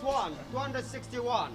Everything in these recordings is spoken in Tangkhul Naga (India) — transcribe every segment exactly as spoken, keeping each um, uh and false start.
One, two hundred sixty-one.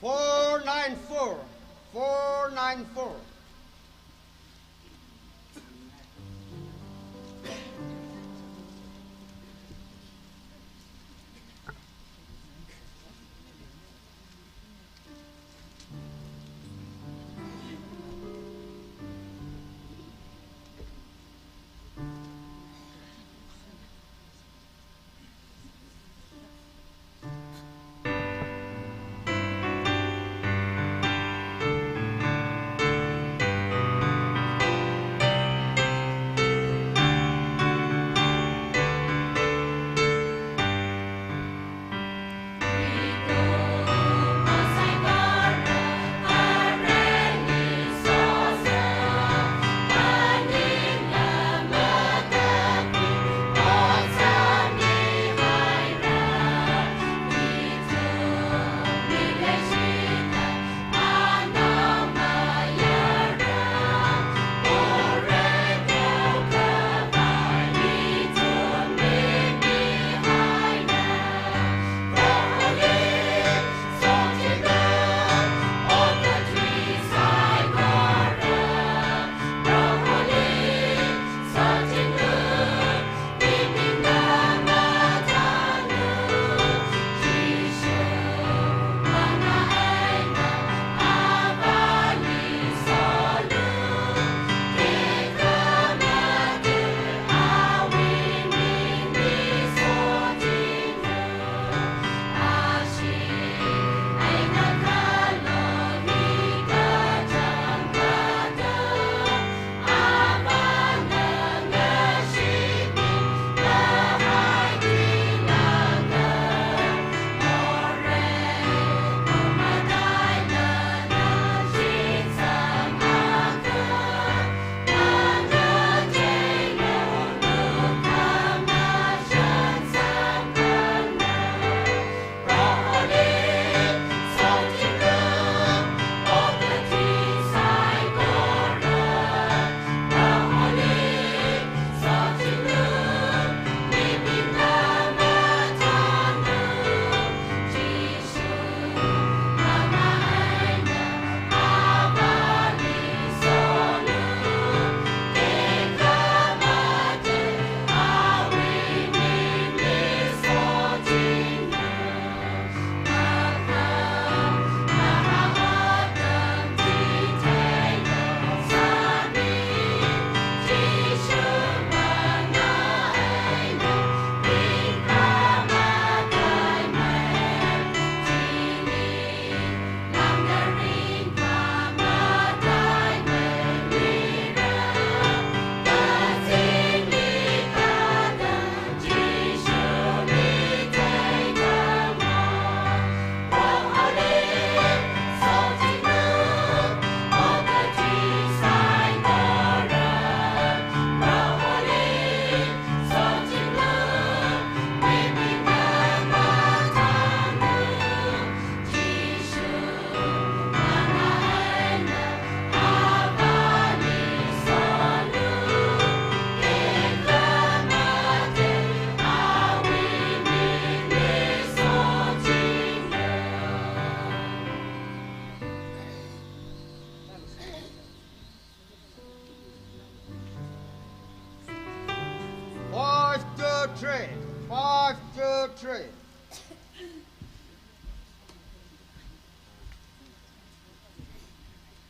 Four nine four, four nine four.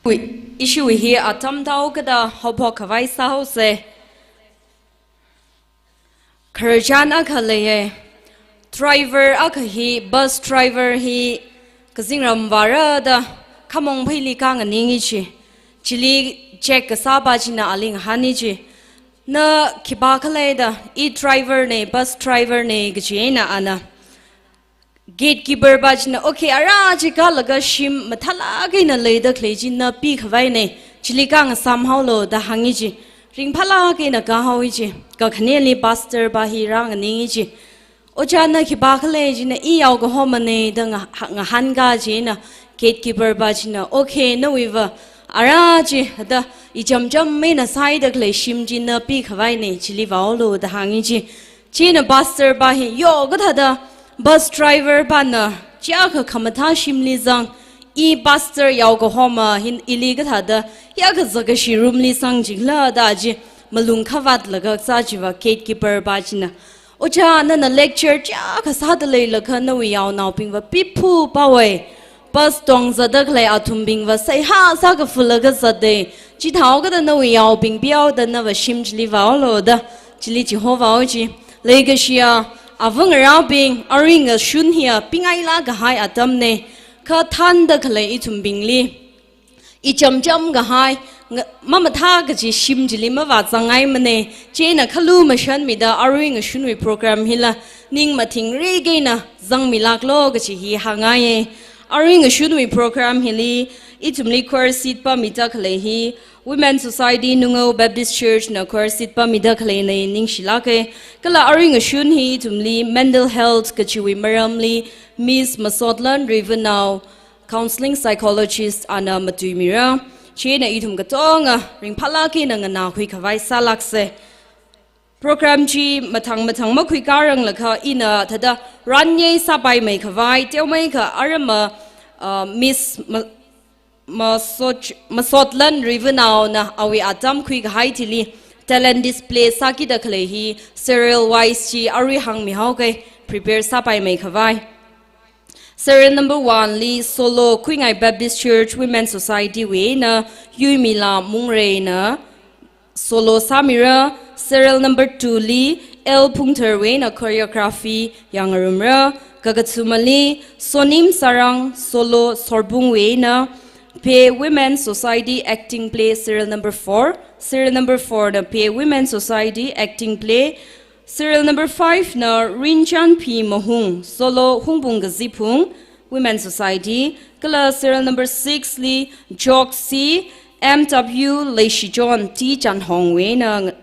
Ui, ishiwui hi atam thaokada haophok khavai sāhaosa. Khararchan akha leiya. Driver akha hi, bus driver hi, kazingram vāra da khamong pheili kānganingi chi. Chili check kasāpa china ali ngahāni chi. Na khipākhala da, i driver na, bus driver na kachi eina ana. Gatekeeper pa china, "Okay, ara chi kālaga shim mathālāk eina leida khalei chi na pikhavaina, chili kāngasam haolu," da hāngi chi. Ringphālāk eina kāhaowa chi. Kakhaneli pastor pa hi rānganingi chi. "Ojā, na khipākhala?" china, "I yaokahomana," da nga-, ha-, ngahānka china, gatekeeper pa china, "Okay, nawuiva ara chi da ichamcham eina sāida khalei shim chi na pikhavaina, chili vāolu," da hāngi chi. China pastor pa hi, "Yo, kathāda bus driver pana chiyākha khamathā shimli zang, i pastor yaokahoma hin ili kathāda hiyākha zakkashi roomli zang jikhala?" da chi malung khavātlaga sā chiva gatekeeper pa china, "Ojā, nana lecture chiyākha sāda leilakha nawui yaonaobingva piphu pawe. Bus tongzatda khalei athumbingva seihā sākafulaga zatta. Chithāhaokada nawui yaobing pihaoda nava shim chili vāolu," da chili chihovao chi. Leikashiya avangarābing, arui ngashun hiya pingailāk kahai atamna. Kha thānda khalei ithumbingli ichamcham kahai, nga-, mamathā kachi shim chili mavāzangngaimana. China khalu mashanmida arui ngashunwui program hila ning mathingrik eina zangmilāklu kachi hi hāngngaiya. Arui ngashunwui program hili ithumli choir seat pāmida khalei hi Women Society Nungao Baptist Church na choir seat pāmida khaleina, ningshilāka. Kala arui ngashun hi ithumli mental health kachiwui maramli Miss Masotlan Rivanao, counseling psychologist ana matuimira. China ithum katonga ringphālāk eina nganākhuikhavai sālāksa. Program chi mathang mathang makhuikāranglakha ina thāda ranyei sāpaimei khavai, teomeikha arama, uh, Miss Ma-, Masot-, Masotlan Rivanao na awui atam khuikahai thili talent display sākida khalei hi serial wise chi arui hāngmihaoka, prepare sāpaimei khavai. Serial number one li solo Khuingai Baptist Church Women Society wui eina Yuimila Mungreina solo sāmira. Serial number two li L Phungtharwui eina choreography yangngarumra. Kakathumali Sonim Sarang solo Sorbungwui eina Phe Women Society acting play serial number four. Serial number four na Phe Women Society acting play. Serial number five na Rinchanphi Mahung solo Hungbung Kaziphung Women Society. Kala serial number six li Joksi M W Leishichon T Chanhongwui eina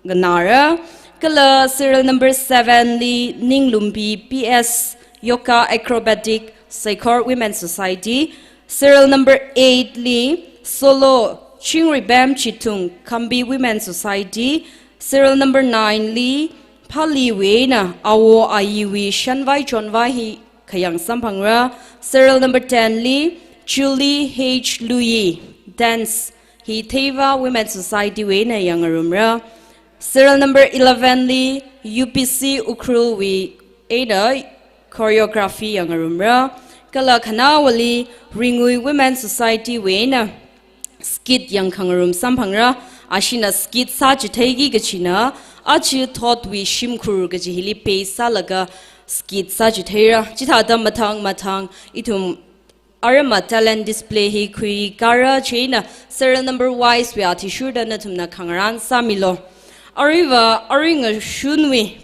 nganāra. Kala serial number seven li Ninglumpi P S Yoga Acrobatic Seikhor Women Society. Serial number eight li solo Chingruibem Chithung Khambi Women Society. Serial number nine li Phaliwui eina Awo Ayiwui Shanvai Chonvai hi khayang samphangra. Serial number ten li Julie H Lui dance hi Theiva Women Society wui eina yangngarumra. Serial number eleven li U P C Ukhrulwui eina choreography yangngarumra. Kala khanaowali Ringui Women Society wui eina skit yangkhangarum samphangra. Ashina skit sāchitheiki kachina, aja thotwui shimkhur kachi hili base sālaga skit sāchitheira. Chithāda mathang mathang ithum arama talent display hi khuikāra. China serial number wise wui athishurda nathumna khangarān sāmilu. Aruiva, arui ngashunwui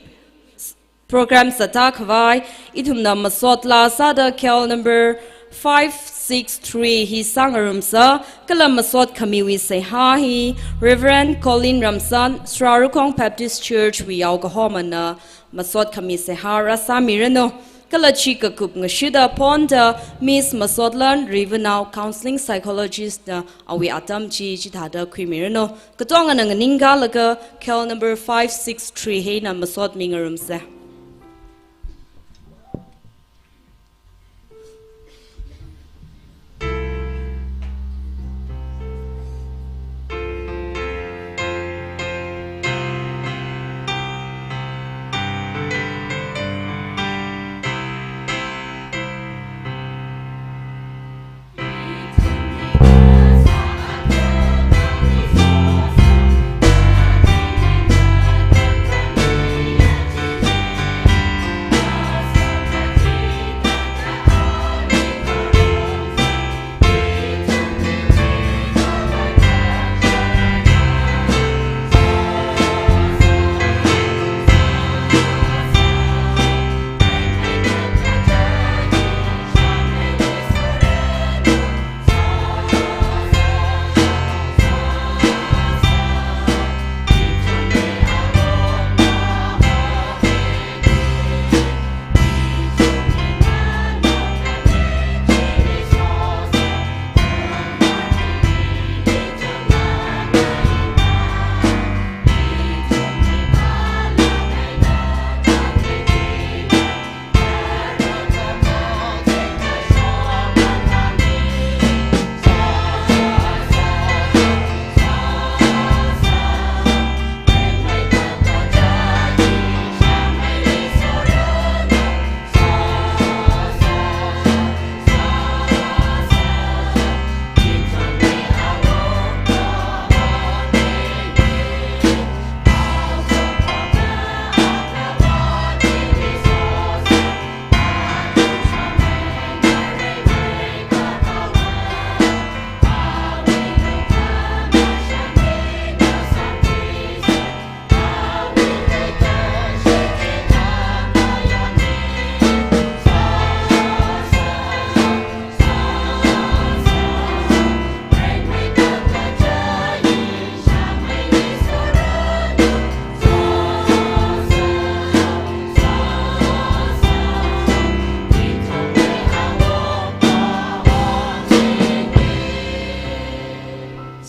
program sātā khavai ithumna masot laa sāda K L number five six three hi sāngarumsa. Kala masot khamiwui seihā hi Reverend Colin Ramsan, Sra Rukhong Baptist Church wui yaokahomana masot khami seihā rāsāmiranu. Kala chi kakup ngashida ponda Miss Masotlan Rivanao counseling psychologist na awui atam chi chithāda khuimiranu. Katongana nganingkalaga K L number five six three hi eina masot mingarumsa.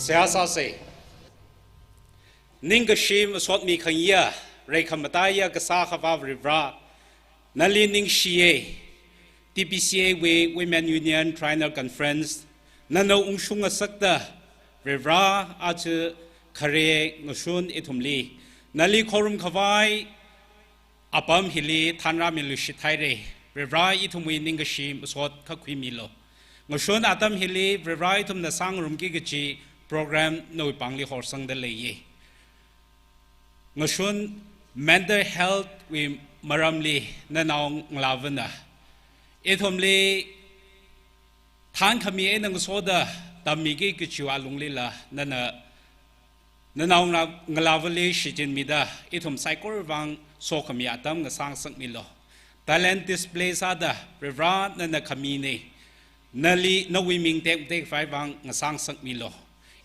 Seihā sāsa. Ningkashi masotmi khangayā, reikhamataiya kasā Akhava Varivara, nali ningshiya. T B C A wui Women Union Triennial Conference nana ungshung ngasakta, Varivara, aja khare ngashun ithumli nali khorumkhavai apam hili thanrāmiluishit haira. Varivara, ithumwui ningkashi masot khuimilu. Ngashun atam hili Varivara, ithumna sāngarumki kaji program nawui pāngli horsangda leiya. Ngashun mental health wui maramli nanao Ngalāvana ithumli thankhami eina ngasoda tammiki kajiwui alunglila nana nanao Ngalā-, Ngalāvali shichinmida ithum saikorawui vang sokhami atam ngasāngasakmilu. Talent display sāda Varivara, nana khamina, nali, nawui ming tektekhavai vang ngasāngasakmilu.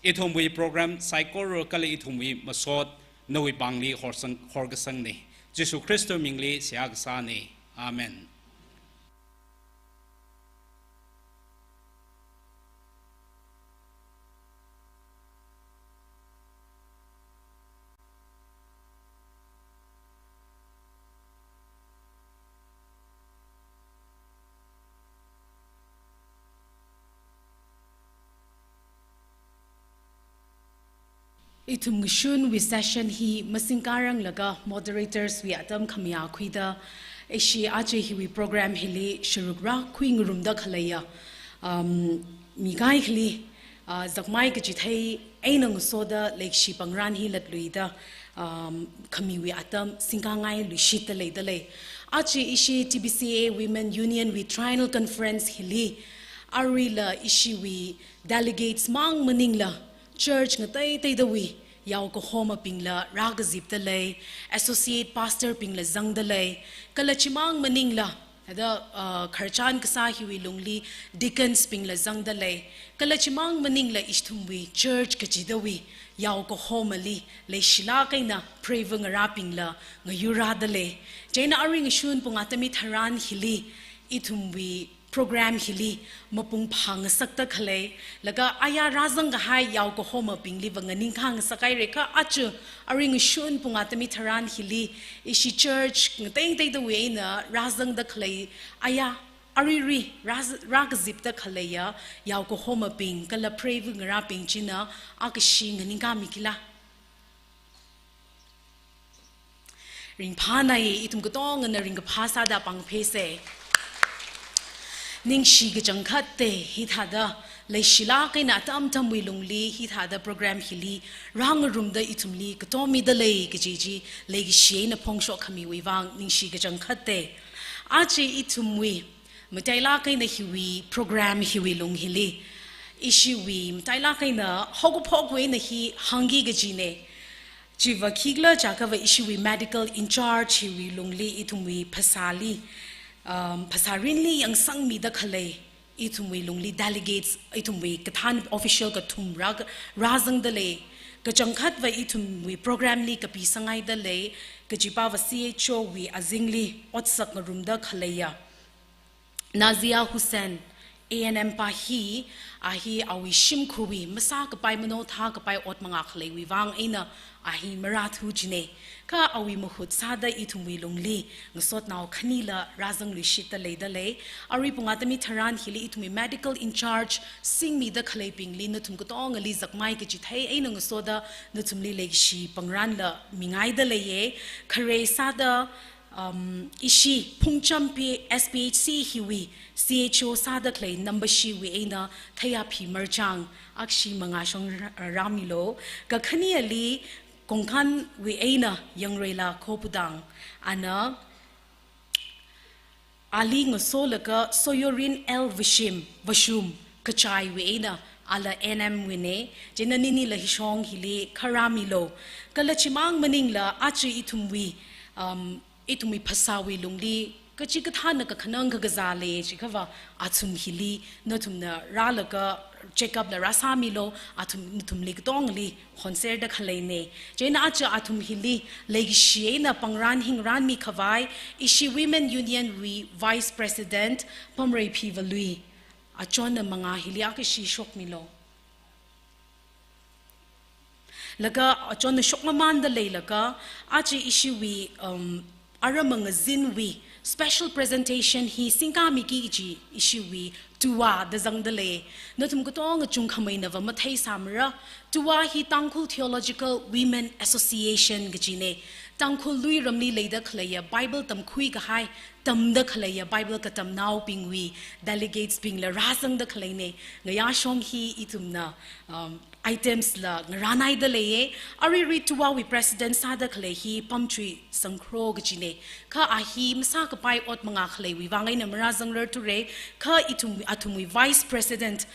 Ithumwui program saikora kala ithumwui masot nawui pāngli horsang, horkasangna. Jesu Khristawui mingli seihā kasāna. Amen. Ithum ngashunwui session hi masingkāranglaga moderators wui atam khamayā khuida, ishi aja hiwui program hili sharuk rākhui ngarumda khaleiya, um, mi kaikhali, ah, zakmai kachithei eina ngasoda leikashi pangran hi latluida, um, khamiwui atam singkāngailuishitda leida lei. Aja ishi T B C A Women Union wui Triennial Conference hili, aruila ishiwui delegates māng maningla, church ngateiteidawui yaokahomabingla rākazipda lei, associate pastor bingla zangda lei, kala chimang maningla, thāda, uh, khararchan kasā hiwui lungli deacons bingla zangda lei, kala chimang maningla ithumwui church kachidawui yaokahomali leishilāk eina preiva ngarābingla ngayurrāda lei. Chieina arui ngashun pung atam hitharan hili ithumwui program hili mapung phāngasakda khalei, laga aya rāzangkahai yaokahomabingliva nganingkhangasak haira kha aja arui ngashun pung atam hitharan hili ishi church ngateiteidawui eina rāzangda khalei, aya aruirui rāz-, rākazipda khaleiya yaokahomabing kala preiva ngarābing china akashi nganingkhamikila? Ringphānai, ithum katongana ringkaphā sāda pāngphesa. Ningshi kachangkhatta, hithāda leishilāk eina atam atamwui lungli hithāda program hili rāngarumda ithumli katomida lei kaji chi leikashi eina phongshok khamiwui vang ningshi kachangkhatta. Aja ithumwui matailāk eina hiwui program hiwui lung hili ishiwui matailāk eina haokaphokwui eina hi hāngki kajina. Chiva khikhala jiakhava ishiwui medical in charge hiwui lungli ithumwui phasāli, um, phasā rinli yangsangmida khalei, ithumwui lungli delegates, ithumwui kathān official kathum rā, rāzangda lei. Kachangkhatva ithumwui program li kapi sāngaida lei, kajipava C H O wui azingli otsak ngarumda khaleiya Nazia Hussain, A N M pa hi, a hi awui shimkhurwui masākapai manaothākapai ot mangā khaleiwui vang eina a hi marāthu jina. Kha awui mahut sāda ithumwui lungli ngasotnao khanila rāzangluishitda leida lei. Arui pung atam hitharan hili ithumwui medical in charge singmida khaleibingli nathum katongali zakmai kachithei eina ngasoda nathumli leikashi pangranla mingaida leiya. Khare sāda, um, ishi Phungcham P-, S P H C hiwui C H O sāda khalei Nambashi wui eina Thayaphi Marchang, akshi mangā shong rā-, rāmilu. Kakhaneli Kongkanwui eina Yangreila Khopudang, ana ali ngasolaga Soyorin L Vashim, Vashum, Kachaiwui eina ala N M wui na, chieina ninila hishong hili kharāmilu. Kala chimang maningla aja ithumwui, um, ithumwui phasāwui lungli kachikathāna kakhanang kakazā lei jiakhava athum hili nathumna rālaga check up la rāsāmilu, athum nathumli katongali honserda khaleina. Chieina aja athum hili leikashi eina pangran hi ngaranmi khavai ishi Women Union wui Vice President Pamreiphi Valui, achonna mangā hili akashi shokmilu. Laga achonna shokmamanda leilaga, aja ishiwui, um, aramang ngazinwui special presentation hi singkāmiki kaji ishiwui TUWA da zangda lei. Nathum katonga chungkhameina va matheisāmara, TUWA hi Tangkhul Theological Women Association kajine. Tangkhul luiramli leida khaleiya Bible tamkhui kahai, tamda khaleiya Bible katamnaobingwui delegates bingla rāzangda khaleine. Ngayāshong hi ithumna, um, items la ngarānaida leiye. Aruirui TUWA wui president sāda khalei hi Pamthui Sangkhro kajine. Kha a hi masākapai ot mangā khaleiwui vang eina marāzangrarthure. Kha ithum, athumwui vice president,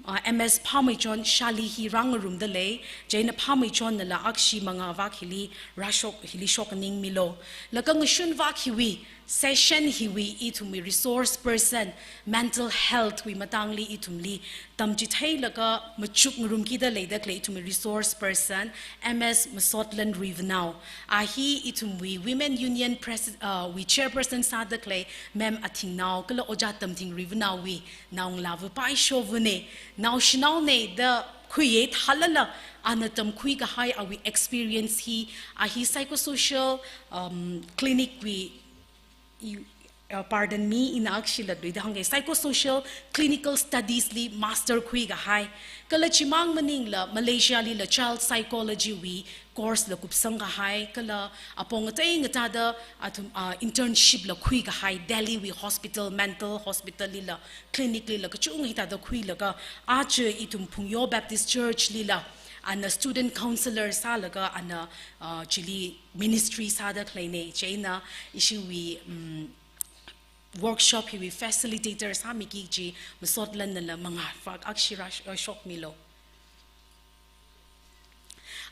uh, M S Phameichon Shali hi rāngarumda lei. Chieina Phameichonnala akshi mangā vak hili rāshok, hili shok ningmilo. Laga ngashun vak hiwui session hiwui ithumwui resource person, mental health wui matangli ithumli tamchitheilaga machuk ngarumkida leida khalei ithumwui resource person, M S Masotlan Ruivanao. A hi ithumwui Women Union pres-, uh, wui chairperson sāda khalei Ma'am Athingnao, kala Ojā Tamthing Ruivanaowui naongalāva paishowune. Naoshinaone da khuiye thālala, ana tamkhui kahai awui experience hi, a hi psychosocial, um, clinic wui, i, uh, pardon me, ina akshila luida hānge, psychosocial clinical studies li master khui kahai. Kala chimang maningla Malaysia lila child psychology wui course la kupsang kahai, kala apong ngatei ngateida athum, ah, internship la khui kahai, Delhi wui hospital, mental hospital lila, clinic lila, kachungkha hithāda khuilaga, aja ithum Phungyo Baptist Church lila, ana student counselor sālaga, ana, ah, chili ministry sāda khaleine. Chieina ishiwui, mm, workshop hiwui facilitator sāmiki kaji Masotlannala mangā vak akshi rāsh-, uh, shokmilo.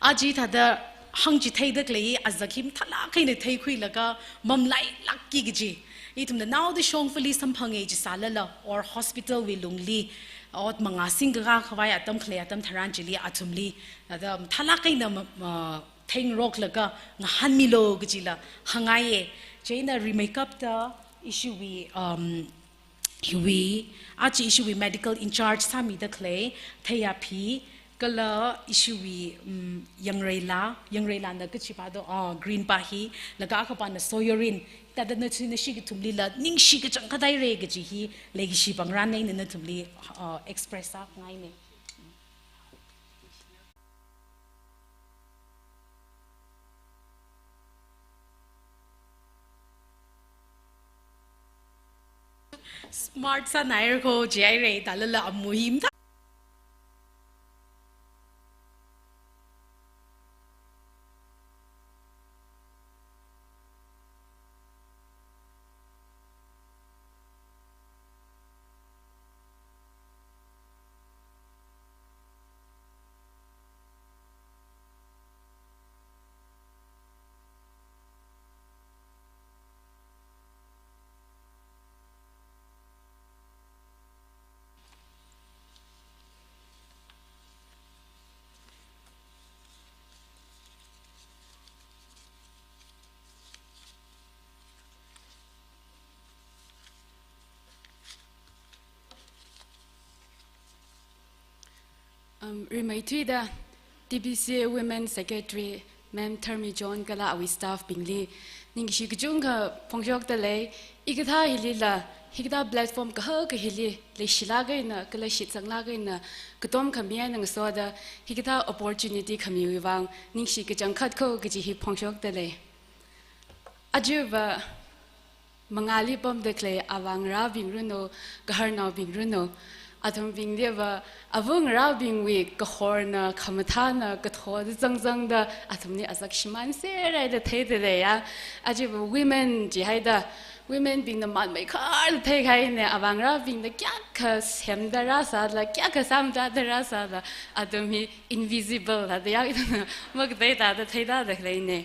Aja hithāda hāngchitheida khalei azak hi mathālāk eina theikhuilaga mamlailākki kaji. Ithumna naoda shongfali samphange jisālala, or hospital wui lungli ot mangā singkakā khavai atam khalei atam tharan chili athumli, thāda mathālāk eina ma-, ma-, theingaroklaga ngahānmilo kajila hāngngaiye. Chieina rimeikapta ishiwui, um, hiwui, aja ishiwui medical in charge sāmida khalei Theiya Phi, kala ishiwui, um, Yangreila, Yangreilana kachipa do, ah, green pa hi, laga akhapana Soyorin, thāda nathum nashi kathumlila ningshi kachangkhat haire kaji hi, leikashi pangran eina nathumli, ah, express sāngaine. Smart sānairako jihaire, thālala amuhim ta. Um, rimeithuida T B C A Women Secretary Ma'am Tharmi John kala awui staff bingli ningshi kachungkha phongshokda lei. Hikathā hilila, hikathā platform kahaka hili leishilāk eina kala shitsanglāk eina katom khami eina ngasoda hikathā opportunity khamiwui vang ningshi kachangkhat ko kaji hi phongshokda lei. Ajava mangāli pamda khalei avāngarābing runo, gaharnaobing runo, athumbingliva avāngarābingwui kahorna, khamathāna, kathāda zangzangda athumli azak shimānserhaida theida leiya. Ajava women jihaida, women bingna manmeikharda theikahaine, avāngarābingna kayākha semda rāsāla, kayākha sāmatāda rāsāla, athum hi invisible thāda ya, makathei thāda theida khaleine.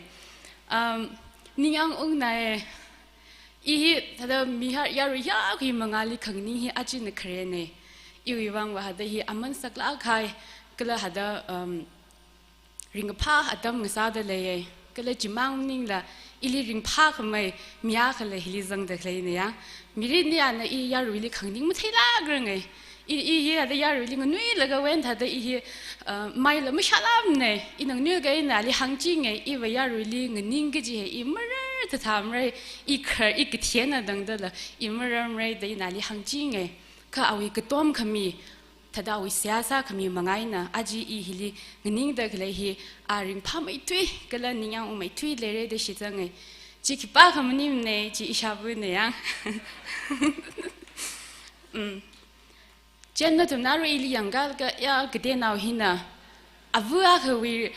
Um, ningyāng ungnaye, i hi thāda mi ha yarui hiyākha mangāli khanganing hi ajana kharene. Iwui vangva thāda hi aman saklāk kahai, kala thāda, um, ringkaphā atam ngasāda leiye. Kala chimang maningla ili ringphākhamei mi akhala hili zangda khaleine ya. Mirinli ana i yaruili khanganing matheilākrange. I, i hi hithāda yaruili nganuilaga wen thāda i hi, uh, maila mashālāmana, ina nganuilaga ina ali hāngchinga, iva yaruili nganing kaji hi i marar thathāmara, i khar, i kathena dangdala, i mararmara da ina ali hāngchinga. Kha awui katom khami, thāda awui seihā sākhami manga eina, aja i hili nganingda khalei hi, a ringphāmeithui, kala ningyāng ungmeithui leira da shitsanga. Chi khipākha maningmana, chi ishāvana yang. Mm. Chieina nathumna arui ili yangkālaga ya kateonao hina, ava akhawui,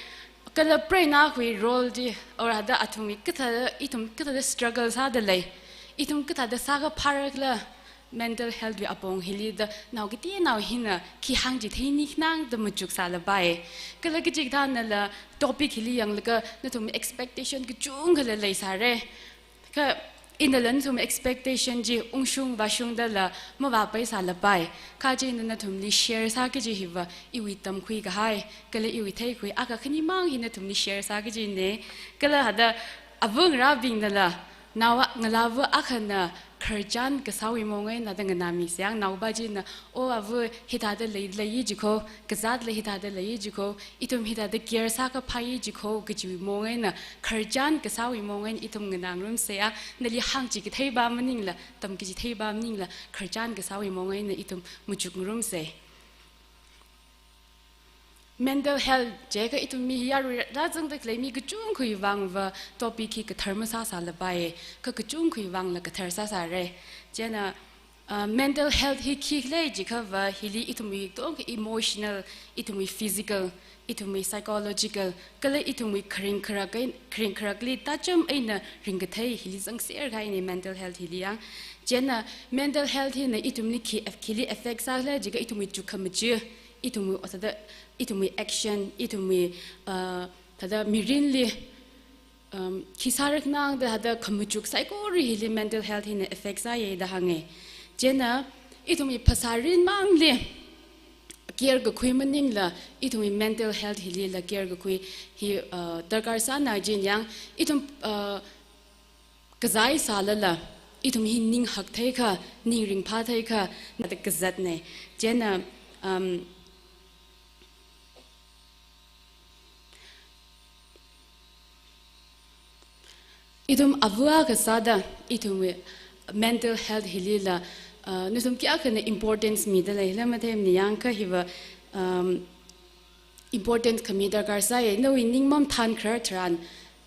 kala preinaowui role chi, or hithāda athumwui kathāda, ithum kathāda struggle sāda lei, ithum kathāda sākaphāra khala mental health wui apong hili da nao kateonao hina khi hāngchithei niknang da machuksālapai. Kala kachikathānala topic hili yanglaga nathum expectation kachungkhala leisāra. Kha inala nathum expectation chi ungshung vāshungdala mavāpaisālapai. Kha chieina nathumli share sā kaji hiva iwui tamkhui kahai, kala iwui theikhui akha khanimang hi nathumli share sā kajina. Kala hithāda ava ngarābingnala, nao a, ngalāva akhana khararchan kasāwui maong eina da nganāmi sāyang, naopa china, o ava hithāda lei, leiya jikho, kazatla hithāda leiya jikho, ithum hithāda care sākaphāya jikho kajiwui maong eina, khararchan kasāwui maong eina ithum nganāngarumsa ya, nali hāngchikatheipa maningla, tamkachitheipa maningla, khararchan kasāwui maong eina ithum machukngarumsa. Mental health jiakha ithum mi yarui rāzangda khalei mi kachungkhawui vangva topic hi kathar masāsālapai, kha kachungkhawui vangla kathar sāsāra. Chieina, uh, mental health hi khikhala jiakhava hili ithumwui tongkha emotional, ithumwui physical, ithumwui psychological, kala ithumwui kharing kharak ei, kharing kharakli tacham eina ringkathei hili zangser kahaina mental health hili yang. Chieina mental health hina ithumli khi, khili affect sākhala jiakha ithumwui chukkhamaja, ithumwui ot thāda, ithumwui action, ithumwui, uh, thāda mirinli, um, khi sāraknang da hithāda khamachuk saikora hili mental health hina affect sāya da hānga. Chieina ithumwui phasā rinmangli care kakhui maningla, ithumwui mental health hilila care kakhui hi, uh, darkar sāna jin yang, ithum, uh, kazai sālala, ithum hi ning haktheikha, ning ringphātheikha, nada kazatna. Chieina, um, ithum ava kasāda, ithumwui mental health hilila, uh, nathum kayākhana importance mida leila matheimana yangkha hiva, um, important khami darkar sāya, nawui ning mamathan kharar tharan,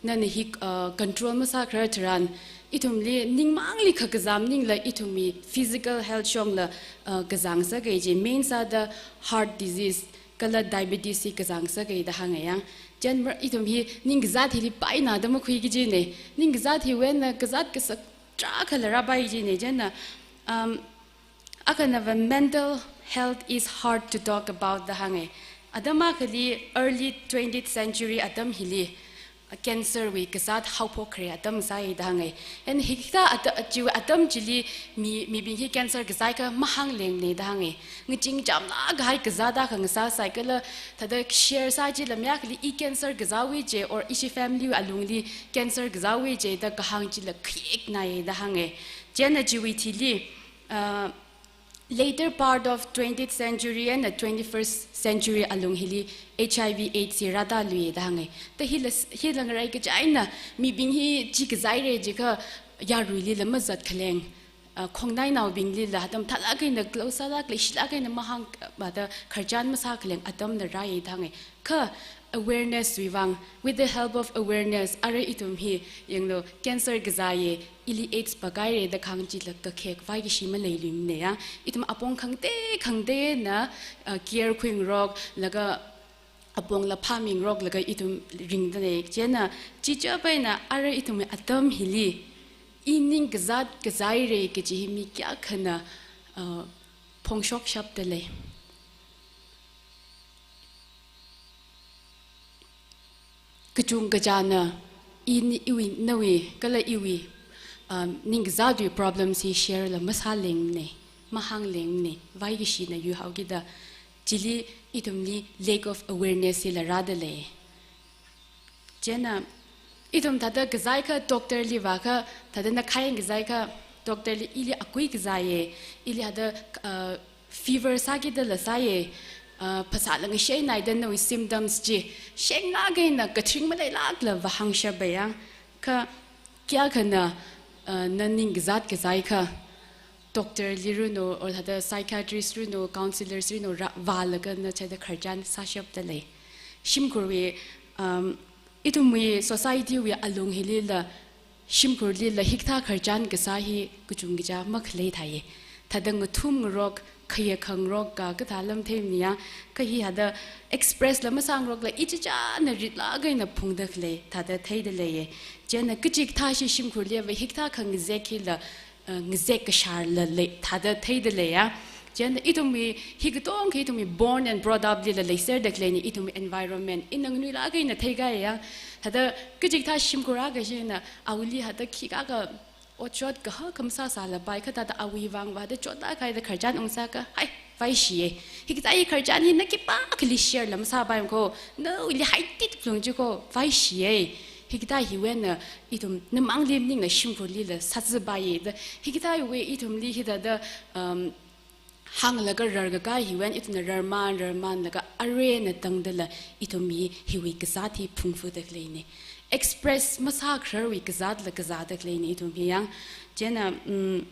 nana hi, uh, control masākharar tharan, ithumli ningmangli kha kazā maningla ithumwui physical health shongla, uh, kazang sākahai chi, main sāda heart disease, kala diabetes hi kazang sākahai da hānga yang. Chieina ithum hi ning kazat hili paina da makhui kajina. Ning kazat hiwui eina kazat kasak tarākhala rāpai kajina. Chieina, um, akhanava mental health is hard to talk about da hānga. Atam akhali early twentieth century atam hili, cancer wui kazat haophok khare atam sāya da hānga. And hikathā ata-, chiwui atam chili mi, mibing hi cancer kazāikha mahānglengna da hānga. Ngaching chamlāk kahai kazat akha ngasāsai kala thāda share sā chila mi akhali i cancer kazāwui je or ishi family alungli cancer kazāwui je da kahāng chila khayeknaya da hānga. Chieina chiwui thili, uh, later part of twentieth century and the twenty-first century alung hili HIV AIDS hi rātāluiya da hānga. Da hila, hila ngarai kachaina mibing hi chi kazāira jiakha yaruilila mazat khaleng, uh, khongnainaobinglila atam thālāk eina close sālāk, leishilāk eina mahāng, uh, da khararchan masā khaleng atamla rāya da hānga. Kha awareness wui vang, with the help of awareness, arui ithum hi yanglu cancer kazāya, ili AIDS pakaira da kahāng chila kakhek vaikashi maleiluimana yang. Ithum apong khangatei khangateina, uh, care khuingarok, laga apongla phāmingaroklaga ithum ringdalei. Chieina chichāpaina arui ithumwui atam hili, i ning kazat kazāira kaji hi mi kayākhana, uh, phongshokshapdalei. Kachungkachāna, ini iwui, nawui, kala iwui, um, ning kazatwui problems hi share la masālengmana, mahānglengmana, vaikashina yuihaokida, chili ithumli lack of awareness hila rādalei. Chieina, ithum thāda kazāikha doctor li vākha, thāda nakhai kazāikha doctor li ili akui kazāya, ili hithāda, uh, Fever sākida la sāye, ah, phasā la ngashei naida nawui symptoms chi sheng ngā kaina kathring maleilākla vāhāngshapa yang, kha kayākhana, ah, na ning kazāt kazai kha, doctor li runo, or thāda psychiatrist runo, counselors runo, ra-, vālaga na chāda khararchan sāshapda lei. Shimkhurwui, um, ithumwui society wui alung hilila, shimkhurlila hikathā khararchan kasā hi kachungkha makhalei thāye. Thāda ngathum ngarok, khayā khangarok kakathā lam theimana, kha hi thāda express la masāngarokla ichichāna ritlāk eina phungda khalei, thāda theida leiye. Chieina kachikathā chi shimkhurliva hikathā khangazek hila, uh, ngazek kashārla lei, thāda theida leiya. Chieina ithumwui hi katonga ithumwui born and brought up lila leiserda khaleina, ithumwui environment, ina nganuilāk eina theikahaiya. Thāda kachikathā shimkhur akha china, awuili thāda khikha otshot kahak khamasāsālapai, kha thāda awui vangva thāda chotlāk haida khararchan ungsākha, hai, vaishiye. Hikathā hi khararchan hi na khipākhali share la masāpaimana ko, nawuili haitit phalung chi ko, vaishiye. Hikathā hiwui eina ithum namangli maningla shimkhurlila sāzipaiye da. Hikathā hiwui ithumli hithāda, um, hānglaga rarkakā hiwui eina ithumna rarman, rarmanlaga arena tangdala ithum hi hiwui kazāt hi phungfuda khaleina. Express masākhararwui kazātla kazāda khaleina ithum hi yang. Chieina, mm,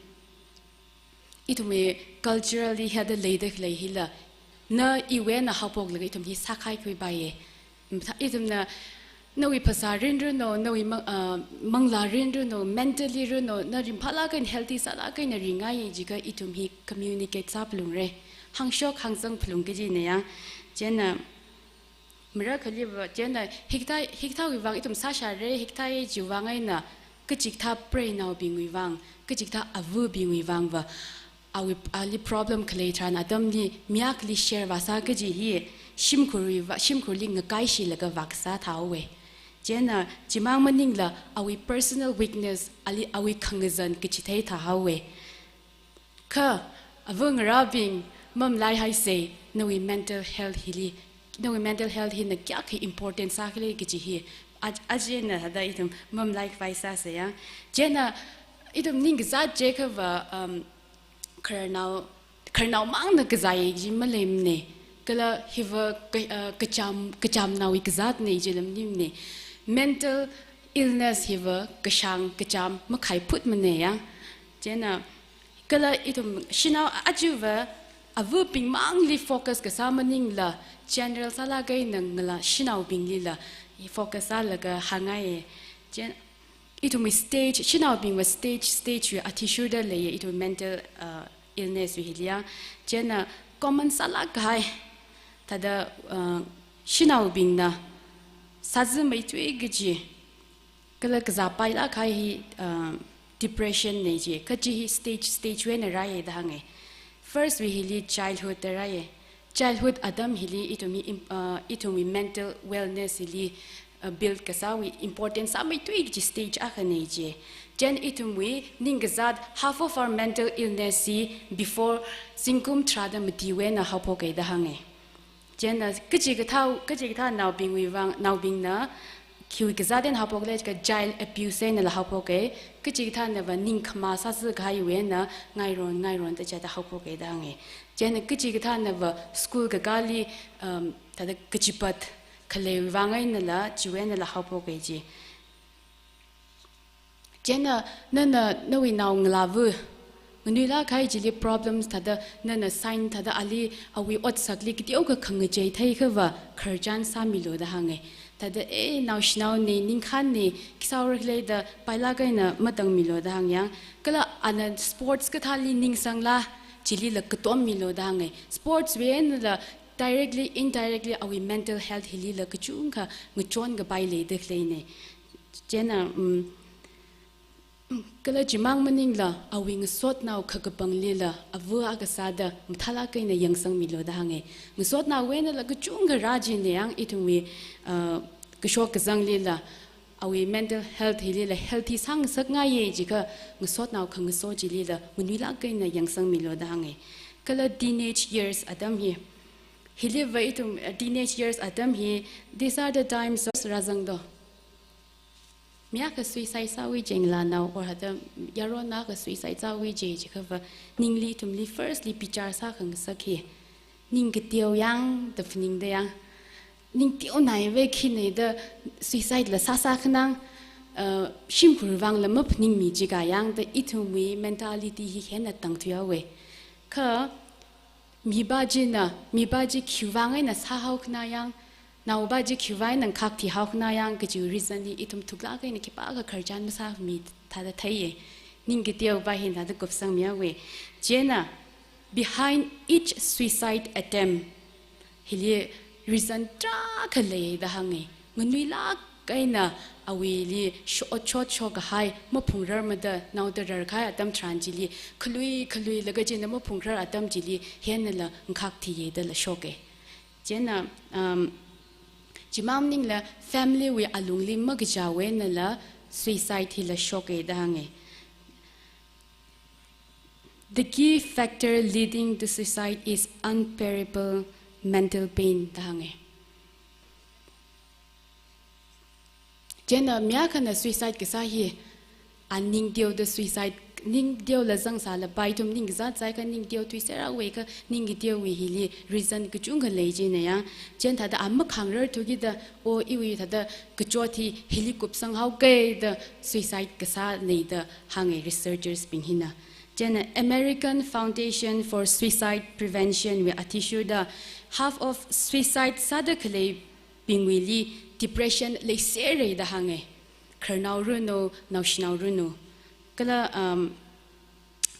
ithumwui culturally hithāda leida khalei hila, na iwui eina haophoklaga ithum hi sākhaikhuipaiye. Mathā-, ithumna nawui phasā rin runo, nawui mang-, ah, manglā rin runo, mentally runo, na ringphālāk eina healthy sālāk eina ringngaiye jiakha ithum hi communicate sāphalungra. Hāngshok hāngzang phalung kajina yang. Chieina marakhaliva, chieina hikathā, hikathāwui vang ithum sāshāra, hikathā chiwui vang eina kachikathā preinaobingwui vang, kachikathā avabingwui vangva, awui, ali problem khalei tharan atamli mi akhali share vāsā kaji hi shimkhurwui vā, shimkhurli ngakaishilaga vākasā thāhaowe. Chieina chimang maningla awui personal weakness, ali, awui khangazan kachithei thāhaowe. Kha ava ngarābing, mamalaihaisa, nawui mental health hili, nawui mental health hina kayākha important sākhala kaji hi, a-, aja eina thāda ithum mamalai khavai sāsa yang. Chieina ithum ning kazāt jiakhava, um, khararnao, khararnao mangna kazāi kaji maleimana. Kala hiva ka-, uh, kacham, kachamnaowui kazātna jila maningmana. Mental illness hiva kashāng kacham makhaiphutmana yang. Chieina kala ithum shanao aja va avabing mangli focus kasā maningla, general sālāk eina ngala shanaobinglila focus sālaga hāngngaiye. Chieina ithumwui stage, shanaobingva stage, stage wui athishurda leiye ithum mental, uh, illness wui hiliya. Chieina common sālāk kahai, thāda, uh, shanaobingna sāzimei tui kaji, kala kazāpailāk kahai hi, uh, depression na ji, kaji hi stage, stage wui eina rāye da hānge. First wui hili childhood da rāye. Childhood atam hili ithumwui im-, uh, ithumwui mental wellness hili, uh, build kasāwui important sāmei tui kaji stage akhana ji. Chieina ithumwui ning kazāt half of our mental illness hi before zingkum tharāda matiwui eina haophoke da hānge. Chieina kachikathā, kachikathā naobingwui vang, naobingna khiwui kazāt eina haophoka jiakha child abuse einala haophoke, kachikathānava ning khamā sāzakahaiwui eina ngairon, ngaironda chithāda haophoke da hānge. Chieina kachikathānava school kakāli, um, thāda kachipat khaleiwui vang einala, chiwui einala haophoke ji. Chieina nana nawui nao ngalāva nganuilāk kahai chili problems thāda nana sign thāda ali awui otsakli kateokha khangachei theikhava khararchan sāmilu da hānge. Thāda, eh, naoshinaona, ningkhāna, khi sāra khala da pailāk eina matangmilu da hānge yang. Kala ana sports kathāli ningsangla, chilila katommilu da hānge. Sports wui einala directly, indirectly awui mental health hilila kachungkha ngachonkapai leida khaleina. Chieina, um, kala chimang maningla, awui ngasotnao khakapanglila, ava akha sāda mathālāk eina yangsangmilu da hānge. Ngasotnaowui einala kachungkha rā jina yang ithumwui, uh, kashok kazanglila, awui mental health hilila healthy sāngasakngaiye jiakha ngasotnao khangaso chilila nganuilāk eina yangsangmilu da hānge. Kala teenage years atam hi. Hiliva ithum, uh, teenage years atam hi, these are the times of rāzangdo. Mi akha suicide sāwui chi ngalānao or hithāda yaron akha suicide sāwui chi jiakhava ningli ithumli firstly bichar sākhangasak hi ning kateo yang da phaningda yang. Ning teonaiva khina da suicide la sāsā khanang, uh, shimkhur vangla maphaningmi jiakha yang da ithumwui mentality hi hina tangthuihaowa. Kha mipā china, mipā chi khiwui vang eina sāhao khana yang, naopā chi khiwui vang eina ngakhak thihao khana yang kaji reason hi ithum thuklāk eina khipākha khararchan masāmi thāda theiya. Ning kateopā hina thāda kupsangmihaowa. Chieina, behind each suicide attempt, hili reason tarākha lei da hānga. Nganuilāk eina awuili sho-, otshot shokkahai, maphungrar mada naoda rarkahai atam tharan chili, khalui khaluilaga china maphungrar atam chili, hinala ngakhak thiya dala shoka. Chieina, um, chimang maningla family wui alungli makachāwui einala suicide hila shoka da hānga. The key factor leading to suicide is unbearable mental pain da hānga. Chieina mi akhana suicide kasā hi, a ning teoda suicide, ning teola zangsālapai, ithum ning kazat sāakha ning teo thuiserhaowa kha ning kateowui hili reason kachungkha lei china yang. Chieina thāda a makhangrarthu kida, o iwui thāda kachot hi hili kupsanghaoka da suicide kasā lei da hānga researchers bing hina. Chieina American Foundation for Suicide Prevention wui athishurda half of suicide sāda khaleibingwuili depression leisera da hānga. Khararnao runo, naoshinao runo. Kala, um,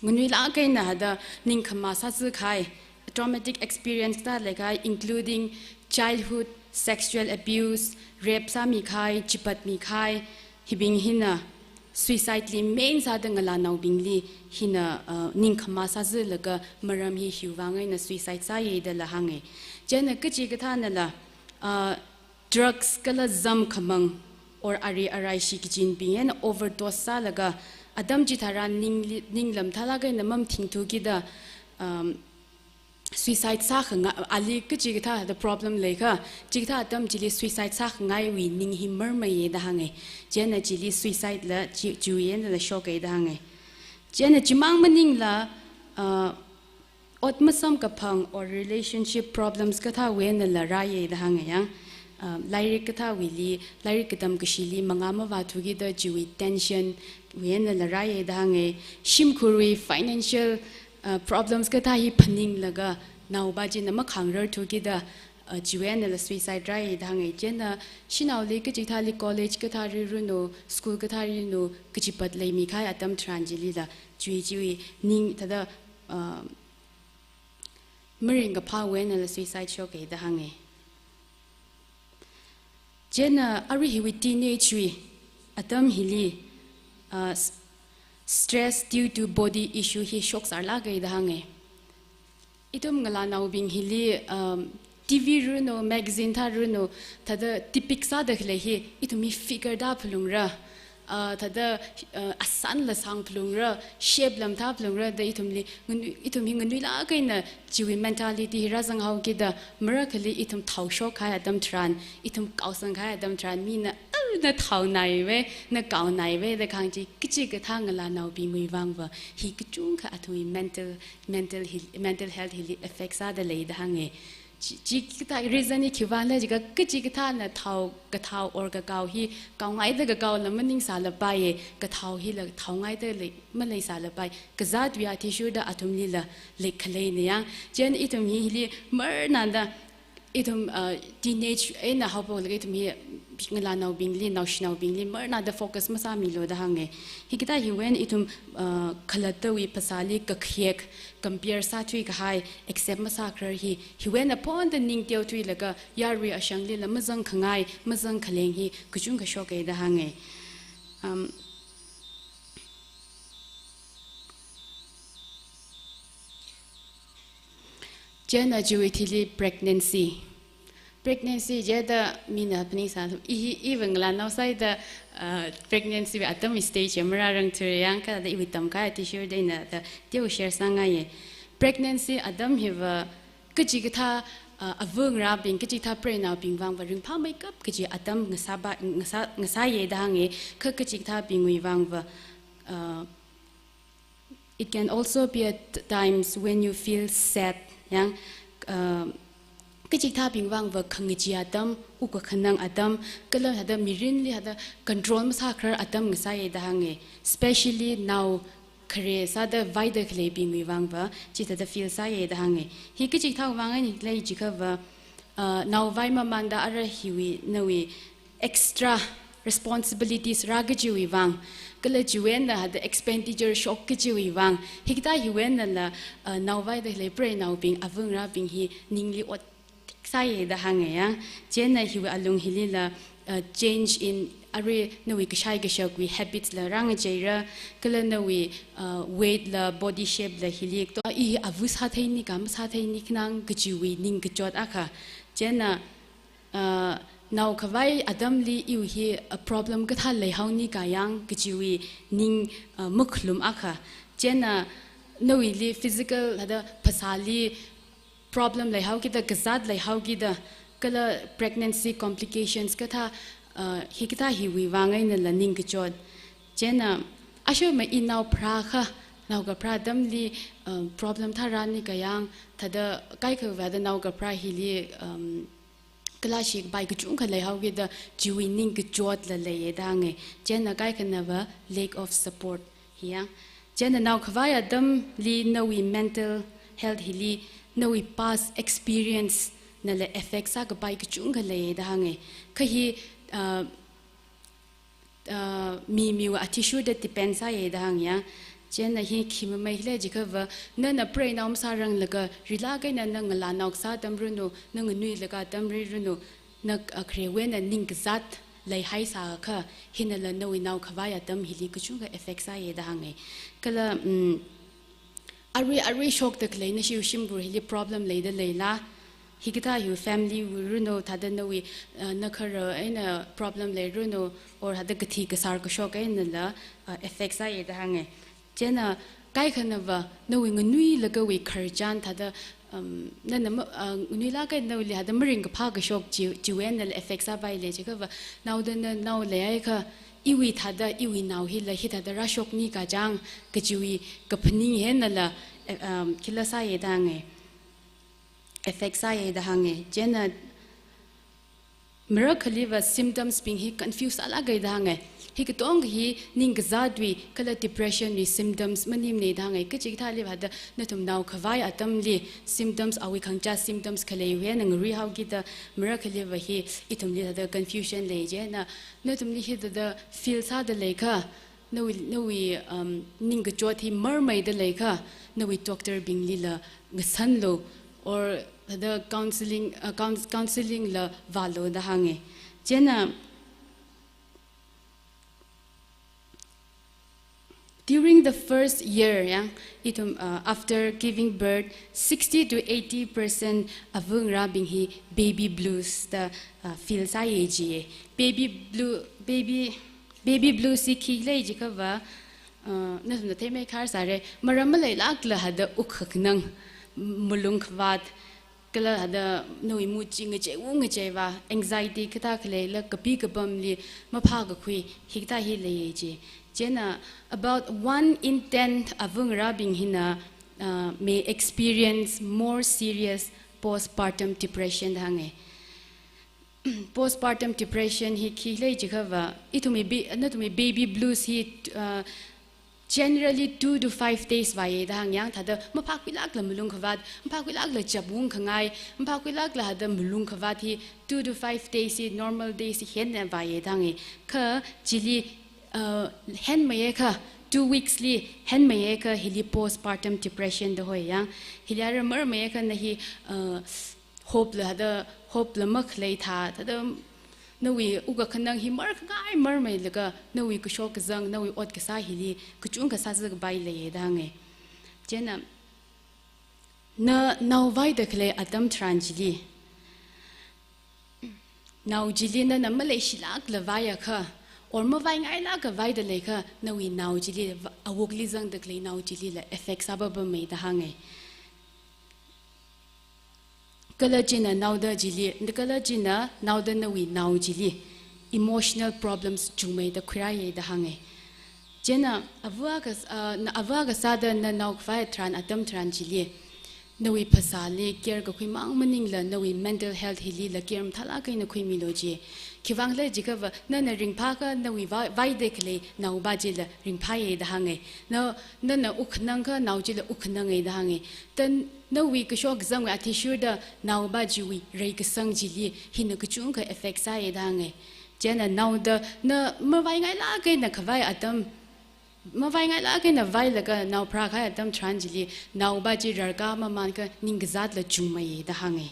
nganuilāk eina hithāda ningkhama sāzakahai, traumatic experience kathā leikahai, including childhood sexual abuse, rape sāmikahai, chipatmikahai, hibing hina suicide li main sāda ngalānaobingli hina, uh, ningkhama sāzalaga maram hi hiwui vang eina suicide sāya dala hānga. Chieina kachikathānala, uh, drugs kala zam khamang or ari arai shikachinbing eina overdose sālaga atam chitharan ningli, ninglam thālāk eina mamathingthu kida, um, suicide sākhangai, ali kachikathā da problem leikha, chikathā atam chili suicide sākhangaiwui ning hi marmeiya da hānga. Chieina chili suicide la chi, chiwui einala shoka da hānga. Chieina chimang maningla, uh, ot masamkaphang or relationship problems kathāwui einala rāya da hānga yang. Uh, lairik kathāwuili, lairik katam kashili mangā mavāthu kida chiwui tension wui einala rāya da hānga. Shimkhurwui financial, uh, problems kathā hi phaninglaga naopā china makhangrarthu kida, uh, chiwui einala suicide rāya da hānga. Chieina shanaoli kachikathāli college kathāli runo, school kathāli runo, kachipat leimikahai atam tharan chilila chiwui chiwui ning thāda, uh, maringkaphāwui einala suicide shoka da hānga. Chieina arui hiwui teenage wui atam hili, uh, s-, stress due to body issue hi shoksārlāka da hānga. Ithum ngalānaobing hili, um, T V runo, magazine thā runo, thāda depict sāda khalei hi, ithumwui figure thā phalungra, uh, thāda, uh, asanla sāng phalungra, shape lam thā phalungra da ithumli, nganu-, ithum hi nganuilāk eina chiwui mentality hi rāzanghao kida, marakhali ithum thao shokkahai atam tharan, ithum kaosangkahai atam tharan, mina, "Ah, na thaonaiva, na kaonaiva" da kahāng chi, kachikathā ngalānaobingwui vangva hi kachungkha athumwui mental, mental hil-, mental health hili effect sāda lei da hānga. Chi, chikathā reason hi khiwui vangla jiakha kachikathāna thao, kathao or kakao hi kaongaida kakaola maningsālapaiya, kathao hila thaongaida lei, maleisālapai. Kazatwui athishurda athumlila leikhalei na yang. Chieina ithum hi hili marnada ithum, uh, teenage eina haophoklaga ithum hi ngalānaobingli, naoshinaobingli marnada focus masāmilu da hānga. Hikathā hiwui eina ithum, uh, khalattawui phasāli kakhayak, compare sāthuikahai, accept masākharar hi, hiwui eina phonda ning teothuilaga yarui ashanglila mazangkhangai, mazangkhaleng hi kachungkha shoka da hānga. Um, Chieina chiwui thili pregnancy. Pregnancy jida mina phaningsā, i hi, iva ngalānao sāida, uh, pregnancy wui atamwui stage ya marārangthura yang kha da iwui tamkahai athishurda ina da teo share sāngaiya. Pregnancy atam hiva kachikathā, uh, avangarābing kachikathā preinaobing vangva ringphāmeikap kaji atam ngasāba, ngasā, ngasāya da hānga, kha kachikathābingwui vangva, uh, it can also be at times when you feel sad, yang, uh, kachikathābing vangva khangachee atam, wukkakhanang atam, kala hithāda mirinli hithāda control masākharar atam ngasāya da hānga, especially nao khare sāda vaida khaleibingwui vangva, chithāda feel sāya da hānga. Hi kachikathā vang eina lei jiakhava, uh, nao vai mamānda ara hiwui, nawui extra responsibilities rā kajiwui vang, kala chiwui eina hithāda expenditure shok kajiwui vang, hikathā hiwui einala, uh, nao vaida khalei preinaobing, avangarābing hi ningli ot sāya da hānga yang. Chieina hiwui alung hilila, uh, change in arui nawui kashai kashakwui habits la rāngacheira, kala nawui, uh, weight la, body shape la hili to, i ava sāthei nika, masāthei nikhanang kajiwui ningkachot akha. Chieina, uh, nao khavai atamli iwui hi, uh, problem kathā leihao nika yang kajiwui ning, uh, makhalum akha. Chieina nawuili physical hithāda phasāli problem leihaokida, kazāt leihaokida, kala pregnancy complications kathā, uh, hikathā hiwui vang einala ningkachot. Chieina, ashoma i nao pharākha, nao kapharā atamli, uh, problem thā rā nika yang, thāda kaikhava da nao kapharā hili, um, kala shikapai kachungkha leihaokida, chiwui ningkachot la leiya da hānga. Chieina kaikhanava lack of support hi yang. Chieina nao khavai atamli nawui mental health hili, nawui past experience nala effect sākapai kachungkha leiya da hānga. Kha hi, uh, uh, mi miwui athishurda depend sāya da hānga yang. Chieina hi khi mamei lei jiakhava, nana preinao masāranglaga, rilāk eina na ngalānao kasā atam ranu, na nganuilaga atam riranu, na, uh, kharewui eina ningkazāt leihaisākha, hinala nawui nao khavai atam hili kachungkha effect sāya da hānga. Kala, um, arui, arui shokda khalei nashiwui shimkhur hili problem leida leila, hikathā hiwui family wui ranu, thāda nawui, uh, na khara eina problem leiranu, or hithāda kathi kasār kashok einala, uh, effect sāya da hānga. Chieina kaikhanava nawui nganuilagawui khararchan thāda, um, nana ma, uh, nganuilāk eina nawuili hithāda maringkaphā kashok chi, chiwui einala effect sāpai lei jiakhava, naoda na nao leiakha, iwui thāda, iwui nao hila hithāda rāshok nika chang kajiwui kaphaning hi einala, eh, um, khila sāya da hānga. Effect sāya da hānga. Chieina marakhaliva symptoms bing hi confuse sālāka da hānga. Hi katonga hi ningkazātwui kala depression wui symptoms maningmana da hānga. Kachikathāliva hithāda nathum nao khavai atamli symptoms, awui khangachā symptoms khaleiwui eina ngaruihaokida, marakhaliva hi ithumli hithāda confusion lei. Chieina nathumli hithāda feel sāda leikha, nawui, nawui, um, ningkachot hi marmeida leikha, nawui doctor binglila ngasanlu, or hithāda counseling, uh, couns-, counseling la vālu da hānga. Chieina, during the first year, ya, ithum, uh, after giving birth, sixty to eighty percent avangarābing hi baby blues da, uh, feel sāya ji. Baby blue, baby, baby blues hi khi lei jiakhava, uh, nathumna theimeikhar sāra, maram maleilākla hithāda wukkhanang, malung khavāt, kala hithāda nawui mood chi ngacheiwu ngacheiva, anxiety kathā khaleila kapi kapamli maphākakhui, hikathā hi leiya ji. Chieina about one in ten avangarābing hina, uh, may experience more serious postpartum depression da hānga. Postpartum depression hi khi lei jiakhava, ithumwui bi-, nathumwui baby blues hi, uh, generally two to five days vāya da hānga yang, thāda maphākhuilākla malung khavāt, maphākhuilākla chapung khangai, maphākhuilākla hithāda malung khavāt hi two to five days hi normal days hi hieina vāya da hānga. Kha chili, uh, henmeiakha, two weeks li henmeiakha hili postpartum depression da hoi yang. Hili ara marmeikha na hi, uh, hope la hithāda, hope la makhalei thā, thāda nawui wukkhanang hi markhangai marmeilaga, nawui kashok kazang, nawui ot kasā hili kachungkha sāzākapai leiya da hānga. Chieina, na nao vaida khalei atam tharan chili, nao chili nana maleishilākla vāyakha, or mavaingailākla vaida leikha, nawui nao chili va-, awukli zangda khalei nao chilila effect sāpapamei da hānga. Kala china naoda chili, kala china naoda nawui nao chili emotional problems chungmeida khuirāya da hānga. China ava kas-, ah, na ava kasāda na nao khavai tharan atam tharan chili, nawui phasāli care kakhui mang maningla nawui mental health hilila care mathālāk eina khuimilu ji. Khiwuivang khala jiakhava nana ringphākha nawui vā-, vāida khalei naova chila ringphāya da hānga. Na, nana wukkhanangkha nao chila wukkhananga da hānga. Tan nawui kashok kazangwui athishurda naova chiwui reikasang chili hina kachungkha effect sāya da hānga. China naoda na mavaingailāk eina khavai atam, mavaingailāk eina vailaga nao pharākahai atam tharan chili naova chi rarkā mamānkha ningkazatla chungmeiya da hānga.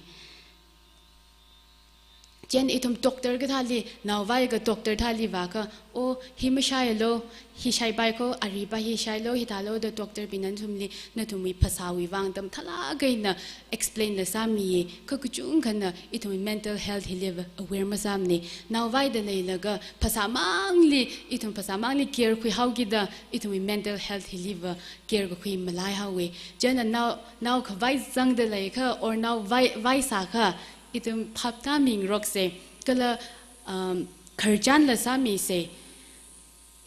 China ithum doctor kathāli, nao vāakha doctor thāli vākha, "Oh, hi mashailu, hi shaipai kho, aripa hi shailu, hithālu," da doctor bingna nathumli nathumwui phasāwui vang atam mathālāk eina explain la sāmiya. Kha kachungkhana ithumwui mental health hiliva aware masāmana. Nao vāida leilaga phasā mangli, ithum phasā mangli care khuihaokida ithumwui mental health hiliva care kakhui malaihaowa. China nao, nao khavai zangda leikha, or nao vāi, vāisākha, ithum phap tāmingaroksa, kala, um, khararchanla sāmisa.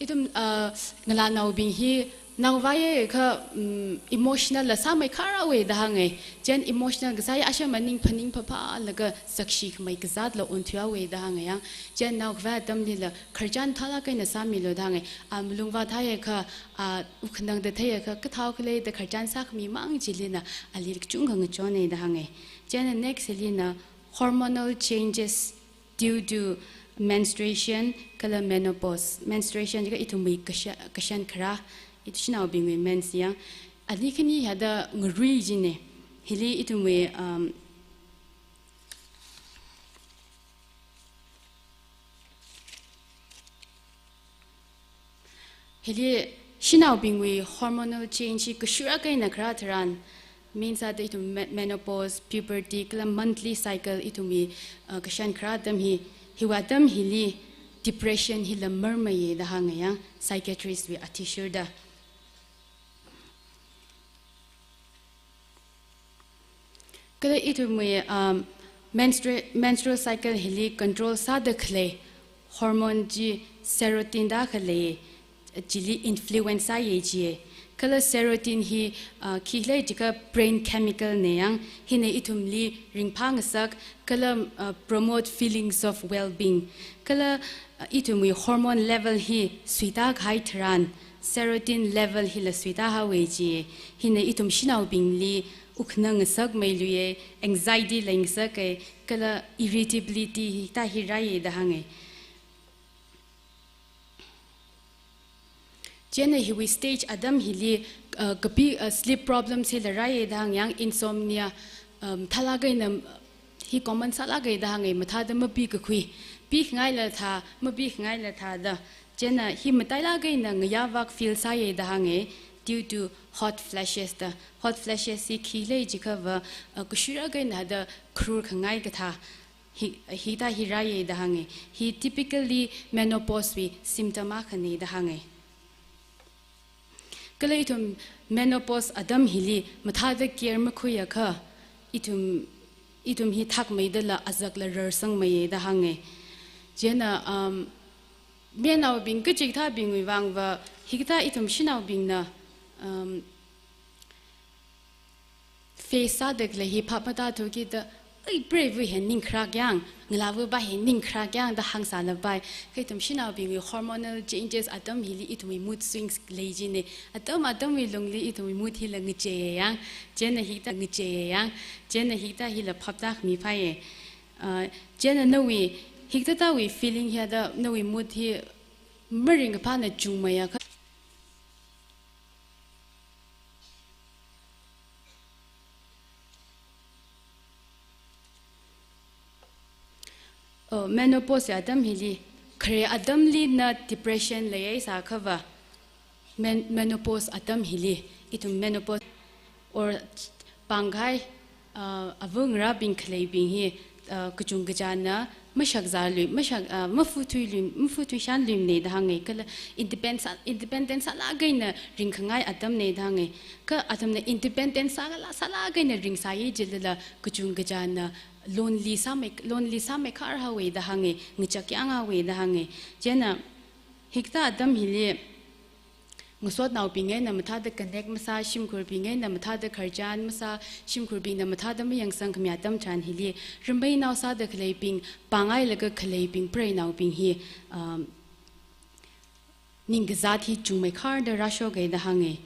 Ithum, uh, ngalānaobing hi nao vāakha, um, emotional la sāmeikharāwa da hānga. China emotional kasā hi ashama ning phaning phaphālaga sakshi khamei kazatla onthuihaowa da hānga yang. China nao khavai atamlila khararchan mathālāk eina sāmilu da hānga. A malung vāthaiakha, a wukkhanangda theiakha, kathāo khala da khararchan sākhami mang chilina ali kachungkha ngachonna da hānga. China next hilina hormonal changes due to menstruation kala menopause. Menstruation jiakha ithumwui kasha-, kashan kharā, ithum shanaobingwui mens yang. Ali khani hithāda ngarui jina. Hili ithumwui, um, hili shanaobingwui hormonal change hi kashurāk eina kharā tharan, means sāda ithum me-, menopause, puberty, kala monthly cycle ithumwui, uh, kashan kharā atam hi, hiwui atam hili depression hila marmeiya da hānga yang, psychiatrist wui athishurda. Kala ithumwui, um, menstrua-, menstrual cycle hili control sāda khalei hormone chi serotonin da khalei chili influence sāya ji. Kala serotonin hi, uh, khi khala jiakha brain chemical na yang, hina ithumli ringphāngasak, kala, uh, promote feelings of well-being. Kala, uh, ithumwui hormone level hi suitākahai tharan, serotonin level hila suitāhaowa ji. Hina ithum shanaobingli wukkhanang ngasakmeiluiya, anxiety leingasaka, kala irritability hithā hi rāya da hānga. China hiwui stage atam hili, uh, kapi, uh, sleep problems hila rāya da hānga yang, insomnia, um, mathālāk eina, hi common sālāka da hānga, mathāda mapi kakhui. Pikhangaila thā, mapikhangaila thā da. China hi matailāk eina ngayā vak feel sāya da hānga, due to hot flashes da. Hot flashes hi khi khala jiakhava, uh, kashurāk eina da kharur khangai kathā. Hi, hithā hi rāya da hānga. Hi typically menopause wui symptom akhana da hānga. Kala ithum menopause atam hili mathāda care makhuiakha, ithum, ithum hi thakmeidala azakla rarsangmeiya da hānga. China, um, mayarnaobing kachikathābingwui vangva, hikathā ithum shanaobingna, um, face sāda khalei hi phap matāthukida, "Ai, preiva hi ning kharāk yang, ngalāva pa hi ning kharāk yang," da hāngsālapai. Kha ithum shanaobingwui hormonal changes atam hili ithumwui mood swings lei jina. Atam atamwui lungli ithumwui mood hila ngacheiya yang, china hikathā ngacheiya yang, china hikathā hila phap tākhami phāya. Uh, china nawui hikathāwui feeling hithāda nawui mood hi maringkaphāna chungmeiakha. Oh, menopause atam hili, khare atamli na depression leiya sākhava, men-, menopause atam hili, ithum menopause or pāngkahai, uh, ava ngarābing khaleibing hi, uh, kachungkachāna mashakzālui, mashak, uh, mafuthuilui, mafuthuishanluimana da hānga. Kala independent sā, independent sālāk eina ringkhangai atamna da hānga. Kha atamna independent sālā, sālāk eina ringsāya jilala kachungkachāna lonely sāmei, lonely sāmeikhar haowa da hānga, ngachakyang haowa da hānga. Chieina hikathā atam hili ngasotnaobing eina mathāda connect masā, shimkhurbing eina mathāda khararchan masā, shimkhurbingna mathāda mayangsangkhami atam tharan hili, rameinao sāda khaleibing, pānghailaga khaleibing, preinaobing hi, um, ningkazāt hi chungmeikharda rāshoka da hānga.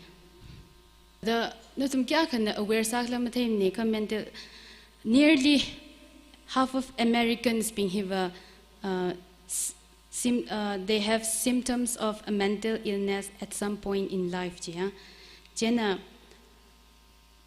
Da, nathum kayākhana aware sākhala matheimana kha mental, nearly half of Americans bing hiva, uh, s-, sim-, uh, they have symptoms of a mental illness at some point in life, jiya. Chieina,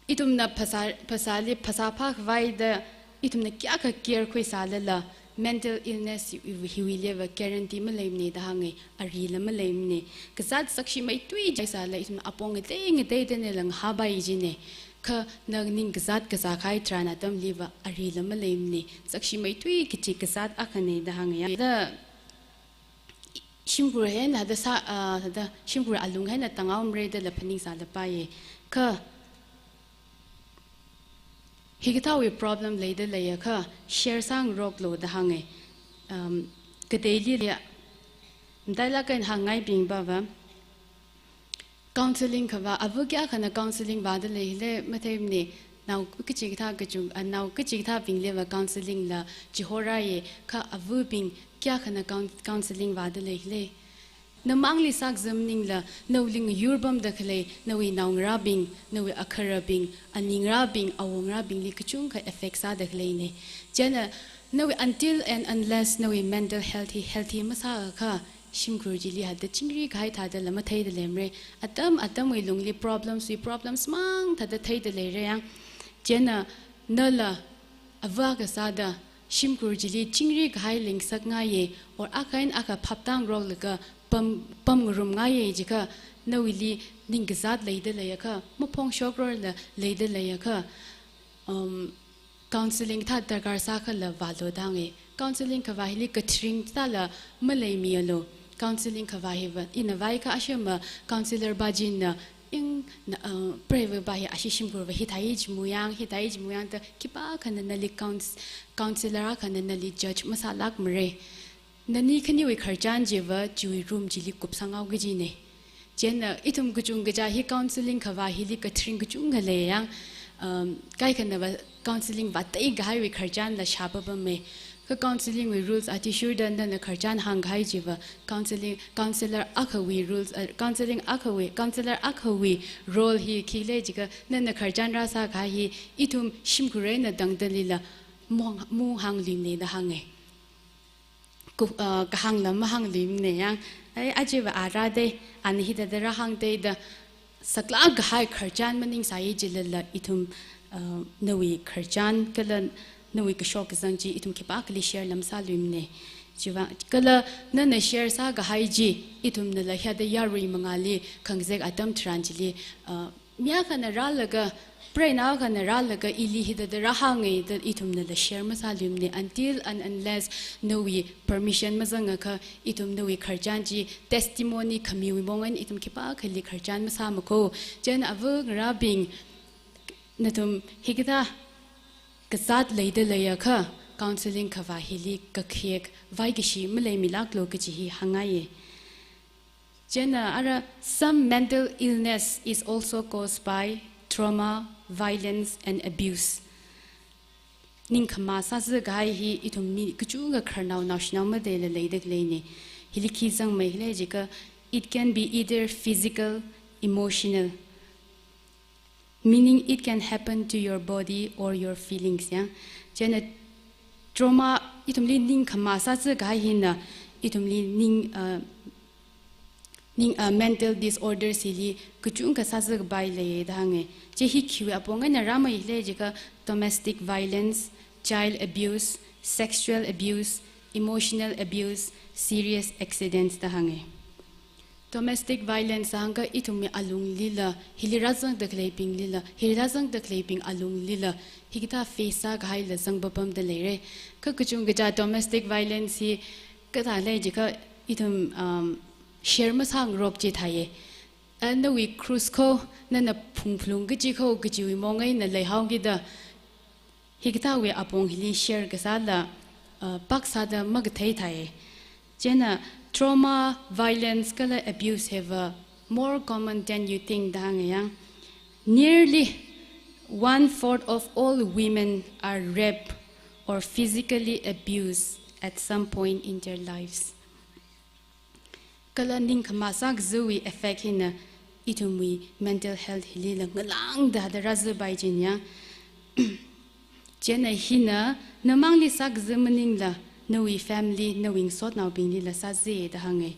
ithumna phasā, phasāli phasā phākhavaida, ithumna kayākha care khuisālala, mental illness hi, hi, hiwuiliva guarantee maleimana da hānga, arila maleimana. Kazāt sakshimeithui jihaisāla, ithumna apong ngatei ngatei tanela ngahāpai jina. Kha na ningkazāt kazākahai tharan atamliva arila maleimana. Sakshimeithui kachi kazāt akhana da hānga ya. Da shimkhur hi eina da sā, ah, da shimkhur alung hi eina tānghaomara dala phaningsālapaiya. Kha hikathāwui problem leida leiakha share sāngaroklu da hānga. Um, kateili leiya, matailāk eina hāngngaibing pava, counseling khavā, ava kayākhana counseling vāda leila matheimana, nao kachikathā kachung, ah, nao kachikathābingliva counseling la chihorāya, kha avabing kayākhana coun-, counseling vāda leila. Namangli sākazā maningla, nawui ngayur pamda khalei, nawui naongarābing, nawui akharabing, aningarābing, awongarābingli kachungkha effect sāda khaleina. Chieina, nawui until and unless nawui mental health hi healthy masāakha, shimkhur chili hithāda chingri kahai thādala matheida leimara. Atam atamwui lungli problems wui problems mang thāda theida leira yang. Chieina, nala ava kasāda shimkhur chili chingri kahai lengsakngaiya, or akha eina akha phaptāngaroklaga pam, pamngarumngaiya jiakha, nawuili ningkazāt leida leiakha, maphongshokrarla leida leiakha, um, counseling thā darkar sākhala vālu da hānga. Counseling khavā hili katharing thāla maleimialu. Counseling khavā hiva, ina vāakha ashema counselor pā china, ing, na, uh, preiva pā hi ashi shimkhurva hithāi chimu yang, hithāi chimu yang da khipākhana nali couns-, counselor akhana nali judge masālākmara. Nani khaniwui khararchan chiva chiwui room chili kupsangao kajina. Chieina ithum kachungkachā hi counseling khavā hili katharing kachungkha lei yang, um, kaikhanava counseling vāteikahaiwui khararchanla shāpapama. Kha counseling wui rules athishurda nana khararchan hāngkahai chiva, counseling, counselor akhawui rules, uh, counseling akhawui, counselor akhawui role hi khikhala jiakha, nana khararchan rāsākahai hi ithum shimkhur eina tangdalila mung, mung hāngluimana da hānga. Ku-, uh, kahāngla mahāngluimana yang, ai, achiva ara dei, ana hithāda rāhāng dei da, saklāk kahai khararchan maningsāya jilala ithum, uh, nawui khararchan kala nawui kashok kazang chi ithum khipākhali share la masāluimana. Chiva, kala nana share sākahai chi, ithumnala hithāda yarui mangāli khangazek atam tharan chili, uh, mi akhana rālaga, preinao akhana rālaga ili hithāda rāhānga da ithumnala share masāluimana, until and unless nawui permission mazangakha ithum nawui khararchan chi testimony khamiwui mong eina ithum khipākhali khararchan masāmako. Chieina avangarābing, nathum hikathā kazāt leida leiakha counseling khavā hili kakhayak vaikashi maleimilāklu kaji hi hāngngaiya. Chieina ara, some mental illness is also caused by trauma, violence and abuse. Ningkhama sāzakahai hi ithum mi kachungkha khararnao naoshinao madeila leida khaleina. Hili khi zangmei khala jiakha, it can be either physical, emotional, meaning it can happen to your body or your feelings, ya. Chieina trauma, ithumli ningkhama sāzakahai hina, ithumli ning, uh, ning, uh, mental disorders hili kachungkha sāzakapai leiya da hānga. Chi hi khiwui apong eina rāmei khala jiakha domestic violence, child abuse, sexual abuse, emotional abuse, serious accidents da hānga. Domestic violence hāngkha ithumwui alunglila, hili rāzangda khaleibinglila, hili rāzangda khaleibing alunglila, hikathā face sākahaila zangpapamda leira. Kha kachungkacha domestic violence hi kathā lei jiakha ithum, um, share masāngarok chi thāya. A, nawui crush kho, nana phungphalung kaji kho, kajiwui mong eina leihaokida, hikathāwui apong hili share kasāla, uh, pāksāda makathei thāya. Chieina trauma, violence kala abuse hiva more common than you think da hānga yang. Nearly one fourth of all women are raped or physically abused at some point in their lives. Kala ningkhama sākaziwui effect hina ithumwui mental health hilila ngalāngda da rāzāpai jin yang. Chieina hina namangli sākazi maningla, nawui family, nawui ngasotnaobinglila sāzi da hānga.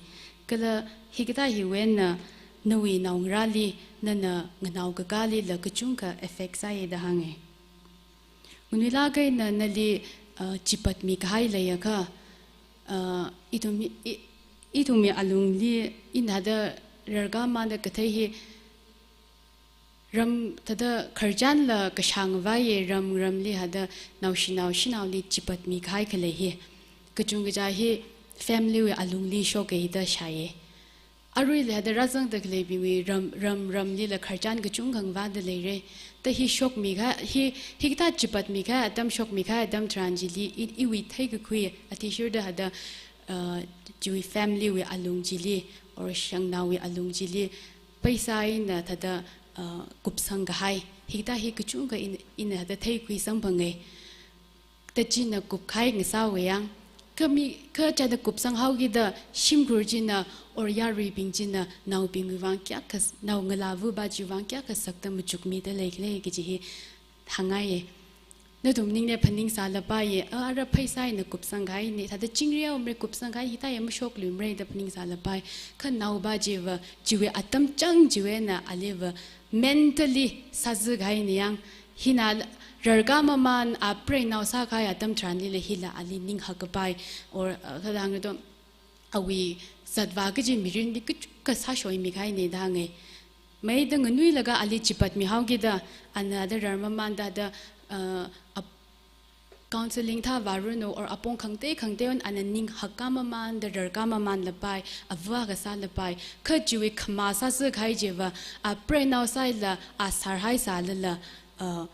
Kala hikathā hiwui eina nawui naongarāli, nana nganao kakālila kachungkha effect sāya da hānga. Nganuilāk eina nali, uh, chipatmi kahai leiakha, uh, ithum, i, ithumwui alungli ina da rarkāmamānda kathei hi ram thāda khararchanla kashāng vāya, ram ramli hāda naoshinao shanaoli chipatmi kahai khalei hi. Kachungkacha hi family wui alungli shoka da shāya. Aruila hāda rāzangda khaleibingwui ram, ram, ramlila khararchan kachungkha vāda leira. Da hi shokmi kahai, hi, hikathā chipatmi kahai atam, shokmi kahai atam tharan chili, i, iwui theikakhui, athishurda hāda, uh, chiwui family wui alung chili, or shangnaowui alung chili, paisa eina thāda, uh, kupsang kahai. Hikathā hi kachungkha in, ina hāda theikhui samphanga. Da china kupkahai ngasāwa yang. Kha mi, kha china kupsanghaokida shimkhur china or yaruibing china naobingwui vang kayākha s-, nao ngalāva pa chiwui vang kayākha sakta machukmida leikhala kaji hi hāngngaiya. Nathum ningli phaningsālapaiya, a, ara paisa eina kupsangkahaina, thāda chingri haomara kupsangkahai, hithāya mashokluimara da phaningsālapai. Kha nao pa chiva, chiwui atam chang chiwui eina aliva mentally sāzi kahaina yang, hina rarkāmamān a preinao sākahai atam tharanlila hila ali ning hakkapai, or, uh, kha hāngdo, awui zatvā kaji mirinli kachungkha sāshoimi kahaina da hānga. Maida nganuilaga ali chipatmihaokida, ana da rarmamānda da, uh, ap-, counseling thā vāranu, or apong khangatei khangateiwui eina ana ning hakkāmamānda rarkāmamānlapai, ava kasālapai, kha chiwui khama sāzi kahai chiva, a preinao sālala, a sārhai sālala, uh,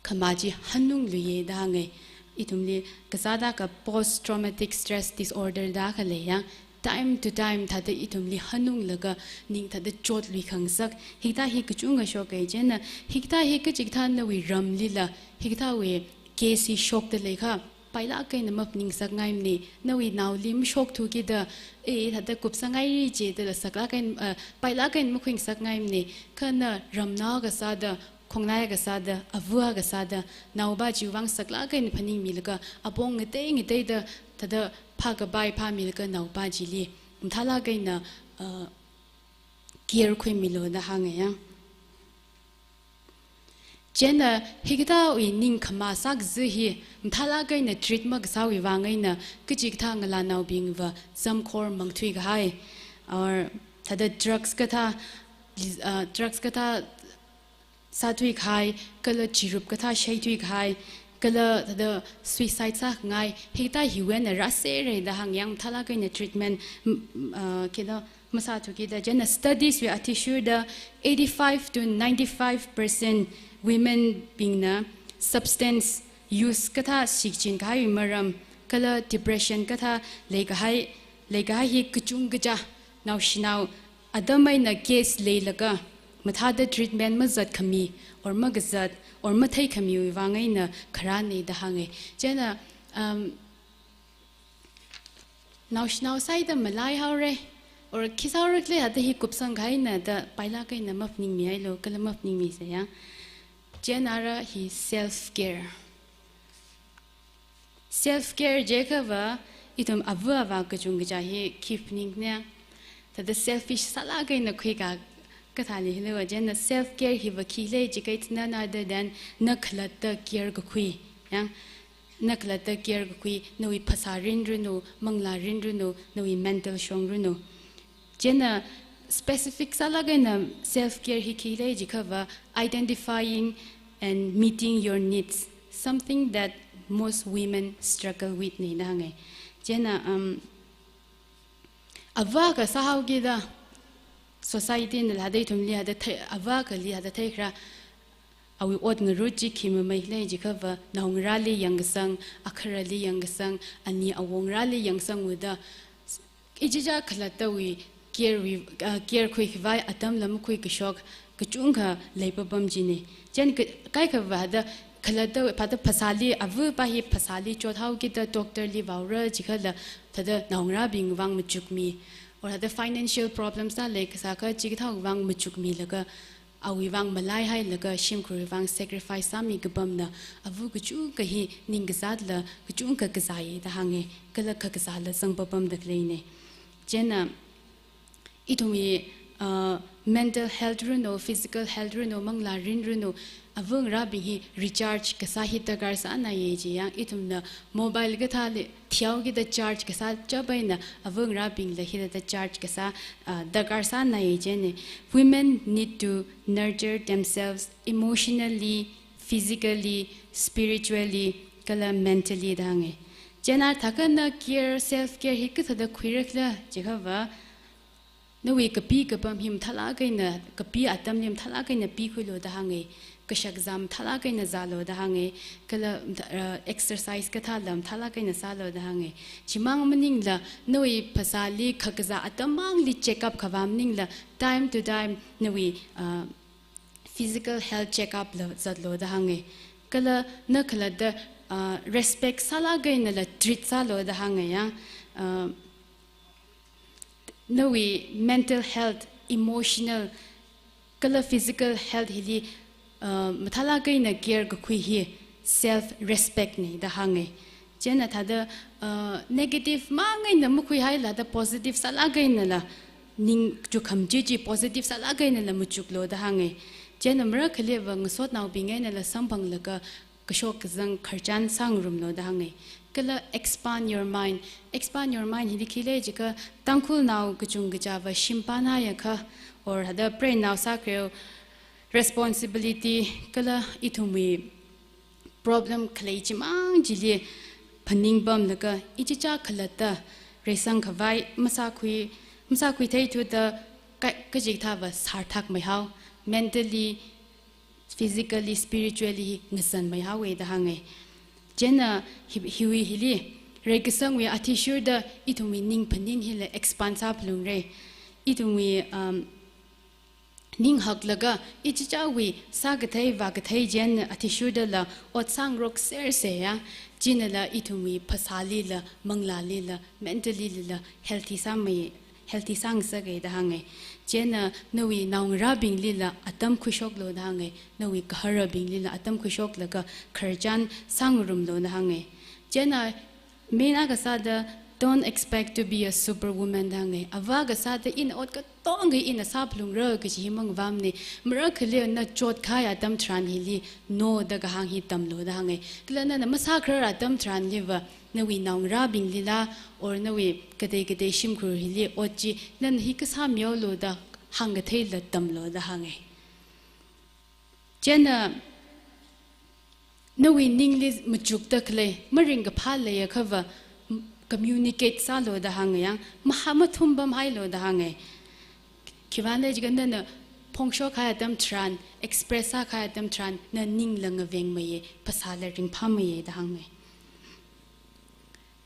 khama chi hanungluiya da hānga. Ithumli kasāda ka post traumatic stress disorder da khalei yang, time to time thāda ithumli hanunglaga ning thāda chotlui khangasak. Hikathā hi kachungkha shoka. Chieina hikathā hi kachikathā nawui ramlila, hikathāwui case hi shokda leiakha, pailāk eina maphaningsakngaimana. Nawui naoli mashokthu kida, e, thāda kupsangngaira jidala saklāk eina, uh, pailāk eina makhuingasakngaimana. Kha na ramnao kasāda, khongnai kasāda, ava kasāda, nao pa chiwui vang saklāk eina phaningmilaga, apong ngatei ngateida thāda phākapai phāmilaga nao pa chili mathālāk eina, uh, care khuimilu da hānga yang. Chieina hikathāwui ning khama sākazi hi mathālāk eina treat makasāwui vang eina kachikathā ngalānaobingva zamkhor mangthui kahai, or thāda drugs kathā, uh, drugs kathā sāthui kahai, kala chirup kathā shaithui kahai, kala thāda suicide sāngai, hikathā hiwui eina rāsera da hānga yang, mathālāk eina treatment, m-, m-, uh, kida masāthu kida. Chieina studies wui athishurda eighty-five to ninety-five percent women bingna substance use kathā shichin kahaiwui maram, kala depression kathā leikahai, leikahai hi kachungkacha naoshinao atam eina case leilaga mathāda treatment mazatkhami, or makazat, or matheikhamiwui vang eina kharāna da hānga. Chieina, um, naoshinao sāida malaihaora, or khi sāhaora khala thāda hi kupsangkahaina da pailāk eina maphaningmihailu, kala maphaningmisa yang. Chieina ara hi self care. Self care jiakhava, ithum ava avā kachungkacha hi khi phaningna, thāda selfish sālāk eina khuika kathāli hilu. Chieina self care hiva khi lei jiakha it's none other than na khalatta care kakhui. Yang, na khalatta care kakhui, nawui phasā ringranu, manglā ringranu, nawui mental shongranu. Chieina specific sālāk eina self care hi khi lei jiakhava identifying and meeting your needs, something that most women struggle with nei da hānga. Chieina, um, ava kasā haokida society nala hithāda ithumli hithāda thei, ava kali hithāda theikharā, awui ot ngarut chi khi mamei lei jiakhava naongarāli yangkasang, akharali yangkasang, ani awungarāli yangsanghaoda, ichichā khalattawui care wui, ah, care khuikhavai atamla makhuikashok kachungkha leipapam chi nei. Chieina ka-, kaikhava hithāda khalattawui phāda phasāli, avapa hi phasāli chothaokida doctor li vaora jiakhala hithāda naongarābing vang machukmi, or hithāda financial problems la leikasā kha chikathāwui vang machukmilaga, awui vang malaihailaga shimkhurwui vang sacrifice sāmi kapamna, ava kachungkha hi ningkazatla kachungkha kazāya da hānga, kala kakazāla zangpapamda khalei nei. Chieina ithumwui, uh, mental health runo, physical health runo, manglā mirin runo, avangarābing hi recharge kasā hi darkar sānaiya. Chiyang ithumna mobile kathāli thihaokida charge kasā chap eina avangarābingla hithāda charge kasā, ah, darkar sānaiya. Chieina women need to nurture themselves emotionally, physically, spiritually, kala mentally da hānga. Chieina thākha na care, self care hi kathāda khuirakhala jiakhava, nawui kapi kapam hi mathālāk eina, kapi atamli mathālāk eina pikhuilu da hānga, kashak zam mathālāk eina zālu da hānga, kala, uh, exercise kathāla mathālāk eina sālu da hānga. Chimang maningla, nawui phasāli khakazā atam mangli check up khavā maningla, time to time nawui, uh, physical health check up la zatlu da hānga. Kala na khalatta, uh, respect sālāk einala treat sālu da hānga ya. Uh, nawui mental health, emotional, kala physical health hili, uh, mathālāk eina care kakhui hi self respect nei da hānga. Chieina thāda, uh, negative mang eina makhuihaila da positive sālāk einala ning chukhamchi chi positive sālāk einala machuklu da hānga. Chieina marakhaliva ngasotnaobing einala samphanglaga kashok kazang khararchan sāngarumlu da hānga. Kala expand your mind. Expand your mind hili khi lei jiakha Tangkhulnao kachungkachāva shim pānhaiakha, or hithāda preinao sākhareo responsibility kala ithumwui problem khalei chimang chili phaningpamlaga ichichā khalatta reisang khavai masākhui, masākhuitheithuda ka-, kachikathāva sarthak maihao, mentally, physically, spiritually hi ngazan maihaowa da hānga. Chieina hi, hiwui hili, reikasangwui athishurda ithumwui ning phaning hila expand sāphalungra. Ithumwui, um, ning haklaga ichichāwui sākathei vākathei chieina athishurdala ot sāngarok serse ya, chinala ithumwui phasālila, manglālila, mentally lila healthy sāmei, healthy sāngasaka da hānga. Chieina nawui naongarābinglila atam khuishoklu da hānga, nawui gaharabinglila atam khuishoklaga khararchan sāngarumlu da hānga. Chieina main akha sāda, don't expect to be a superwoman da hānga. Ava kasāda ina ot katonga ina sāphalungra kaji hi mangavamana. Marakhali na chotkahai atam tharan hili no da kahāng hi tamlu da hānga. Kala nana masākharar atam tharanliva nawui naongarābinglila, or nawui katei katei shimkhur hili ot chi nana hi kasā mihaolu da hāngkatheila tamlu da hānga. Chieina nawui ningli machukda khalei, maringkaphā leiakhava, communicate sālu da hānga ya, maha-, mathumpamhailu da hānga. Khiwuivang jiakha nana phongshokhai atam tharan, express sākhai atam tharan, na ningla ngavengmeiya, phasāla ringphāmeiya da hānga.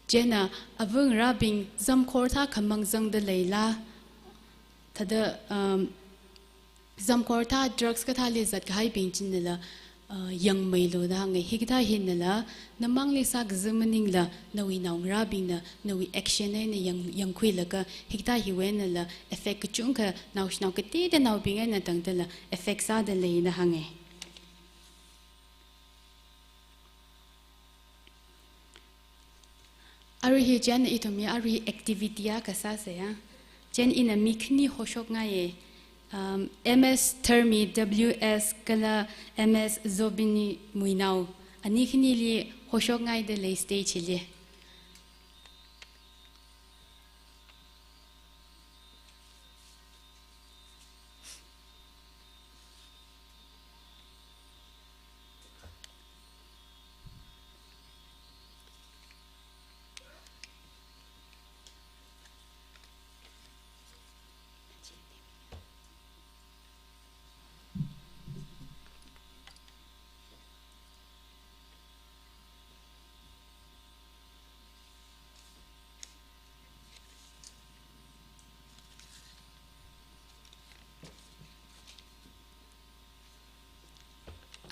Chieina avangarābing zamkhor thā khamang zangda leila, thāda, um, zamkhor thā drugs kathāli zatkahaibing chinala, uh, yangmeilu da hānga. Hikathā hinala namangli sākaza maningla nawui naongarābingna nawui action eina yang, yangkhuilaga hikathā hiwui einala effect kachungkha naoshinao kateonao bing eina tangdala effect sāda lei da hānga. Arui hi chieina ithumwui arui activity akha sāsa ya. Chieina ina mi khani hoshokngaiya. Um, M S Tharmi W S kala M S Zobini Muinao. Ani khanili hoshokngaida lei stage hili.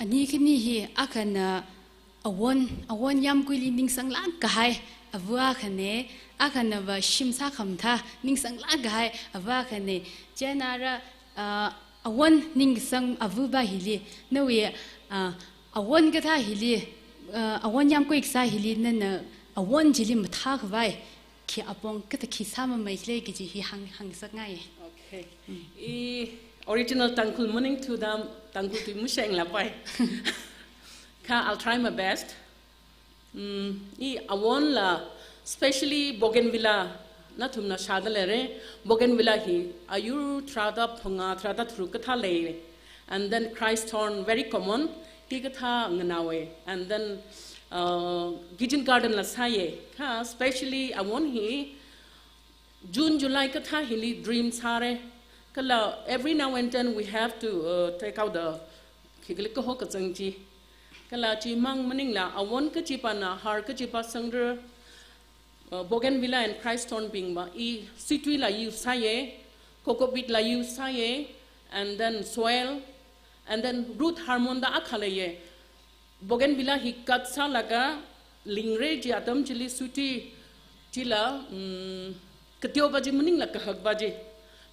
Ani khani hi akhana awon, awon yamkuili ningsanglāk kahai ava akhana, akhanava shim sākhamathā ningsanglāk kahai ava akhana. Chieina ara, ah, awon ningsang avava hili, nawui, ah, awon kathā hili, ah, awon yamkui kasā hili, nana awon chili mathākhavai khi apong kathā khi sāmamei khala kaji hi hāng, hāngsakngai. Okay. I original Tangkhul maningthuda Tangkhul tui mashenglāpai. Kha I'll try my best. Mm, i awonla, especially bougainvillea, nathumna shāda leira. Bougainvillea hi ayur tharāda phangā, tharāda tharuk kathā lei. And then Christ thorn, very common, hikathā nganaowa. And then, uh, kitchen gardenla sāya. Kha especially awon hi June, July kathā hili trim sāra. Kala every now and then we have to, uh, take out the khiklik kaho kazang chi. Kala chimang maningla awon kachipana har kachipa sangra, uh, bougainvillea and Christ thorn bingva i suituila use sāya, coco peatla use sāya, and then soil, and then root hormoneda akha leiya. Bougainvillea hi cut sālaga lingra, chi atam chili suitui chila, mm, kateopa chi maningla kahakpa chi.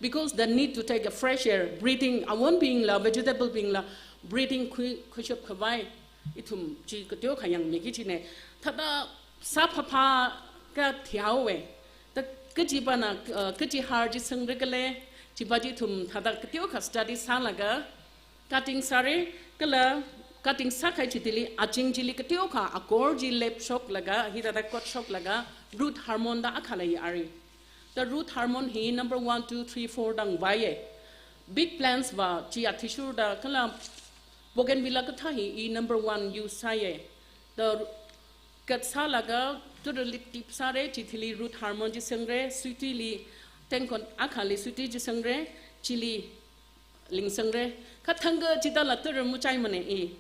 Because they need to take a fresh air, breathing, awonbingla, vegetable bingla, breathing khui, khuishap khavai, ithum chi kateokha yangmiki kajina. Thāda sāphāphā kathi haowa. Da kachipana, uh, kachi har chi sangra khala, chipa chi ithum thāda kateokha study sālaga, cutting sāra, kala cutting sākahai chithili, aching chili kateokha akor chi lepshoklaga, hithāda kotshoklaga, root hormoneda akha lei ara. Da root hormone hi number one, two, three, four dang vāya. Big plantsva chi athishurda, kala bougainvillea kathā hi i number one use sāya. Da cut sālaga, tharali dip sāra, chithili root hormone chi sangra, suituili, tengkon akhali suitui chi sangra, chili ling sangra. Kha thangkha chithāla thara machaimana i.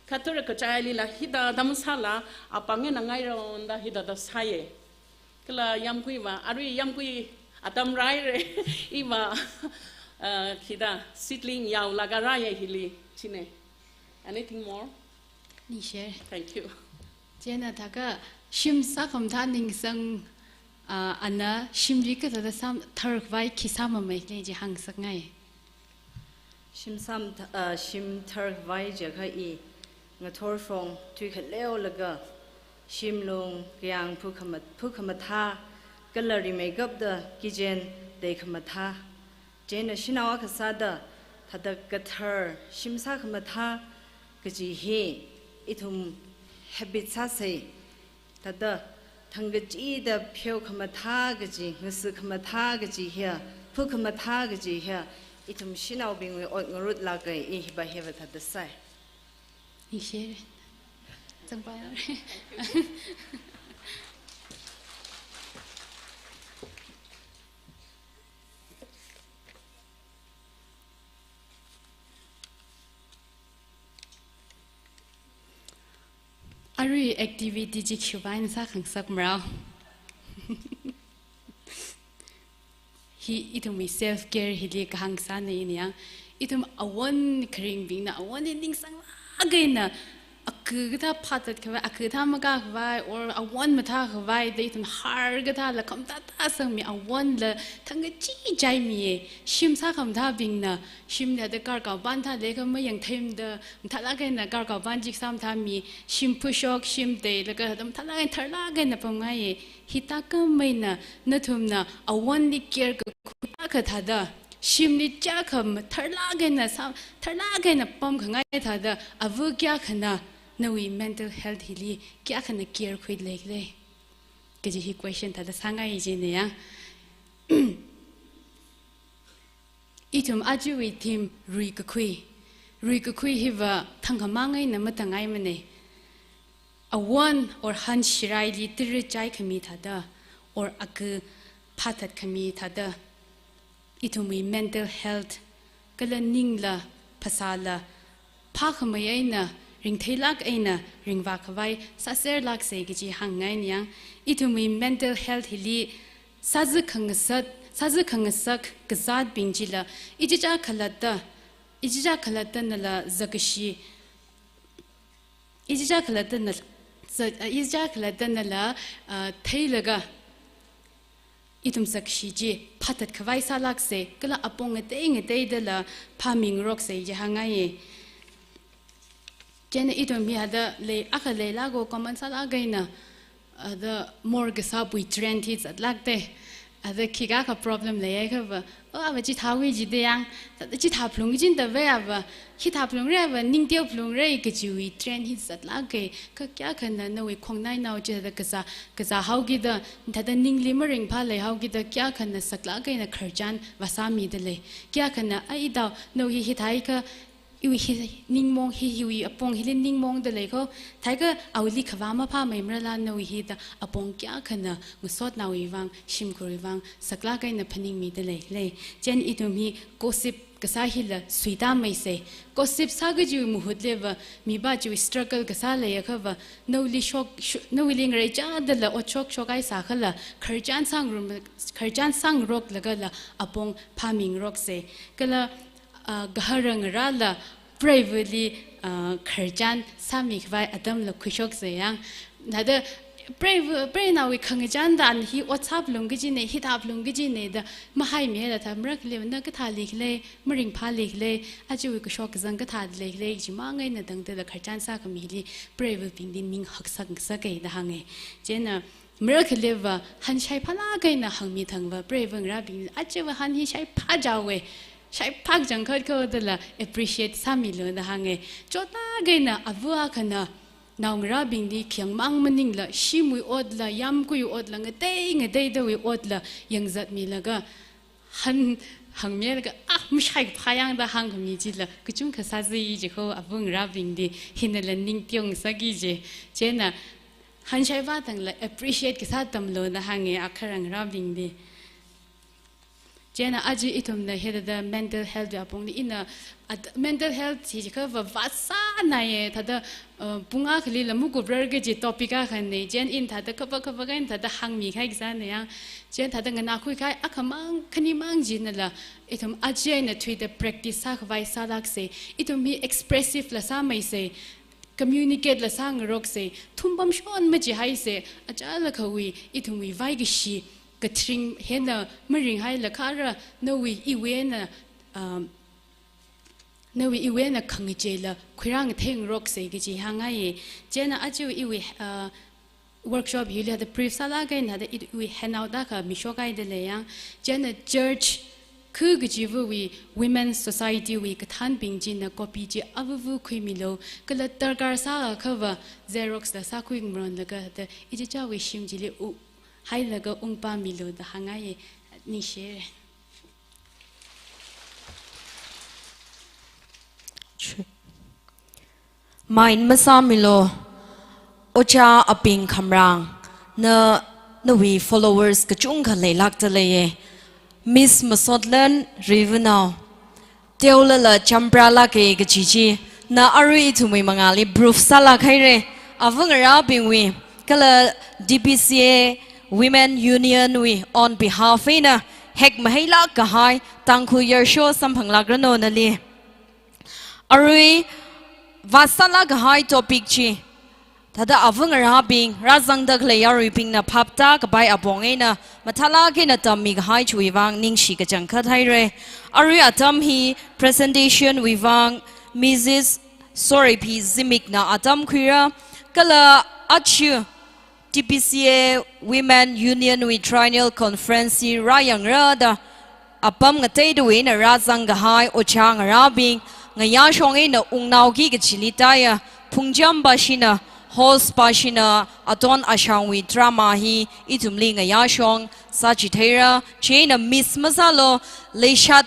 Kha thara kachailila hithāda masāla, apāng eina ngaironda hithāda sāya. Kala yamkuiva, arui yamkui atam rāhaira, iva, uh, hithāda seedling yaolaga rāya hili, china. Anything more? Ningshi. Thank you. Chieina thākha shim sākhamathā ningsang, ah, ana shimli kathāda sā, tharkhavai khi sāmamei khala chi hāngsakngai. Shim sām tha-, ah, shim tharkhavai jiakha i ngathor shong tui khaleolaga shimlung kayāng phukhama-, phukhamathā, kala rimeikapta kitchen teikhamathā. Chieina shanao akha sāda, thāda kathar shim sākhamathā kaji hi ithum habit sāsa. Thāda thangkachida pheokhamathā kaji, ngasukhamathā kaji hiya, phukhamathā kaji hiya, ithum shanaobingwui ot ngarutlāka, i hiva hiva thāda sāi. Ningshi. Zangpai. Arui activity chi khiwui vang sākhangasak marao. Hi ithumwui self care hili kahāng sāna ina yang. Ithum awon kharingbingna, awon hi ningsanglāk eina, aku kathā phāthatkhavai, aku kathā makākhavai, or awon mathākhavai, da ithum har kathāla khamathā thā sangmi, awonla thangkachi chaimi, shim sākhamathābingna, shimli thāda karkao pān thā leikha mayang theimada, mathālāk eina karkao pān chi sāmathāmi, shim phushok, shim teilaga, mathālāk eina tharlāk eina pamngai. Hithākhameina, nathumna awonli care kakhui akha thāda, shimli chākham tharlāk eina sā, tharlāk eina pamkhangai thāda, ava kayākhana nawui mental health hili kayākhana care khuilei khala kaji hi question thāda sāngai jina yang. Ithum ajawui theme ruikakhui. Ruikakhui hiva thangkhamang eina matāngaimana. Awon or han shiraili tara chaikhami thāda, or aku phāthatkhami thāda, ithumwui mental health, kala ningla, phasāla, phākhamei eina, ringtheilāk eina, ringvākhavai sāserlāksa kaji hāngngaina yang. Ithumwui mental health hili sāzak khangasak, sāzak khangasak kazātbing chila, ichichā khalatta, ichichā khalatta nala zakashi, Ichichā khalattana, sa-, ichichā khalattana la, ah, theilaga ithum sakshi chi phāthat khavai sālāksa, kala apong ngatei ngateida la phāmingaroksa chi hāngngaiya. Chieina ithum hi hithāda lei, akha leilāka common sālāk eina, hithāda more kasāwui trend hi zatlākta. Hithāda khikha akha problem leiakha va, oh, ava chithāwui jida yang, hithāda chithā phalung kajina da va ava, hithā phalungra ava, ning teophalungra kajiwui trend hi zatlāka. Kha kayākhana nawui khongnainao chi hithāda kazā, kazāhaokida, hithāda ningli maringphā leihaokida, kayākhana saklāk eina khararchan vāsāmida lei. Kayākhana, ai dao, nawui hi hithākha, iwui hi ningmaong hi, hiwui apong hili ningmaongda lei kho, thākha awuili khavā maphāmeimarala nawui hi da apong kayākhana ngasotnaowui vang, shimkhurwui vang, saklāk eina phaningmida lei, lei. Chieina ithum hi gossip kasā hila suitāmeisa. Gossip sā kajiwui mahutli va, mipā chiwui struggle kasā leiakha va, nawuili shok, sho-, nawuili ngaraichāda la otshok shokhai sākhala, khararchan sāngarum, khararchan sāngaroklaga la apong phāmingaroksa. Kala, ah, gahara ngarāla preivali, ah, khararchan sāmikhavai atamla khuishoksa yang. Hithāda preiva, preinaowui khangachānda ana hi ot sāphalung kajina, hithā phalung kajina da mahaimihaila thā, marakhali na kathāli khala, maringphāli khala, ajawui kashok kazang kathāli khala, chimang eina tangda la khararchan sākhami hili preivabingli ning haksak ngasakhai da hānga. Chieina, marakhali va han shaiphālāk eina hāngmi thangva, preiva ngarābing, aja va han hi shaiphā jaowa, shaiphā kachangkhat kho da la appreciate sāmilu da hānga. Chotlāk eina ava akhana naongarābingli khayangmang maningla, shimwui otla, yāmguiwui otla, ngatei ngateidawui otla yangzatmilaga, han hāngmilaga, ah, mashaiphā yang da hāngkhami chila, kachungkha sāzui ji kho, ava ngarābingli, hinala ning teongasaki ji. Chieina, han shaiphā tangla appreciate kasā tamlu da hānga, akha ngarābingli. Chieina aja ithumna hithāda mental health wui apongli ina, at-, mental health hi chiakha va vāsānaya, thāda, uh, pung akhali la makuprar kaji topic akhana, chieina ina thāda kapa kapa kaina thāda hāngmikahai kasāna yang. Chieina thāda nganākhuikahai akhamang, khanimang jinala, ithum aja eina thuida practice sākhavai sālāksa, ithum hi expressive la sāmeisa, communicate la sāngaroksa, thumpamshon machihaisa, achālakhawui, ithumwui vaikashi, kathring hina maringhailakha ara, nawui iwui eina, um, nawui iwui eina khangacheila khuirāngatheingaroksa kaji hāngngaiya. Chieina aja iwui, uh, workshop hili hithāda brief sālāk eina hithāda iwui handout akha mishokhaida lei yang. Chieina church khu kajivawui Women Society wui kathānbing china copy chi avava khuimilu, kala darkar sāakha va xerox la sākhuingaronlaga hithāda ichichāwui shim chili u-, hailaga ungpāmilu da hāngngaiya. Ningshi. Main masāmilu, Ojā Aping Khamrang, na, nawui followers kachungkha leilākda leiya. Miss Masotlan Rivanao, teolala champralāka kaji chi, na arui ithumwui mangāli proof sālāk haira, ava ngarābingwui, kala D P C A Women Union wui on behalf eina, hekmahailāk kahai, Tangkhul yarsho samphanglākranu nali. Arui, vāsālāk kahai topic chi, thāda ava ngarābing, rāzangda khalei yaruibingna phaptā kapai apong eina, mathālāk eina tammi kahai chiwui vang ningshi kachangkhat haira. Arui atam hi presentation wui vang Missus Soreipi Zimikna atam khuira, kala aja D P C A Women Union wui Triennial Conference hi rāyangra da, apam ngateidawui eina rāzang kahai ojā ngarābing, ngayāshong eina ungnaoki kachili taiya, phungcham pāshina, host pāshina, Aton Ashangwui drama hi ithumli ngayāshong sāchitheira, chieina miss masālu, leishat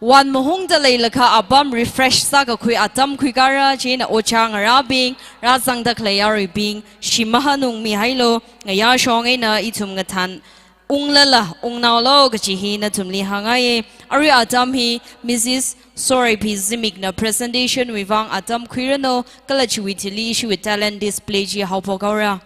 wan mahungda leilakha apam refresh sākakhui atam khuikara, chieina ojā ngarābing, rāzangda khalei yaruibing, shim mahanungmihailu, ngayāshong eina ithum ngathan unglala, ungnaolu kaji hi nathumli hāngngaiya. Arui atam hi Missus Soreipi Zimikna presentation wui vang atam khuiranu, kala chiwui thili ishiwui talent display chi haophok haora.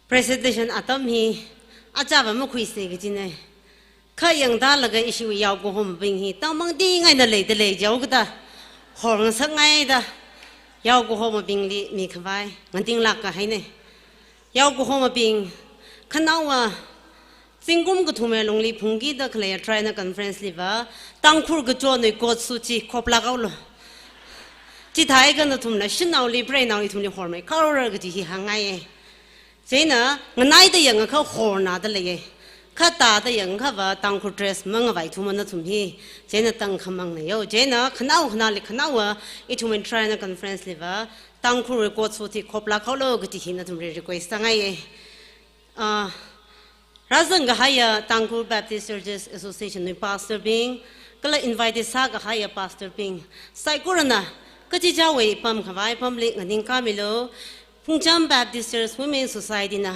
Presentation atam hi achāva makhuisa kajina. Kha yangda laga ishiwui yaokahomabing hi tangmangting eina leida lei jihaokada, horngasakngaida yaokahomabingli mikhavai nganinglāk kahaina. Yaokahomabing, khanaowa zingkum kathum alungli phungkida khaleiya Triennial Conference liva, Tangkhul kachonwui coat suit chi khoplāk haolu. Chithākha nathumla shanaoli preinao ithumli hormeikharora kaji hi hāngngaiya. Chieina nganaida yangakha hornada leiya. Kha tāda yangakhava Tangkhul dress mangavaithuma nathum hi. Chieina tangkhamangna yo. Chieina khanao khanali khanaowa ithumwui Triennial Conference liva Tangkhulwui coat suit hi khoplāk haolu kaji hi nathumli request sāngaiya. Ah, rāzang kahaiya Tangkhul Baptist Churches Association wui pastor bing, kala invite sākahaiya pastor bing saikorana kachichāwui pamkhavai apamli nganingkāmilu. Phungcham Baptist Church Women Society na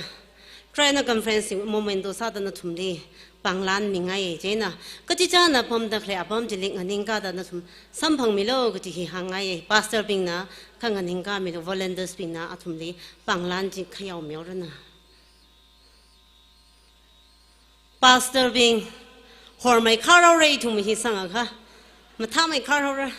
Triennial Conference memento sāda nathumli panglan mingaiya. Chieina kachichāna pamda khalei apam chili nganingkāda nathum samphangmilu kaji hi hāngngaiya. Pastor bingna kha nganingkāmilu, volunteers bingna athumli panglan chi khayaomihaoranu. Pastor bing, hormeikharhaora ithum hi sangakha. Mathāmeikharhaora.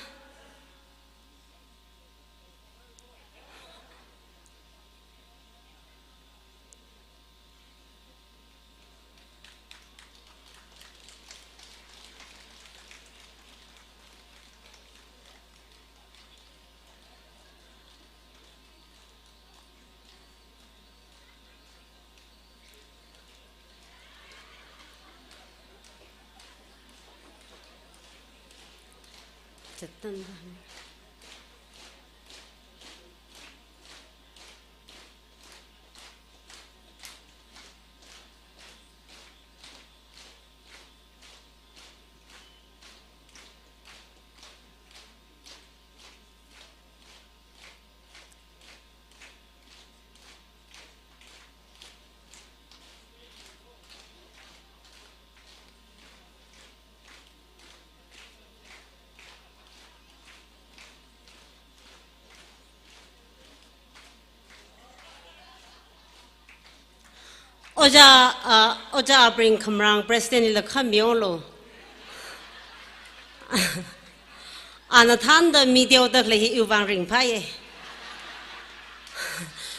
Ojā, ah, Ojā Apring Khamrang, President lila khamihaolu. Ana thānda mi teoda khalei hi iwui vang ringphāya.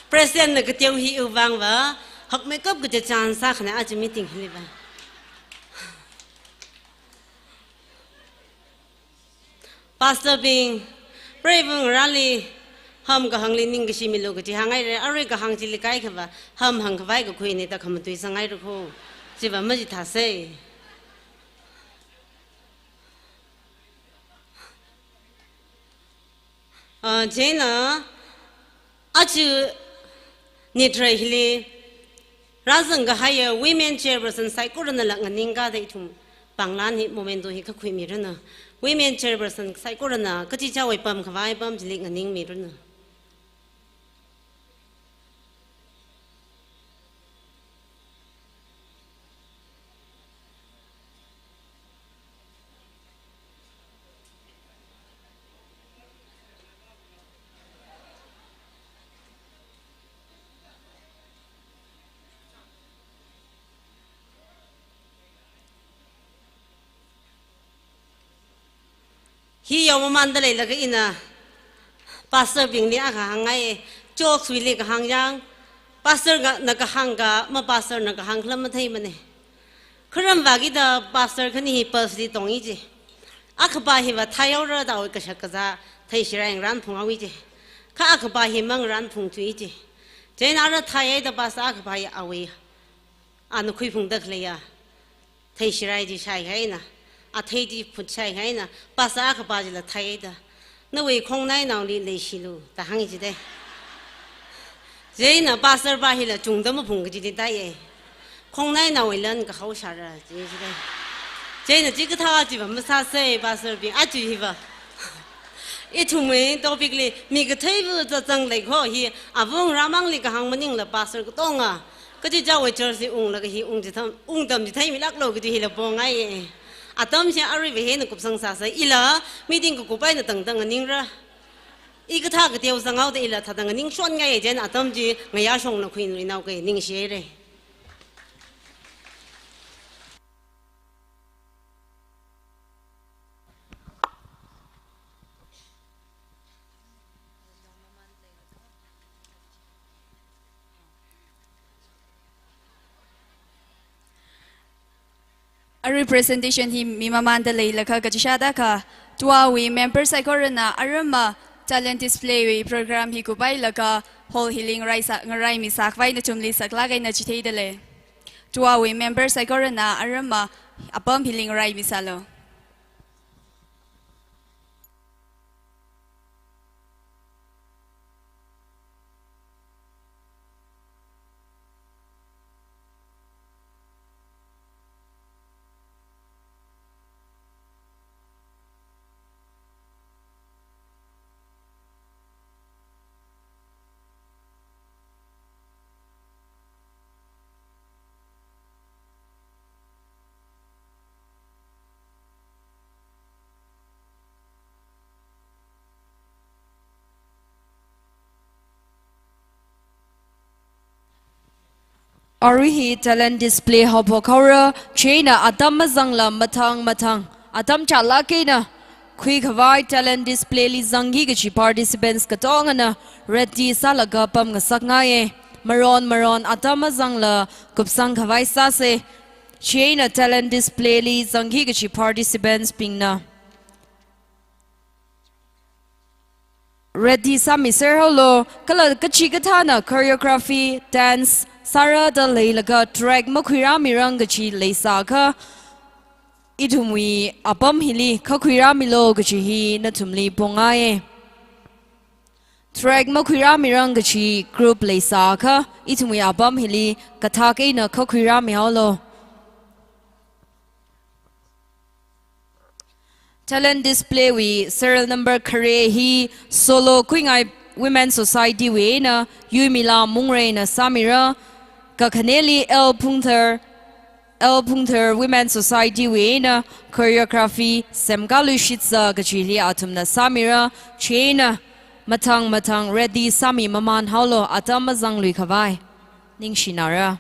President na kateo hi iwui vangva hakmeikap kaja chance sākhana aja meeting hiliva. Pastor bing, preivang rali, ham kahāngli ningkashi milu kaji hānghaira, arui kahāng chili kaikhava, ham hāngkhavai kakhuina da khamatui sāngaira kho, chiva machithāsa. Ah, chieina, aja nitrai hili, rāzang kahaiya women chairperson saikoranala nganingkāda ithum panglan hi memento hi kakhuimiranu. Women chairperson saikorana kachichāwui pamkhavai apam chili nganingmiranu. Hi yaomamanda leilaga ina pastor bingli akha hāngngai, church wuili kahāng yang, pastor na kahāng kha ma pastor na kahāng khala matheimana. Kharam vākida pastor khani hi pulse li tongi ji. Akhapa hiva thaihaora da awui kashak kazā theishira ngarān phunghaowa ji. Kha akhapa hi mangarān phungthui ji. Chieina ara thaihaida pastor akhapa hi awui ana khuiphungda khaleiya theishirai ji shaihaina, athei ji phutshaihaina, pastor akhapa jila thaihaida, nawui khongnainaoli leishilu da hāngi jida. Chieina pastor pa hila chungda maphung kajili taiya. Khongnainaowui lan kahao shāra ji jida. Chieina chikathā chiva masāsa pastor bing, aja hiva. Ithumwui topic li mi katheiva zazang lei kho hi, avung ramangli kahāng maningla pastor katonga kachichāwui church li unglaga hi ung chitham, ungtam chitheimilāklu kaji hila pongaiya. Atam chi aruiva hina kupsang sāsa, ila meeting kakup eina tangtang aningra. I kathā kateo zanghaoda ila thāda nganingshonngai, chieina atam chi ngayā shongna khuiluinao kai, ningshihaira. Arui presentation hi mi mamānda leilakha kachishāda kha, tuawui member saikorana aramma talent display wui program hi kuphailaga hall hili ngaraisa-, ngaraimi sākhavai nathumli saklāk eina chitheida lei. Tuawui member saikorana aramma apam hili ngaraimi sālu. Arui hi talent display haophok haora, chieina atam mazangla mathang mathang atam chālāk eina khuikhavai talent display li zangki kachi participants katongana ready sālaga pamngasakngaiya. Maron maron atam mazangla kupsangkhavai sāsa. Chieina talent display li zangki kachi participants bingna ready sāmiser haolu, kala kachikathāna choreography, dance sārada leilaga track makhuirāmirang kachi leisākha, ithumwui apam hili kha khuirāmilu kachi hi nathumli pongaiya. Track makhuirāmirang kachi group leisākha, ithumwui apam hili kathak eina kha khuirāmi haolu. Talent display wui serial number khare hi solo khuingai Women Society wui eina Yuimila Mungreina sāmira, kakhaneli L Phungthar, L Phungthar Women Society wui eina choreography Semkalui Shitsa kachili athumna sāmira, chieina mathang mathang ready sāmi mamān haolu atam mazangluikhavai. Ningshinara.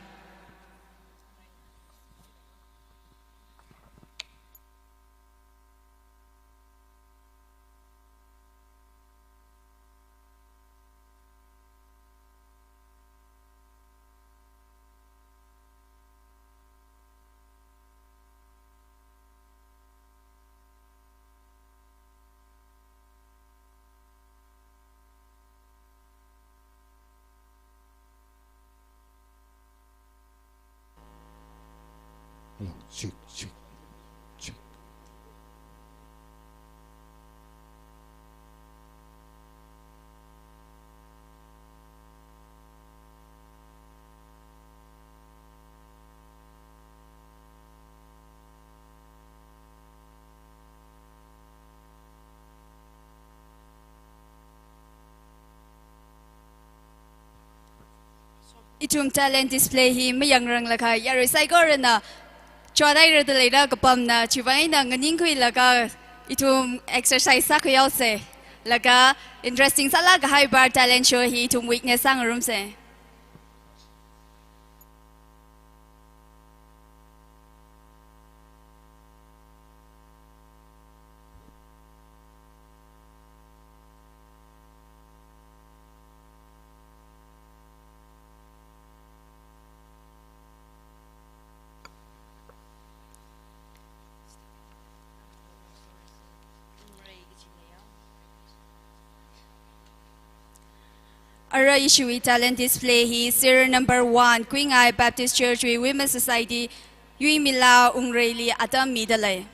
Hello, check, check, check. Ithum talent display hi mayangranglakha yarui saikorana chothairada leira, kapamna chiwui vang eina nganingkhuilaga ithum exercise sākhui haosa. Laga interesting sālāk kahai bar talent show hi ithum witness sāngarumsa. Ara ishiwui talent display hi serial number one Kuingai Baptist Church wui Women Society Yuimila Ungreili atam mida lei.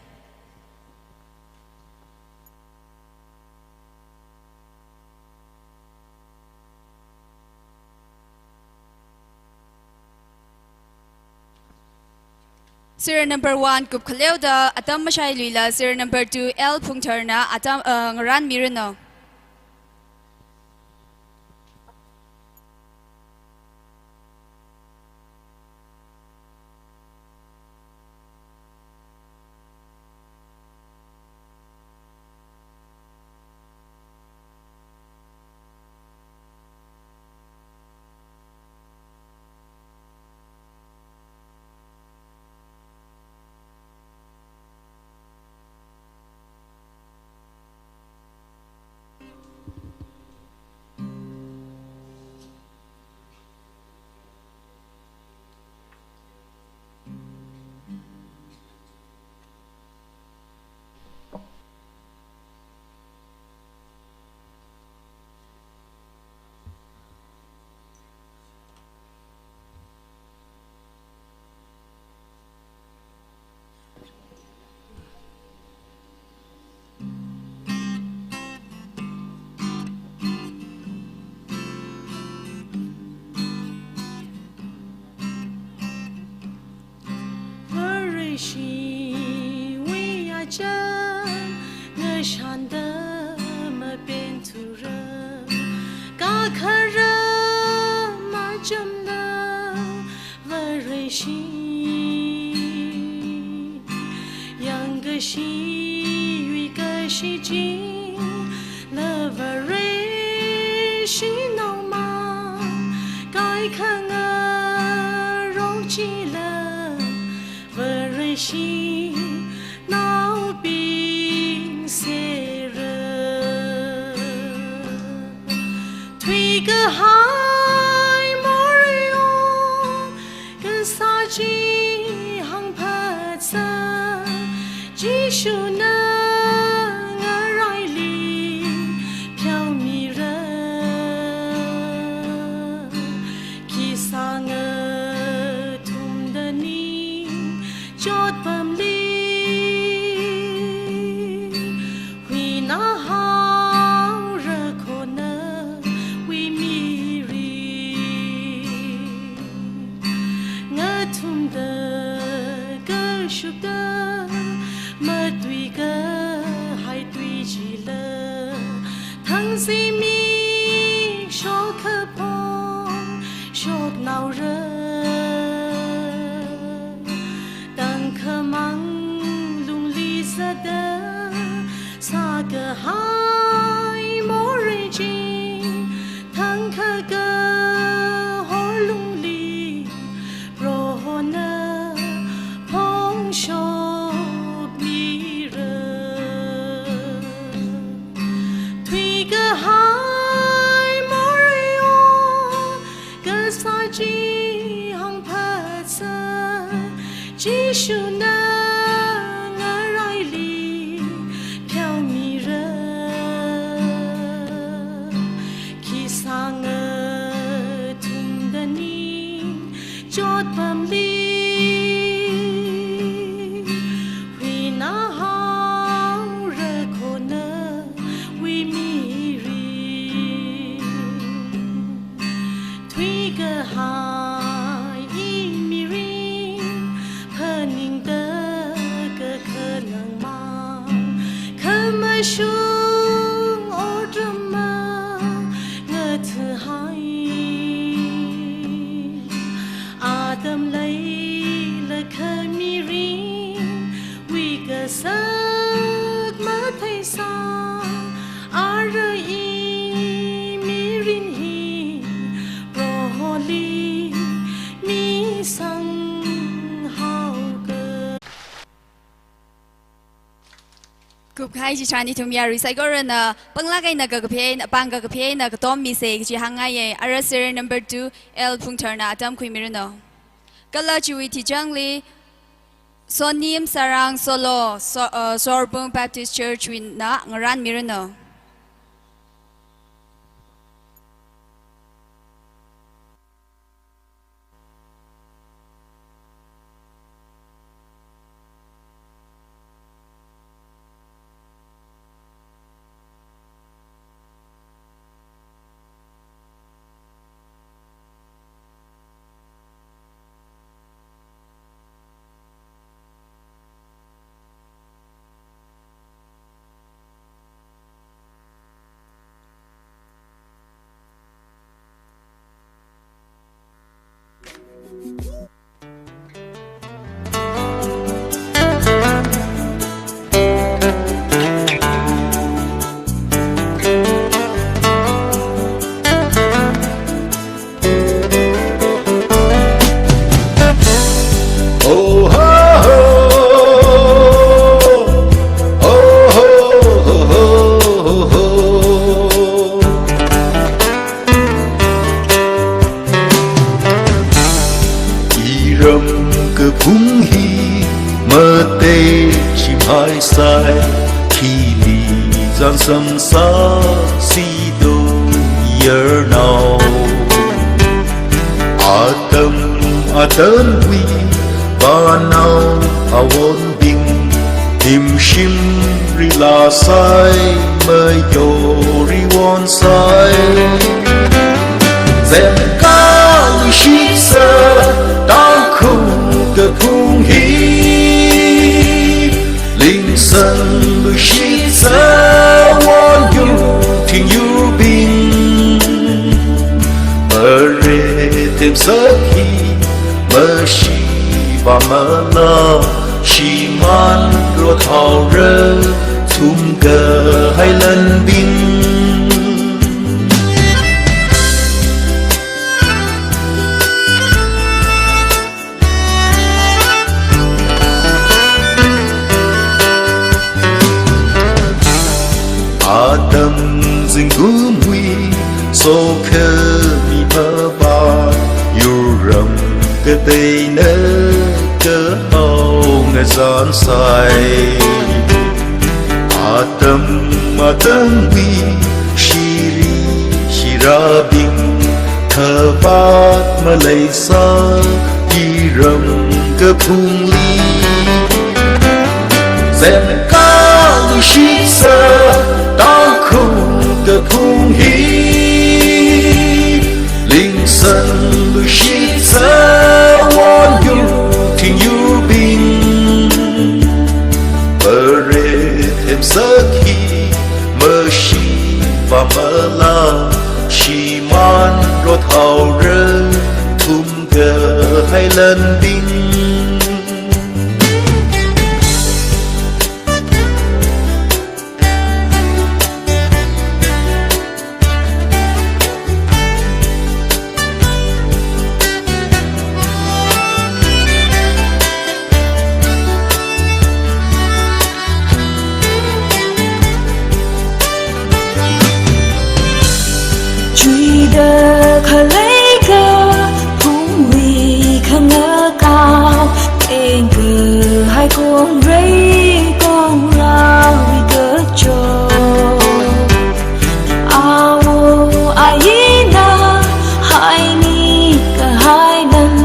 Serial number one kupkhaleoda atam mashailuila serial number two L Phungtharna atam, uh, ngarānmiranu. Zimik shokkaphok shoknaora, tangkhamang lungli zatda sākahai morei chi, thangkha kahor lungli Prohona phongshokmira. Thuikahai morei o, kasā chi hāngphatsa, Jishuna ngaraili pheomira. Khisānga thumda ning chotpamli, huina haora khona wimiri. Thuikahai mirin phaningda kakhanangmang, khamashung otrama ngathahai. Atam leilakha mirinwui kasak matheisā, ara i mirin hi Proholi misanghaoka. Kupkahai chitharan ithum yarui saikorana panglāk eina kakaphā, apāng kakaphā eina katom misa kachi hāngngaiya. Ara serial number two, L Phungtharna atam khuimiranu. Kala chiwui thichangli Sonim Sarang Solo, So-, uh, Sorbung Baptist Church wuina ngarānmiranu. Iram kaphung hi matei chimhaisai, khili zangsamsā sido yarnao. Atam atamwui vanao awon bing, himshim rilāsai mayori wonsai. Zemkali shitsa Tangkhul kaphung hi, lingsanlu shitsa won yur thingyurbing. Pare temsak hi mashi vāmala, shimān rothaora thumkahai lanbing. Atam zingkumwui sokhami phapā, yurram kateina kahao ngazansai. Atam atamwui shiri shirābing, khavāt maleisā iram kaphungli. Zemkali shitsa Tangkhul kaphung hi, lingsanlu shitsa won yur thingyurbing. Pare temsak hi mashi pamala, shimān rothaora, thumkahai lanbing. Chuida khalei kaphungwui khangakao, engkahai kongrei kongraowui kachot. Awo ayina haini kahai lam,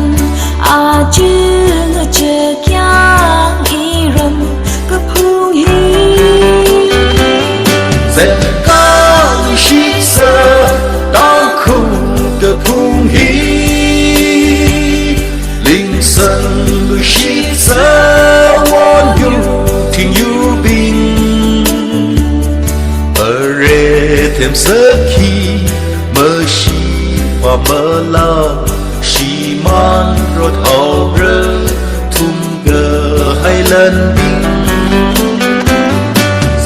achung achakyang iram kaphung hi. Zemkang shitsa takhum kaphung hi. Lingsan lushitsa won yu thing yubing. Are themsakhi mashi pamala, shimān rothaora, thumkahai lanbing.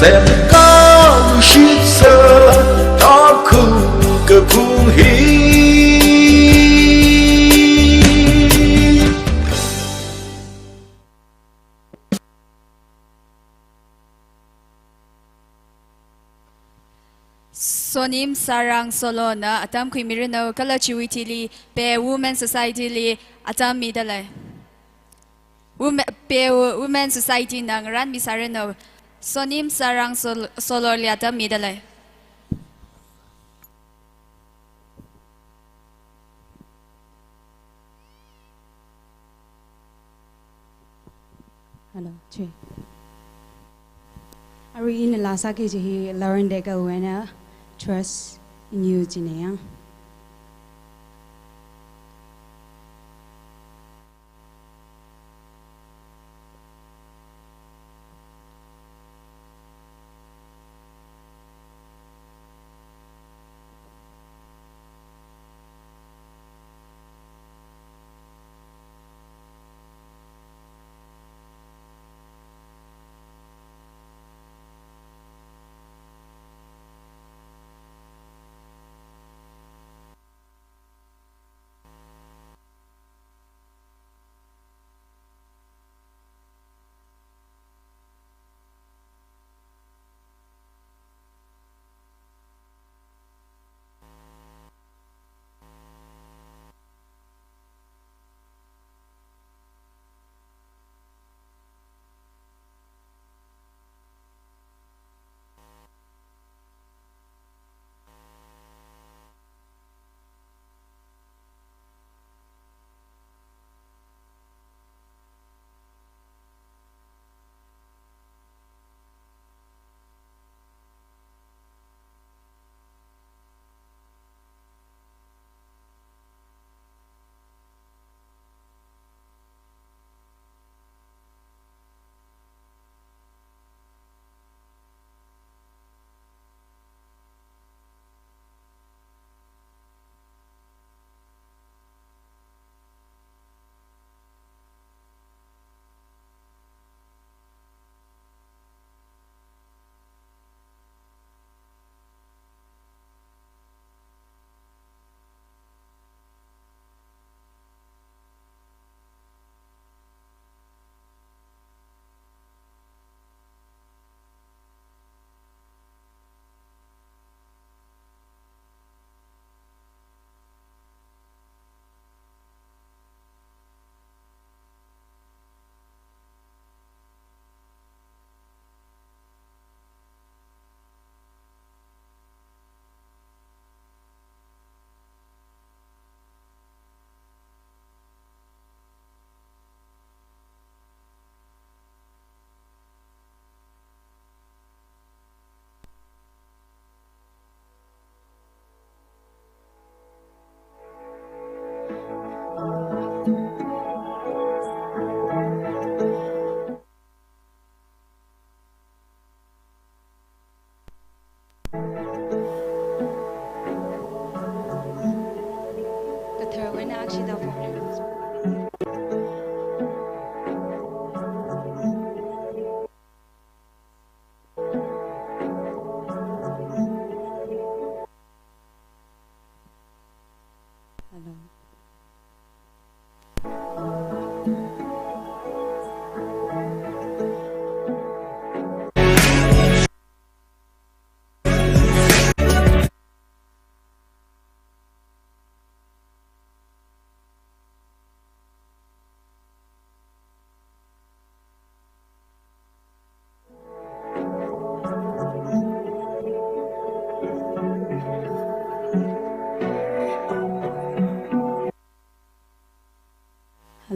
Zemkang shitsa takhum kaphung hi. Sonim Sarang Solona atam khuimiranu, kala chiwui thili Pe Women Society li atam midalei. Wome-, Pe Women Society na ngaranmisāranu. Sonim Sarang Sol-, Sololi atam midalei. Hello, chui. Arui ina laa sāki kaji hi Lauren Daiga wuina Trust in You jina yang.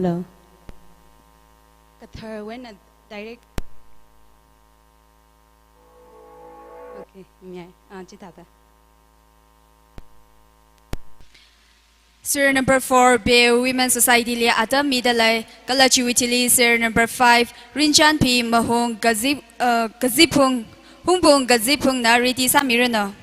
Hello. Kathar wui eina direct. Okay, miyai. Ah, chithāda. Serial number four, Beu Women Society li atam midalei, kala chiwui thili serial number five, Rinchānphi Mahung Kazip, uh, Kazipphung, Hungpung Kazipphungna ready sāmiranu.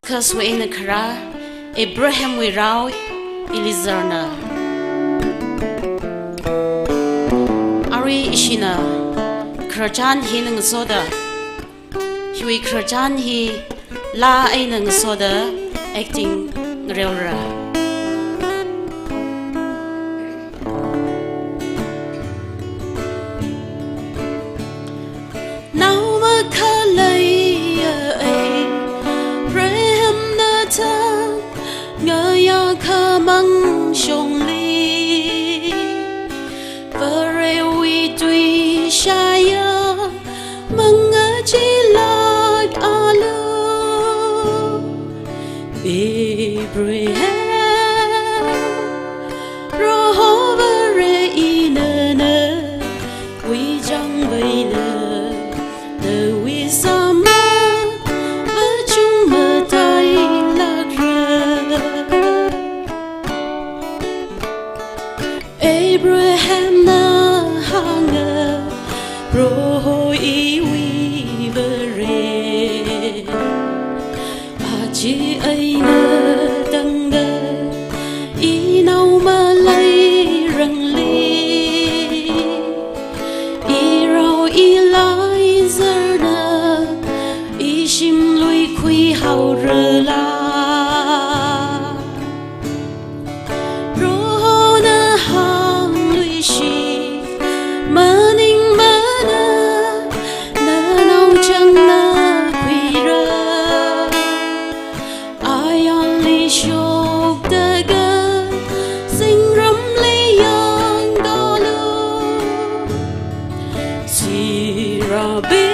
Khaswui eina khara, Abrahamwui rao Eliezerna. Arui ishina khararchan hina ngasoda, hiwui khararchan hi laa eina ngasoda acting ngareora. Nao makhaleiya Abrahamna thangngaiya khamang shongli, Varewui tui shāya mangachilāk alu. Abraham, Proho Vare ina nawui changvai eina, nawui samphang vāchung matailākra. Abrahamna hānga, Proho iwui Vare, aja eina tangda inao maleirangli, irao Eliezerna ishimlui khuihaorala? Prohona hāngluishit maningmana, nanao changna khuira. Ayarli shokda kazingram lei yangdalu. Sirabing,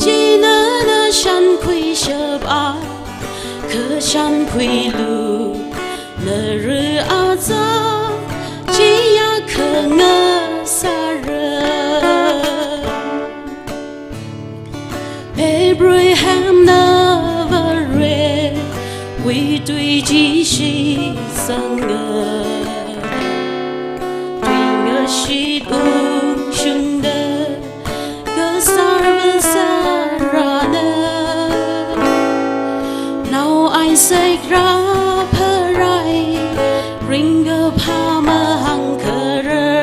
china na shankhuishapa, kha shankhuilu, nara aja chiya khangasāra. Abrahamna Varewui tui chi shitsanga, tuingashit ungshungda kasār vāsārana. Nao Isaac rāpharai, ringkaphā mahāngkharar.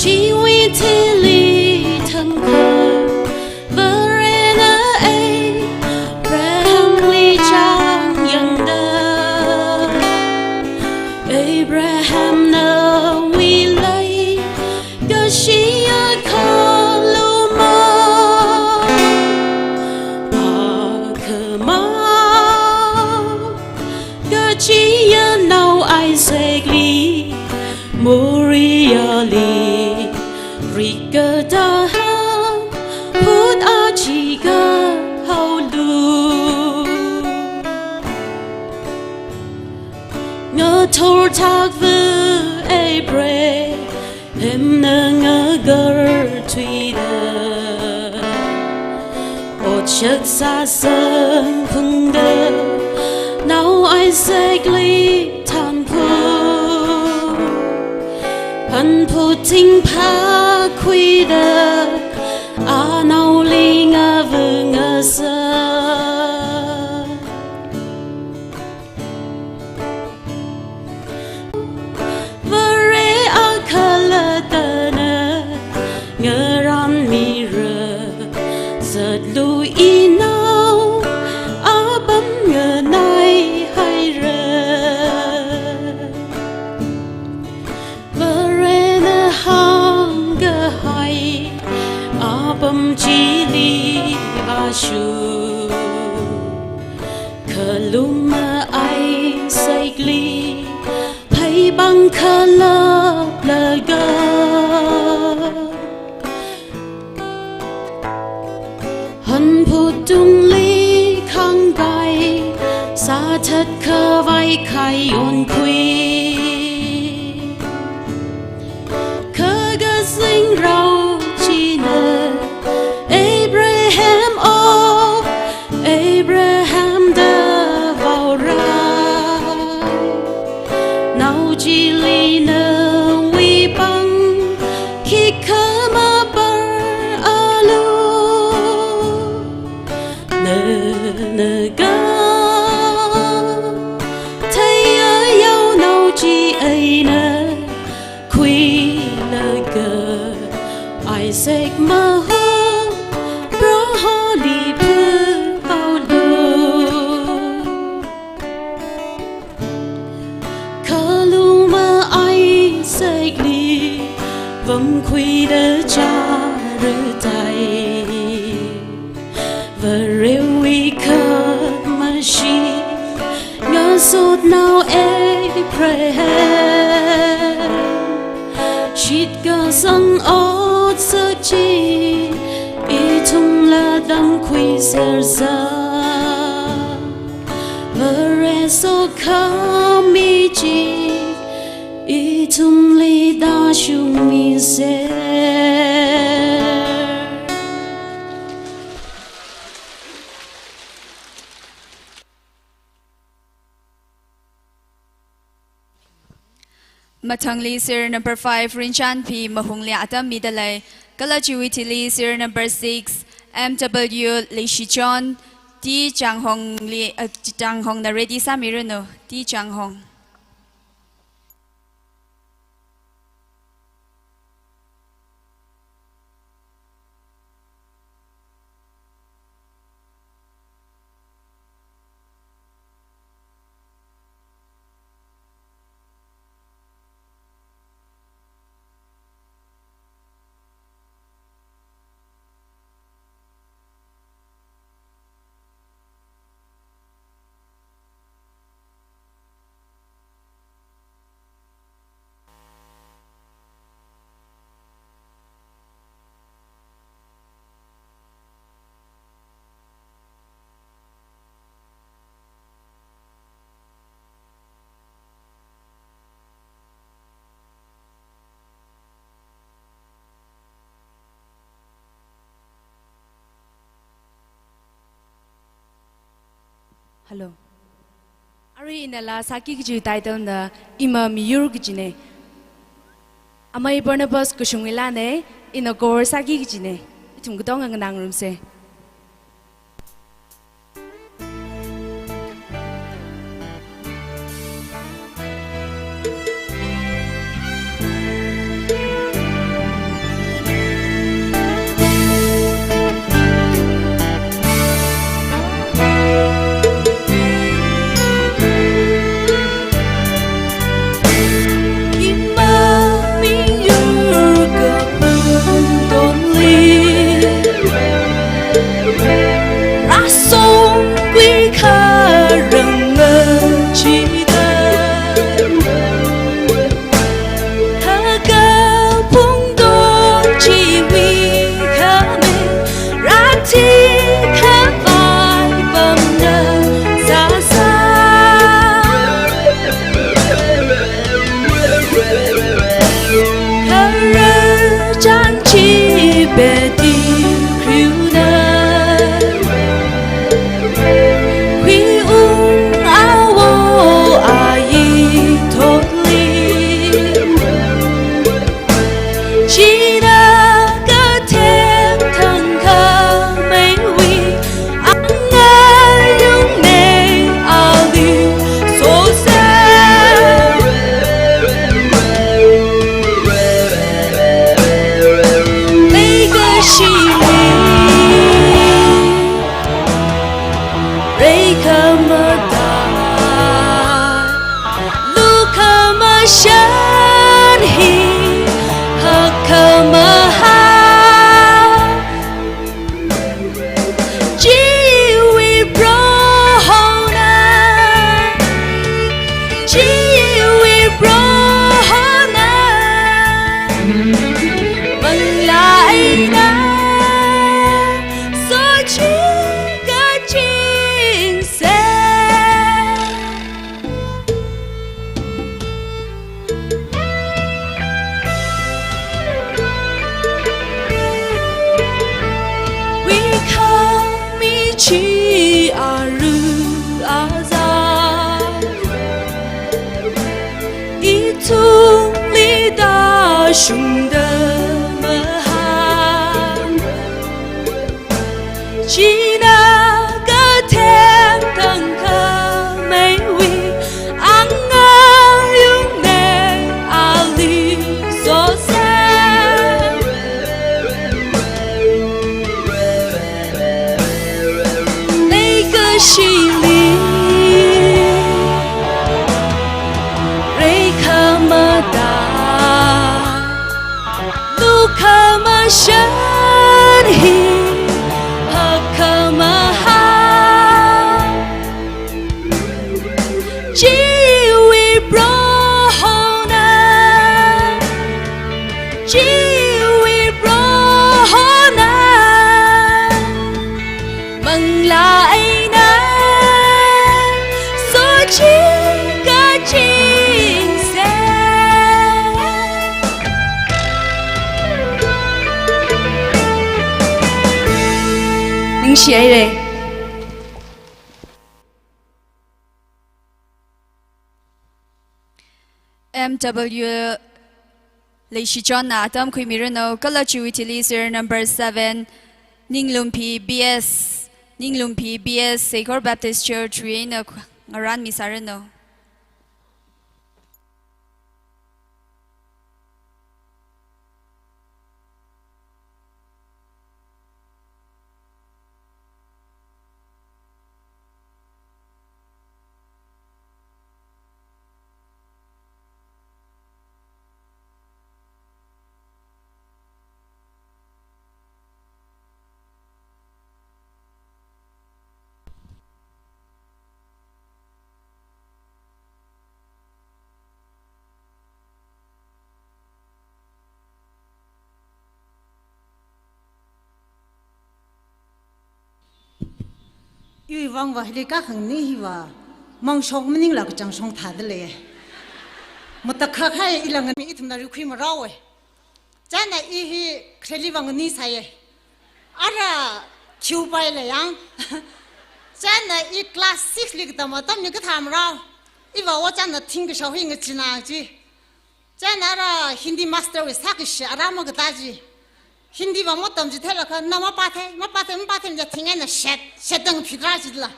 Chiwui thili thangkha, Varena ei yali rikada hang phut achi kahaolu. Ngathor thakva Abraham na ngakarthuida, otsak sāsang phungda nao Isaac li thanphu, phanphu thingphā khuida anaoli ngavā ngasa. Vare akhalattana ngaranmira, zatlu inao apam nganaihaira. Varena hāngkahai apam chili vāshu, khaluma Isaac li phaibang khalaplaga, hanphu tungli khangkai sāthat khavai khai onkhui. Kha kazingrao china, Abraham o, Abraham da vaorai. Nao chili nawui pāng khikha maparalu. Na, na kathei ayao nao chi eina khuilaga Isaac mahā Proholi phuhaolu. Khaluma Isaac li vamkhuida chara tai. Varewui khamashi ngasotnao Abraham, shitkasang otsak chi ithumla tamkhuisersa. Vare sokhami chi ithumli tāshungmiser. Mathangli serial number five, Rinchanphi Mahungli atam midalei. Kala chiwui thili serial number six, M W Leishichon, T Changhongli, uh, Changhongna ready sāmiranu, T Changhong. Hello. Arui ina laa sāki kaji title na Ima Miyur kajina. Amei Barnabas Kashungwui laana, ina cover sāki kajina. Ithum katonga nganāngarumsa. Leikhamatā, lukhamashan hi, hakhamahā. Chiwui Prohona, chiwui Prohona, manglā eina sochikachingse. Wui khami chi aru azā, ithumli tāshungda mahā. China katheng tangkhameiwui angayungnei ali sosa. Leikashili reikhamatā, lukhamashan hi hakhamahā. Chiwui Prohona, chiwui Prohona, manglā eina sochikachingse. Ningshihaira. M W Leishichonna atam khuimiranu, kala chiwui thili serial number seven, Ninglumphi B S, Ninglumphi B S, Seikhor Baptist Church wui eina ngaranmisāranu. Iwui vangva hili kakhangni hiva mangshok maningla kachang shong thāda lei. Matakhak hai ila ngani ithumna rikhui marao e. Chieina i hi khareli vang ni sāya. Ara khiupai lei yang. Chieina i class six li katam atamli kathā marao. Iva ojāna thingkashao hi ngachina chi. Chieina ara Hindi master wui sākashi ara makatā chi. Hindi va matam chitheilaga na mapāthei, mapāthei, mapāthei, ja thing eina shet, shet dang phitra chila.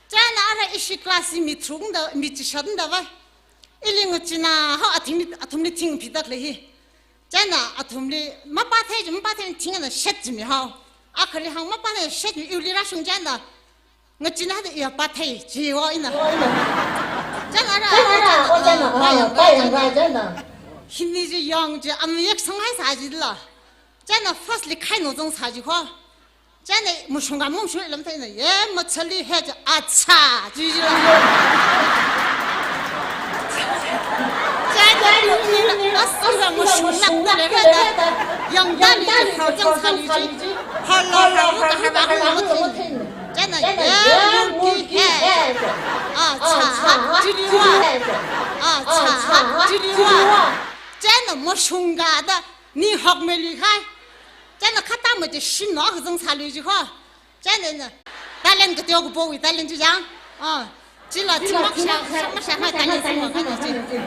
Chieina ara ishi class hi mi tharukda, mi chishatda vai. Ili ngachina hao athingli, athumli thing phitda khalei hi. Chieina athumli mapāthei chi, mapāthei thing eina shet chimi hao. Akhali hāng mapāthei shet mi iwuili rāshung chieina. Ngachina da iya pāthei chiwo ina. Chieina ara, chieina ara, ojāna, ah, pāyang, pāyang, pāyang, chieina. Hindi chi yong chi, am yek sanghai sā chila. Chieina first li khai no zong sā chi kho. Chieina mashunga mashung lam theina, ye machali he chi, acha, chi chila. Chieina ni, ni, ni, asila mashung nak na le da. Yangda li hao zong sā li chi. Hala, hala, hala, hala, hala, hala. Chieina, ye murgi hai. Acha, chiliwa. Acha, chiliwa. Chieina mashunga da ni hok meli khai. Chieina khatam chi shim no kazang sāli chi kho. Chieina talent kateo kapo wui talent chi yang. Ah. Chila thingmākshā, thingmākshā, thingmākshā, thingmākshā, thingmākshā, thingmākshā.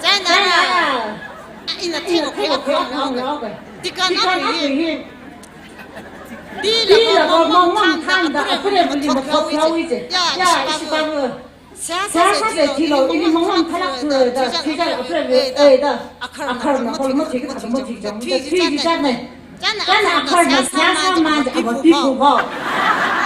Chieina, ah, ina thingmākshā, thingmākshā, thingmākshā. Tikana hi. Tila ko mong mong thanda, apre buli mathok yawi je. Ya, ya, ishi babu. Sāsā se thilo, ili mong mong thalak thula da, tija apre buli, eh, da. Akhar na kol mathik, mathik, mathik, mathik, mathik, mathik, mathik. Chieina akharna sāsā manja, ama pipu hao.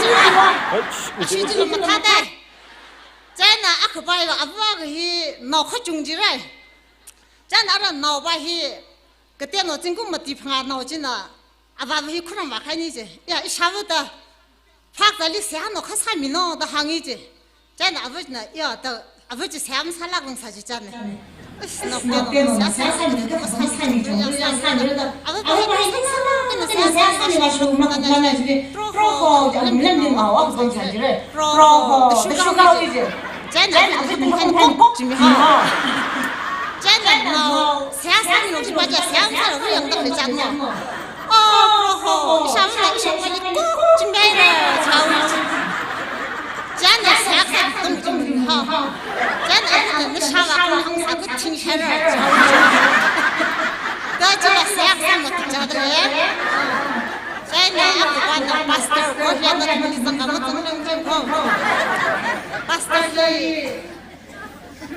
chi. Ashi chila mathāda. Chieina akhavai va ava akha hi nao kachungkha jirai. Chieina ara naova hi kateonao zingkum mati phangā nao china, avāva hi khuram vākhaini ji. Ya, ishāvāda phakzāli seihā nao kha sāmino da hāngi ji. Chieina avāna, ya, da, avā chi seihā masālākrang sā ji chieina. Is, nao kateonao seihā sāmino da, sāmino da, sāmino da. Avāva hi sālākna seihā sāmilo, sālākna ji. Proho, lemlim mao, akha zang sā ji re. Proho, da shuka ji. Chieina avā hi pung khan kok jimi ha. Chieina nao seihā sāmilo jiva chi seihā masālo, riyang da le chang ya. Oh, Proho, ishāvāla ishāvāli kok jimei re, chao. Chieina seihā sātong jimi ha. Chieina avāna nishāva kong hāngsā kathing shāra, chao. Da chila seihā sāma tu chada le. Chieina akhavana pastor ko yana kami zangkama zangkama ko. Pastor li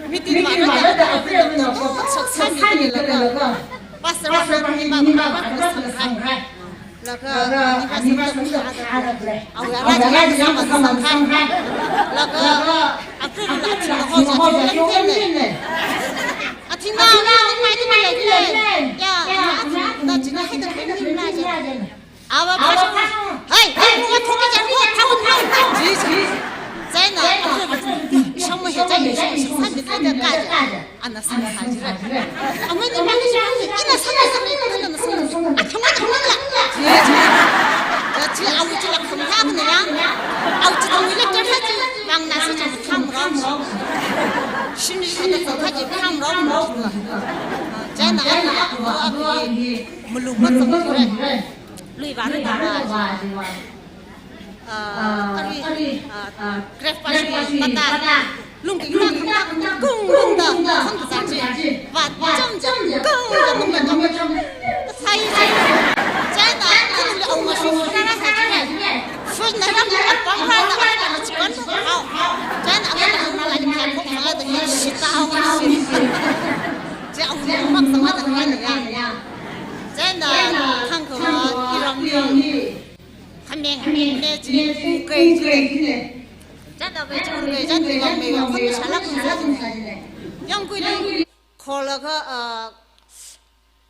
meeting vāra da, avāna kong shok sāmi laga. Pastor vāna mi ma ma ma sangkahai. Laga mi ma sangkahai. Awui ara jila sangkahai. Laga akri la chila ho ja chila ne. Athina mi ma ni ma ya. Ya, na chila hai da ni ma ya. Ava kashung. Hai, hai, bunga thoka jan ko, thau, thau. Ji, ji. Chieina, shong mo he chai, shong, shong, san de, de, ka. Ana san sa ji ra. Amani, mani, ina san, san, ina san. A, thang, thang, la. Ji, ji. Da ji, awu ji la khum thang na ya. Awu ji thang la, thang, thang ji. Bang na sa ji, tham ram. Shim ji sa da, thang ji, tham ram. Chieina, ana, awu, awu, malung ma thang ji ra. Lui vāra da vā. Ah, kari, ah, grep pashi pata. Lungki ta kung kung da, sang ta ji. Vā cham cham kung da lungki cham. Sai sai. Chieina, kung da au ma shu na na sa ji. First na ram a pam ra na a na chi kan hao. Chieina, a na na la ni kha ko ma da ni shi ta au ma shi. Ji au ma ma sa ma da ni ya. Chieina, khangkha iramli. Khameng, meching, ungkei jine. Chieina meching ungkei, chieina yangmei, yangmei, shalak, shalak. Yangkuili, kholaga, ah,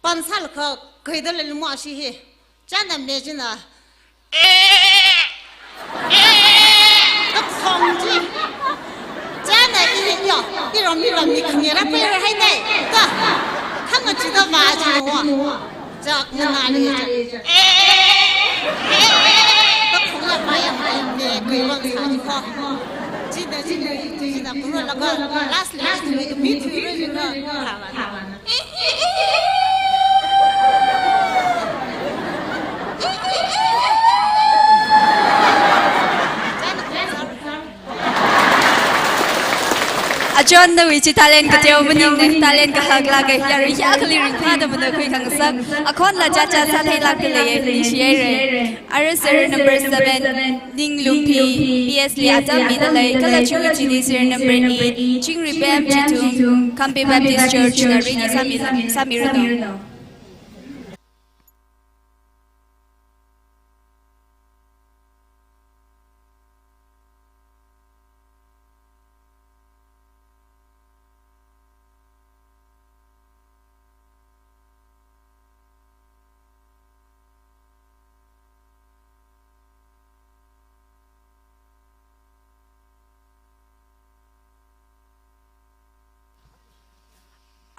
pansalaga, kaida le lumo ashi hi. Chieina mechingna, eh, eh, da khong ji. Chieina i, yo, iramli ramli khangera pera hai dai. Da, khangachida vā ji wo. Chak na na ni. Eh, eh, eh, eh. Ba khong ya pa ya pa ya ne, kei bang sa ji ko. Ji da, ji da, ji da, ji da, kuro la ko, last, last, mi, mi tu, ri, ri, ko, ka ba. Achon nawui chi talent kateo maningna, talent kahak lāka, yarui hiyākhali ringphāda mana khuikhangasak. Akhon la chacha sātheilākda leiya, ningshihaira. Ara serial number seven, Ninglumphi, P S li atam midalei, kala chiwui chili serial number eight, Chingri Pem Chithung, Khampi Baptist Church na ready sāmi, sāmiranu.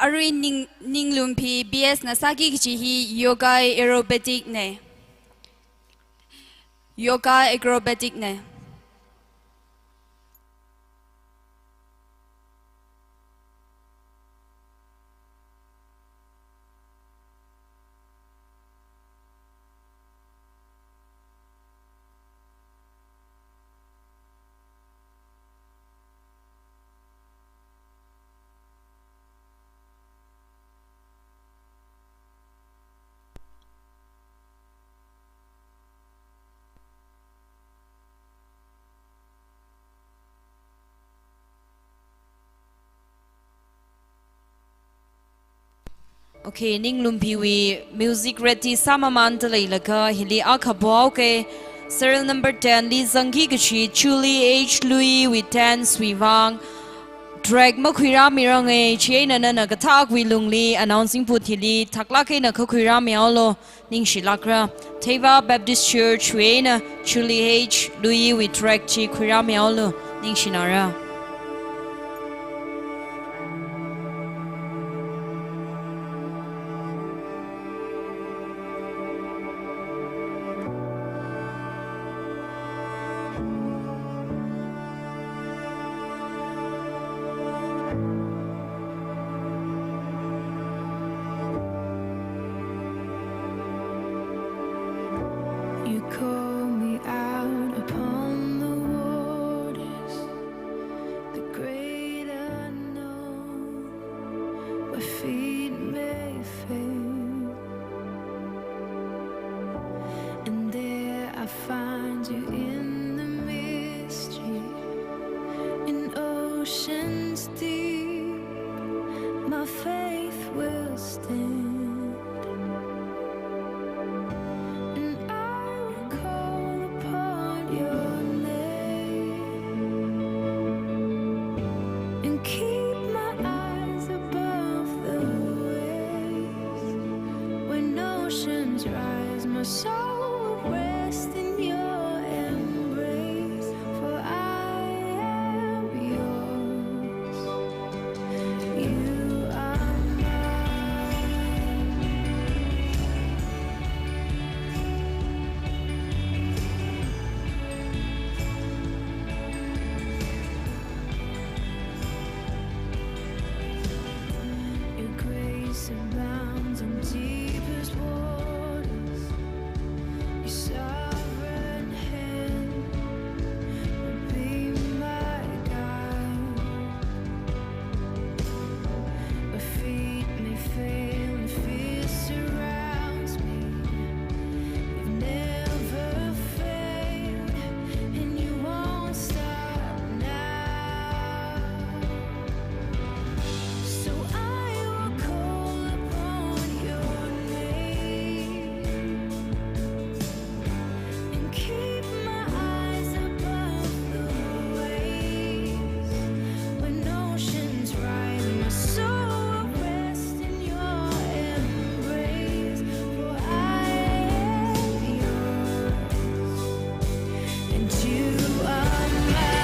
Arui Ning, Ninglumphi B S na sāki kachi hi yoga aerobatic na. Yoga acrobatic na. Okay, Ninglumpiwui music ready sāmamānda leilaga hili akha pohaoke. Serial number ten li zangki kachi Julie H Lui wui dance wui vang track makhuirāmirange, chieina nana kathākwui lungli announcing booth hili thaklāk eina khuirāmihaolu, ningshilākra. Theiva Baptist Church wui eina Julie H Lui wui track chi khuirāmihaolu, ningshinara. You call me out upon the waters, the great unknown, where feet may fail. And there I find you in the mystery, in oceans deep, my faith will stand. And I will call upon your name and keep my eyes above the waves. When oceans rise, my soul will rest in your embrace. For I am yours. You are mine. Your grace abounds in deepest waters. Your sovereign hand will be my guide. My feet may fail and fear surrounds me. You've never failed, and you won't stop now. So I will call upon your name and keep my eyes above the waves. When oceans rise, my soul will rest in your embrace. For I am yours. And you are mine.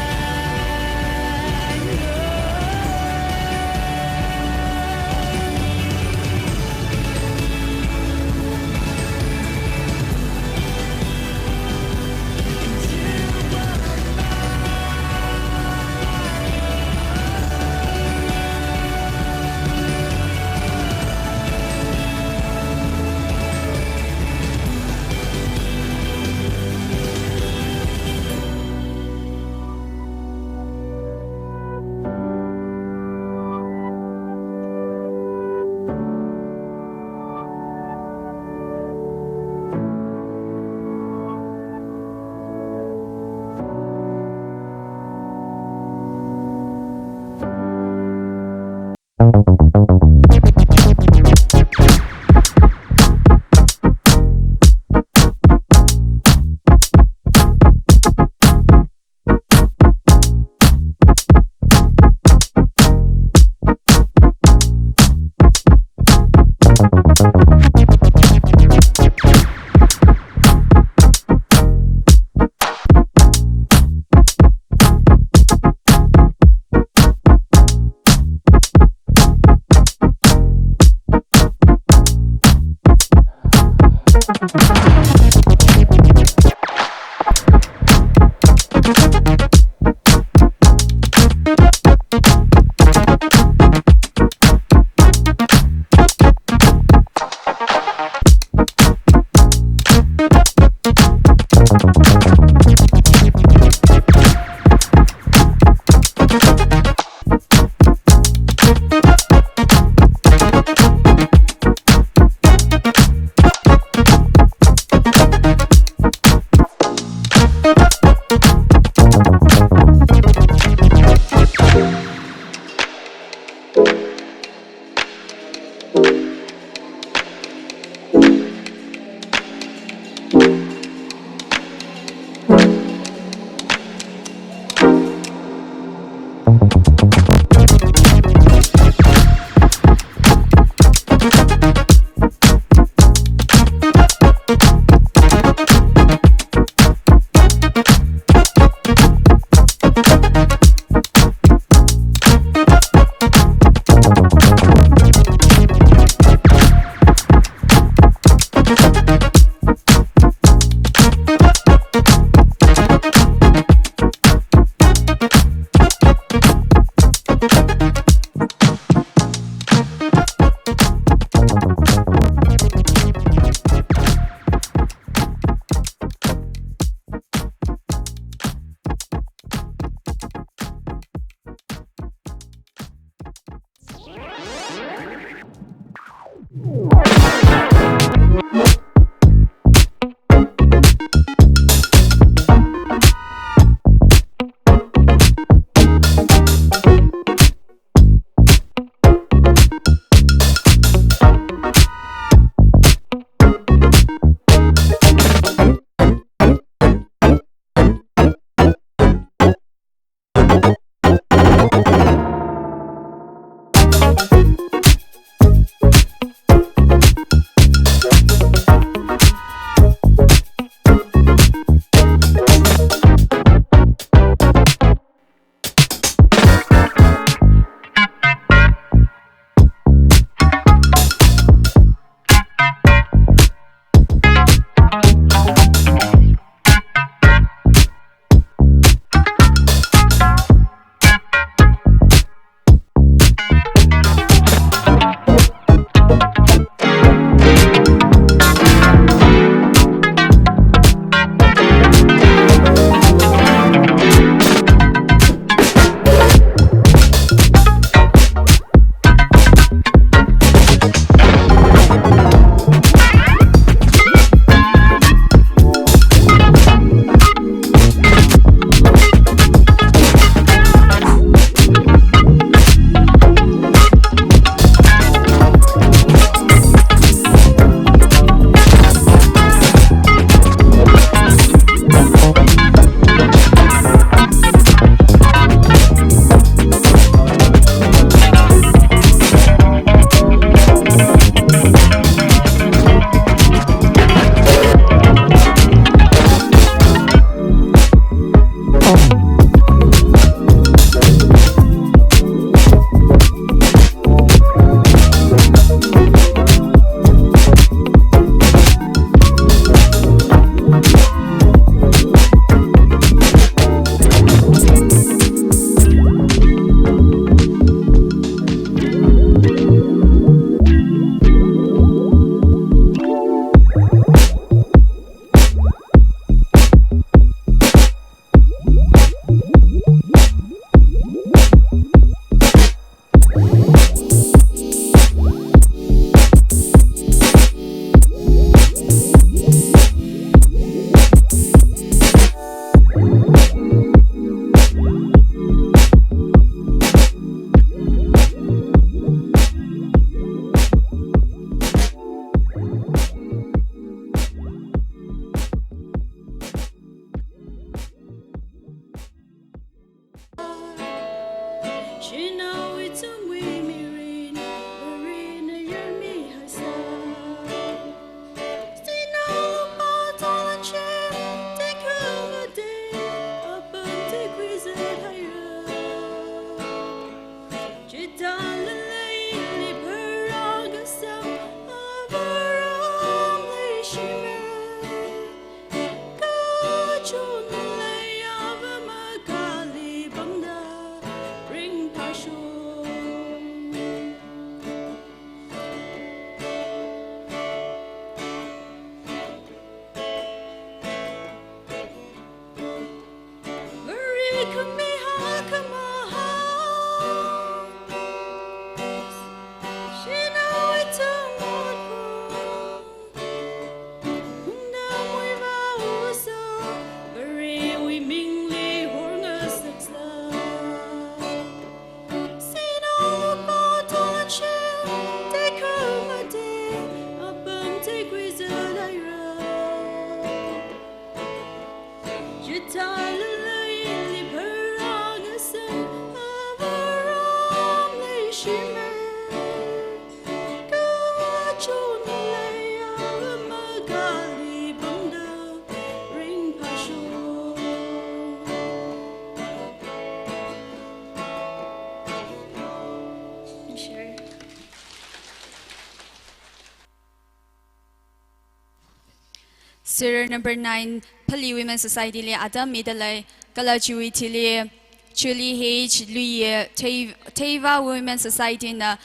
Serial number nine, Phalee Women Society li atam midalei, kala chiwui thili, Julie H. Luiye, Thei-, Theiva Women Society na,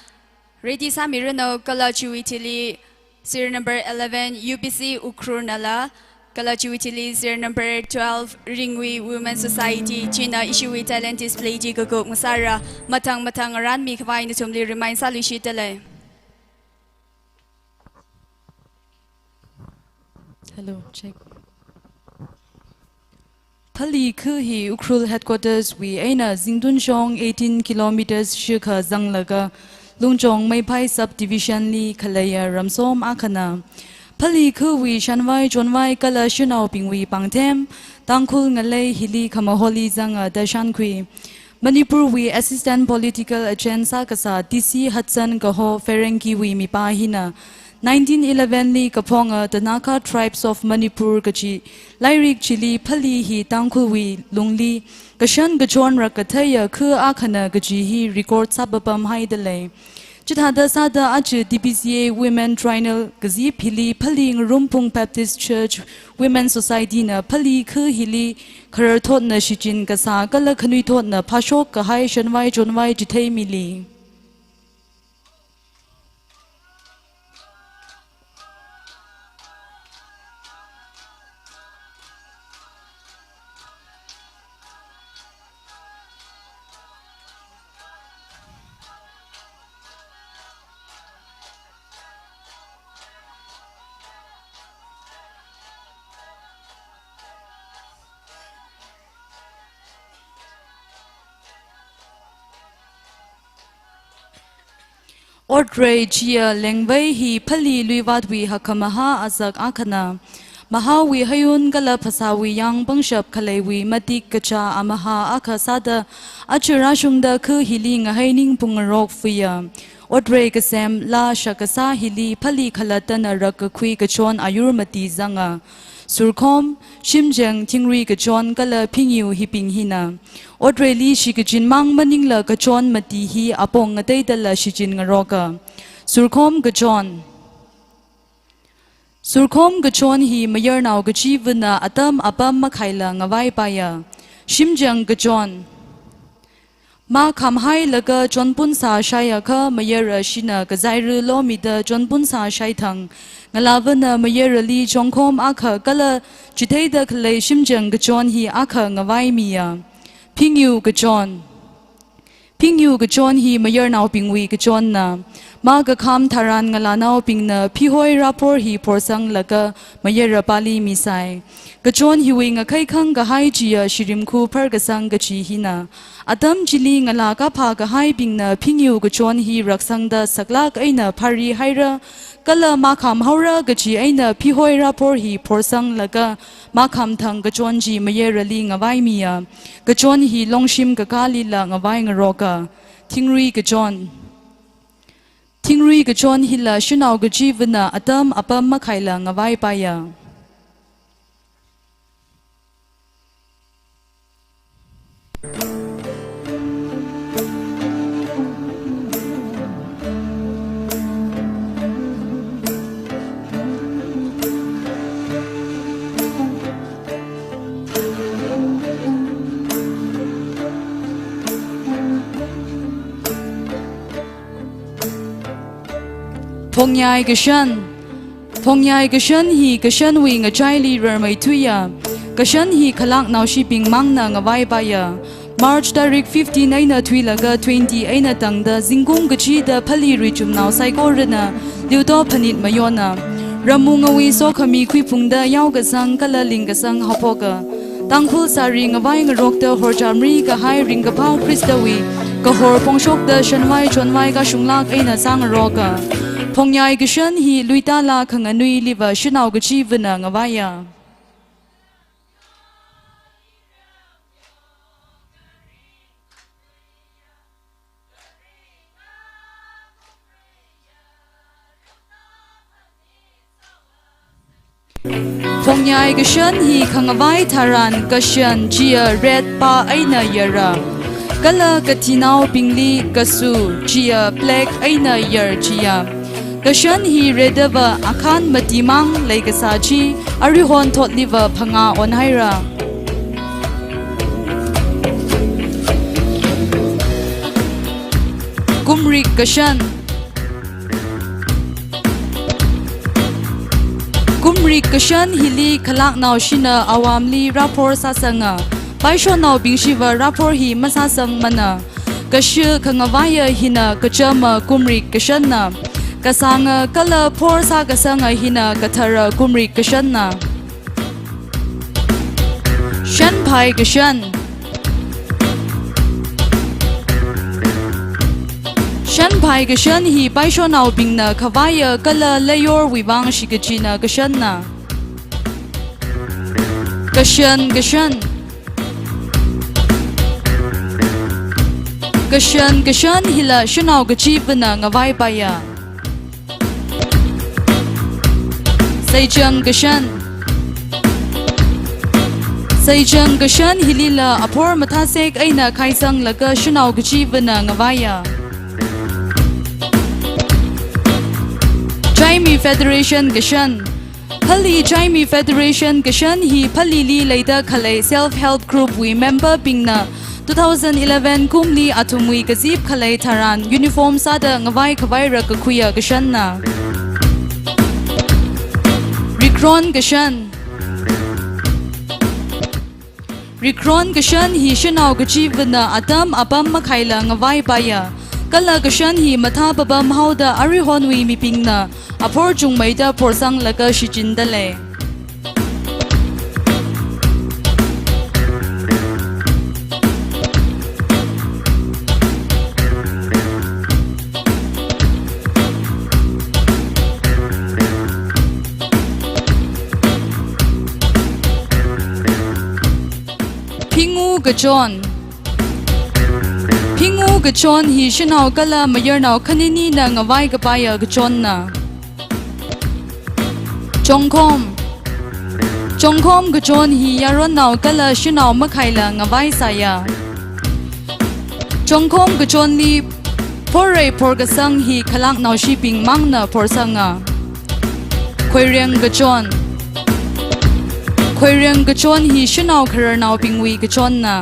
ready sāmiranu, kala chiwui thili, serial number eleven, U B C Ukhrul nala, kala chiwui thili, serial number twelve, Ringui Women Society, china ishiwui talent display chi kakup ngasāra, mathang mathang aran mikhavai nathumli remind sāluishitdalei. Hello, check. Phalee khu hi Ukhrul headquarters wui eina Zingtunshong eighteen kilometers shikha zanglaga Lungchong Meiphai subdivision li khaleiya ramsom akhana. Phalee khuwui shanvai chonvai kala shanaobingwui pāngthem, Tangkhul ngalei hili khamaholi zanga da shānkhui. Manipur wui Assistant Political Agent sākasā T C Hudson kaho Ferengi wui mipā hina nineteen eleven li kaphonga The Naga Tribes of Manipur kachi lairik chili Phalee hi Tangkhul wui lungli kashan kachon rākatheiya khu akhana kaji hi record sāpapam haidalei. Chithāda sāda aja T B C A Women Triennial kazip hili Phalee Ngarumphung Baptist Church Women Society na Phalee khu hili khararthotna shichin kasā kala khanuithotna phāshok kahai shanvai chonvai chitheimili. Otrei chiya lengvei hi Phalee luivātwui hakkhamahā azak akhana. Mahāwui hayun kala phasāwui yāng pangshap khaleiwui matik kachā amahā akha sāda aja rāshungda khu hili ngahai ningpung ngarok fuiya. Otrei kasem laa shakasā hili Phalee khalattana rākakhui kachon ayur mati zanga. Surkhom, shimjeng, thingrui kachon kala phingiu hibing hina. Otreili shikachin mang maningla kachon mati hi apong ngateidala shichin ngaroka. Surkhom kachon. Surkhom kachon hi mayarnao kachivana atam apam makhaila ngavaipaiya. Shimjeng kachon. Mā khamhailaga chonpun sāshaiakha mayara shina kazaira lomida chonpun sāshaithang. Ngalāvana mayarali chongkhom akha kala chitheida khalei shimjeng kachon hi akha ngavaimiya. Phingiu kachon. Phingiu kachon hi mayarnaobingwui kachonna. Mā kakham tharan ngalānaobingna phihoi rāphor hi phorsanglaga mayara pali misai. Kachon hiwui ngakhaikhang kahai chiya shirimkhu pharkasang kachi hina. Atam chili ngalā kaphā kahaibingna phingiu kachon hi raksangda saklak eina pharihaira, kala mā khamhaora kachi eina phihoi rāphor hi phorsanglaga mā khamthang kachon chi mayarali ngavaimiya. Kachon hi longshim kakālila ngavai ngaroka. Thingrui kachon. Thingrui kachon hila shanao kachivana atam apam makhaila ngavaipaiya. Phongnyai kashan. Phongnyai kashan hi kashanwui ngachaili rarmeithuiya. Kashan hi khalak naoshibing mangna ngavaipaiya. March tarik fifteen eina thuilaga twenty eina tangda zingkum kachida Phalee richumnao saikorana liuto phanit mayona. Ramungawui sokhami khuiphungda yaokasang kala lingkasang haophoka. Tangkhul sari ngavai ngarokta horchamri kahai ringkaphā Khristawui kahor phongshokta shanvai chonvai kashunglak eina sāngaroka. Phongnyai kashan hi luitala khanganuiliva shanao kachivana ngavaiya. Khongnyai kashan hi khangavai tharan kashan chiya red pa eina yara. Kala kathinaobingli kasu chiya black eina yar chiya. Kashan hi redava akhan matimang leikasā chi, arihon thotliva phangā onhaira. Kumrik kashan. Kumrik kashan hili khalaknao shina awamli raphor sāsanga. Paishonaobing shiva raphor hi masāsangmana. Kashi khangavaiya hina kachama kumrik kashanna. Kasanga kala phor sākasanga hina kathara kumrik kashanna. Shanphai kashan. Shanphai kashan hi paishonaobingna khavaiya kala leiyorwui vang shikachina kashanna. Kashan kashan. Kashan kashan hila shanao kachivana ngavaipaiya. Saichang kashan. Saichang kashan hilila aphor mathāsek eina khaisanglaga shanao kachivana ngavaiya. Chaimi Federation kashan. Phali Chaimi Federation kashan hi Phalili leida khalei self help group wui member bingna two thousand eleven kumli athumwui kazip khalei tharan uniform sāda ngavai khavaira kakhuiya kashanna. Rikron kashan. Rikron kashan hi shanao kachivana atam apam makhaila ngavaipaiya. Kala kashan hi mathā papam haoda arihonwui mibingna aphor chungmeida phorsanglaga shichinda lei. Phingu kachon. Phingu kachon hi shanao kala mayarnao khaninina ngavai kapaiya kachonna. Chongkhom. Chongkhom kachon hi yaronnao kala shanao makhaila ngavaisāya. Chongkhom kachonli phorrei phorkasang hi khalaknaoshibing mangna phorsanga. Khoireng kachon. Khoireng kachon hi shanao khararnaobingwui kachonna.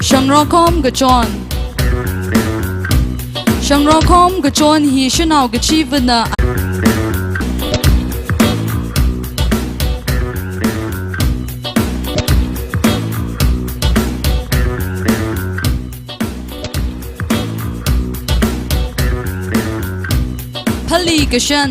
Shangrokhom kachon. Shangrokhom kachon hi shanao kachivana. Phali kashan.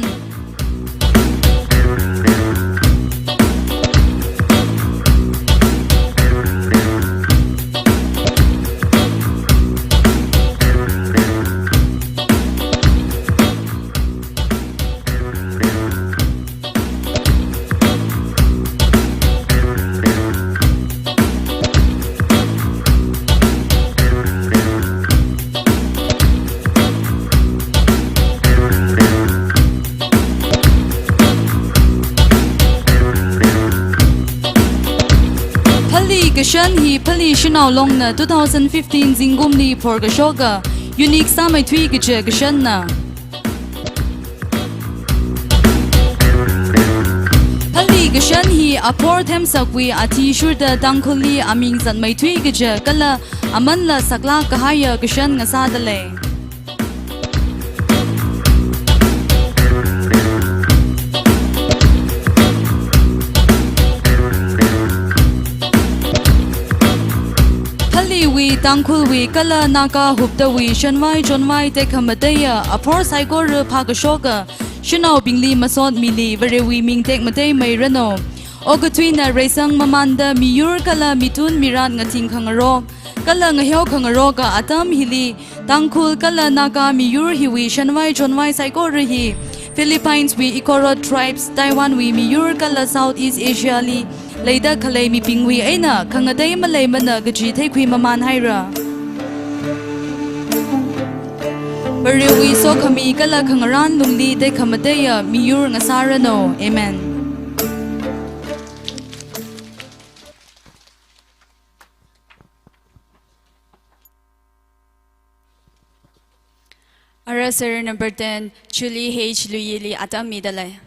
Phali kashan hi Phali Shanao Longna two thousand fifteen zingkumli phorkashoka unique sāmeithui kaja kashanna. Phali kashan hi aphor themsakwui athishurda Tangkhulli aming zatmeithui kaja kala amanla saklāk kahaiya kashan ngasāda lei. Phaliwui, Tangkhulwui kala Naga huptawui shanvai chonvai tekhamateiya aphor saikora phākashoka shanaobingli masot mili, Varewui ming tekmateimeiranu. Okathuina reisang mamānda miyur kala mithun mirat ngathing khangarok kala ngaheo khangaroka atam hili Tangkhul kala Naga miyur hiwui shanvai chonvai saikora hi Philippines wui Igorot tribes, Taiwan wui miyur kala Southeast Asia li leida khalei mibingwui eina khangatei maleimana kaji theikhui mamānhaira. Varewui sokhami kala khangarān lungli tekhamateiya miyur ngasāranu. Amen. Ara serial number ten, Julie H Luyili atam midalei.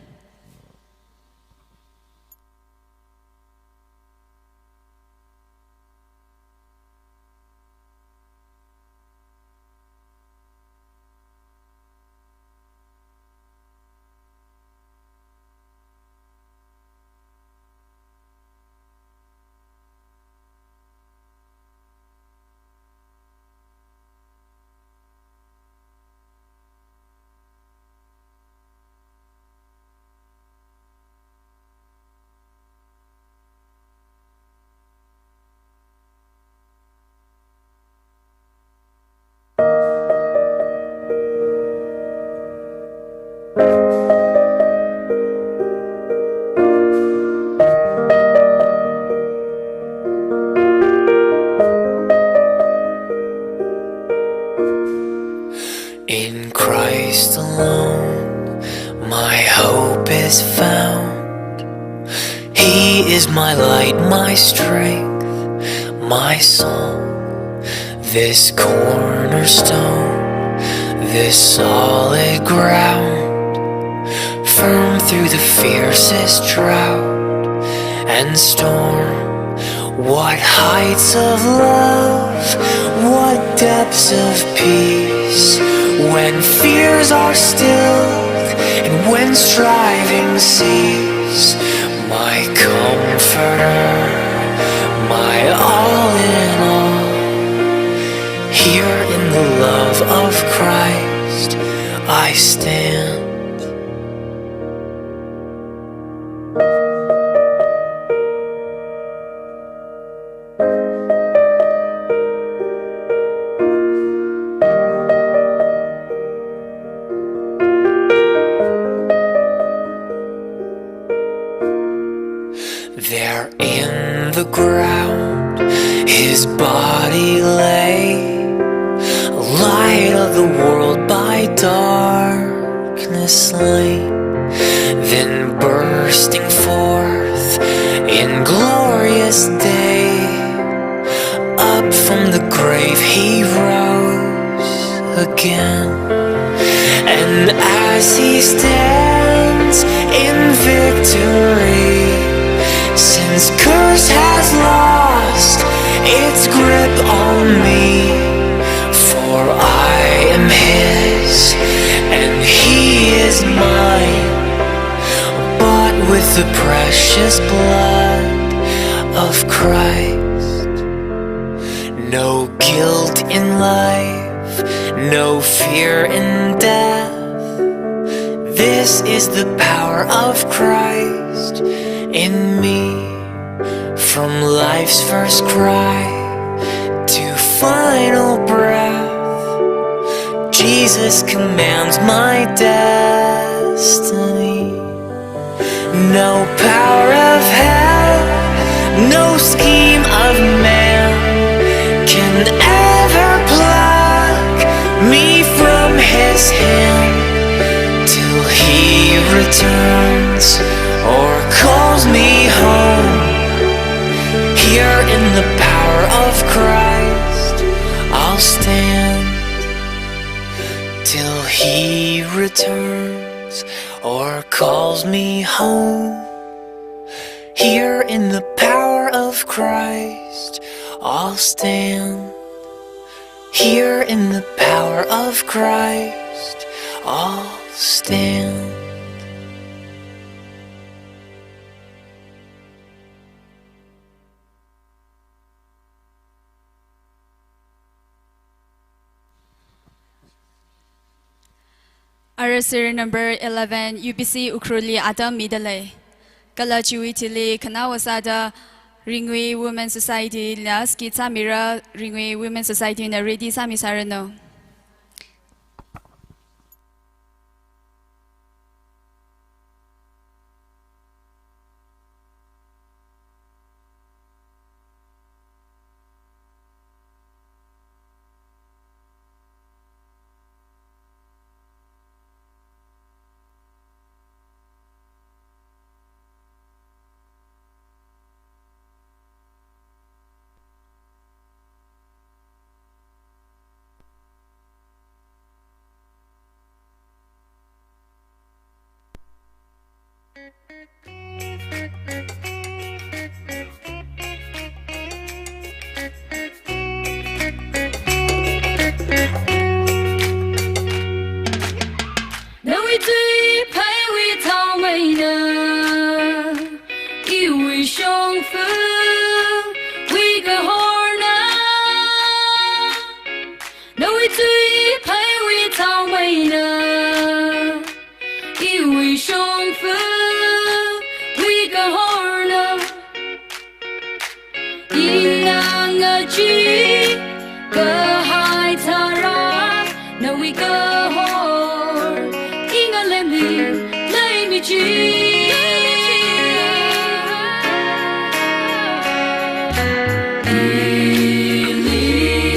In Christ alone, my hope is found. He is my light, my strength, my song. This cornerstone, this solid ground, firm through the fiercest drought and storm. What heights of love, what depths of peace, when fears are stilled and when striving cease. My comforter, my all in all, here in the love of Christ I stand. There in the ground, his body lay, light of the world by darkness slain. Then bursting forth in glorious day, up from the grave he rose again. And as he stands in victory, sin's curse has lost its grip on me. For I am his, and he is mine, bought with the precious blood of Christ. No guilt in life, no fear in death. This is the power of Christ in me. From life's first cry to final breath, Jesus commands my destiny. No power of hell, no scheme of man can ever pluck me from his hand till he returns or calls me home. Here in the power of Christ I'll stand till he returns or calls me home. Here in the power of Christ I'll stand. Here in the power of Christ I'll stand. Ara serial number eleven, U B C Ukhrulli atam midalei. Kala chiwui thili khanaowa sāda Ringui Women Society la skit sāmira, Ringui Women Society na ready sāmisāranu. chi, kahai tharan, nawui kahor, i ngalemli, leimi chi. Ili,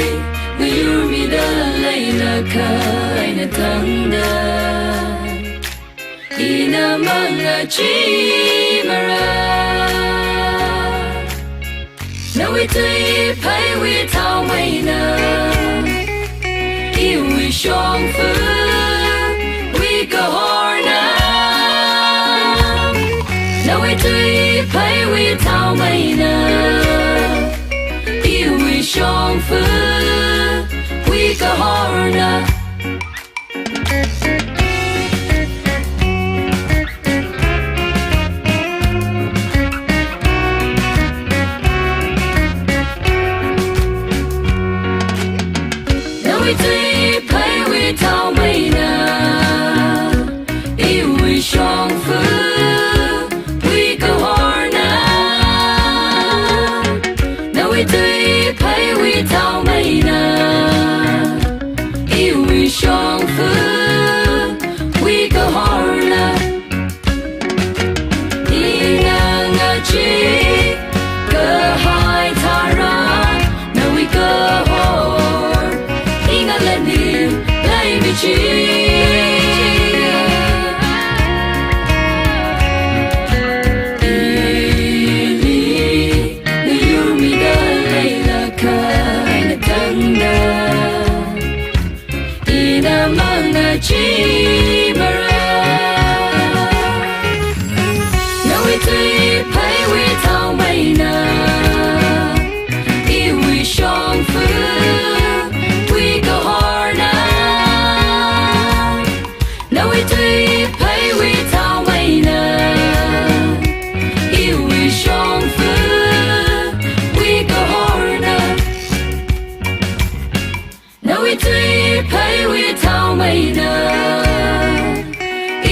ngayurmida leilakha eina tangda, ina mangachimara. Nawui tui pheiwui thaomeina, iwui shongfa, wui kahorna. Nawui tui pheiwui thaomeina, iwui shongfa, wui kahorna. Nawui tui pheiwui thaomeina, iwui shongfa, wui kahorna. Nawui tui pheiwui thaomeina, iwui shongfa, wui kahorna. Ina ngachi, kahai tharan, nawui kahor, i ngalemli, leimi chi. Ili, ngayurmida leilakha eina tangda, ina mangachimara. Nawui tui pheiwui thaomeina, iwui shongfa, wui kahorna. Nawui tui pheiwui thaomeina, iwui shongfa, wui kahorna. Nawui tui pheiwui thaomeina,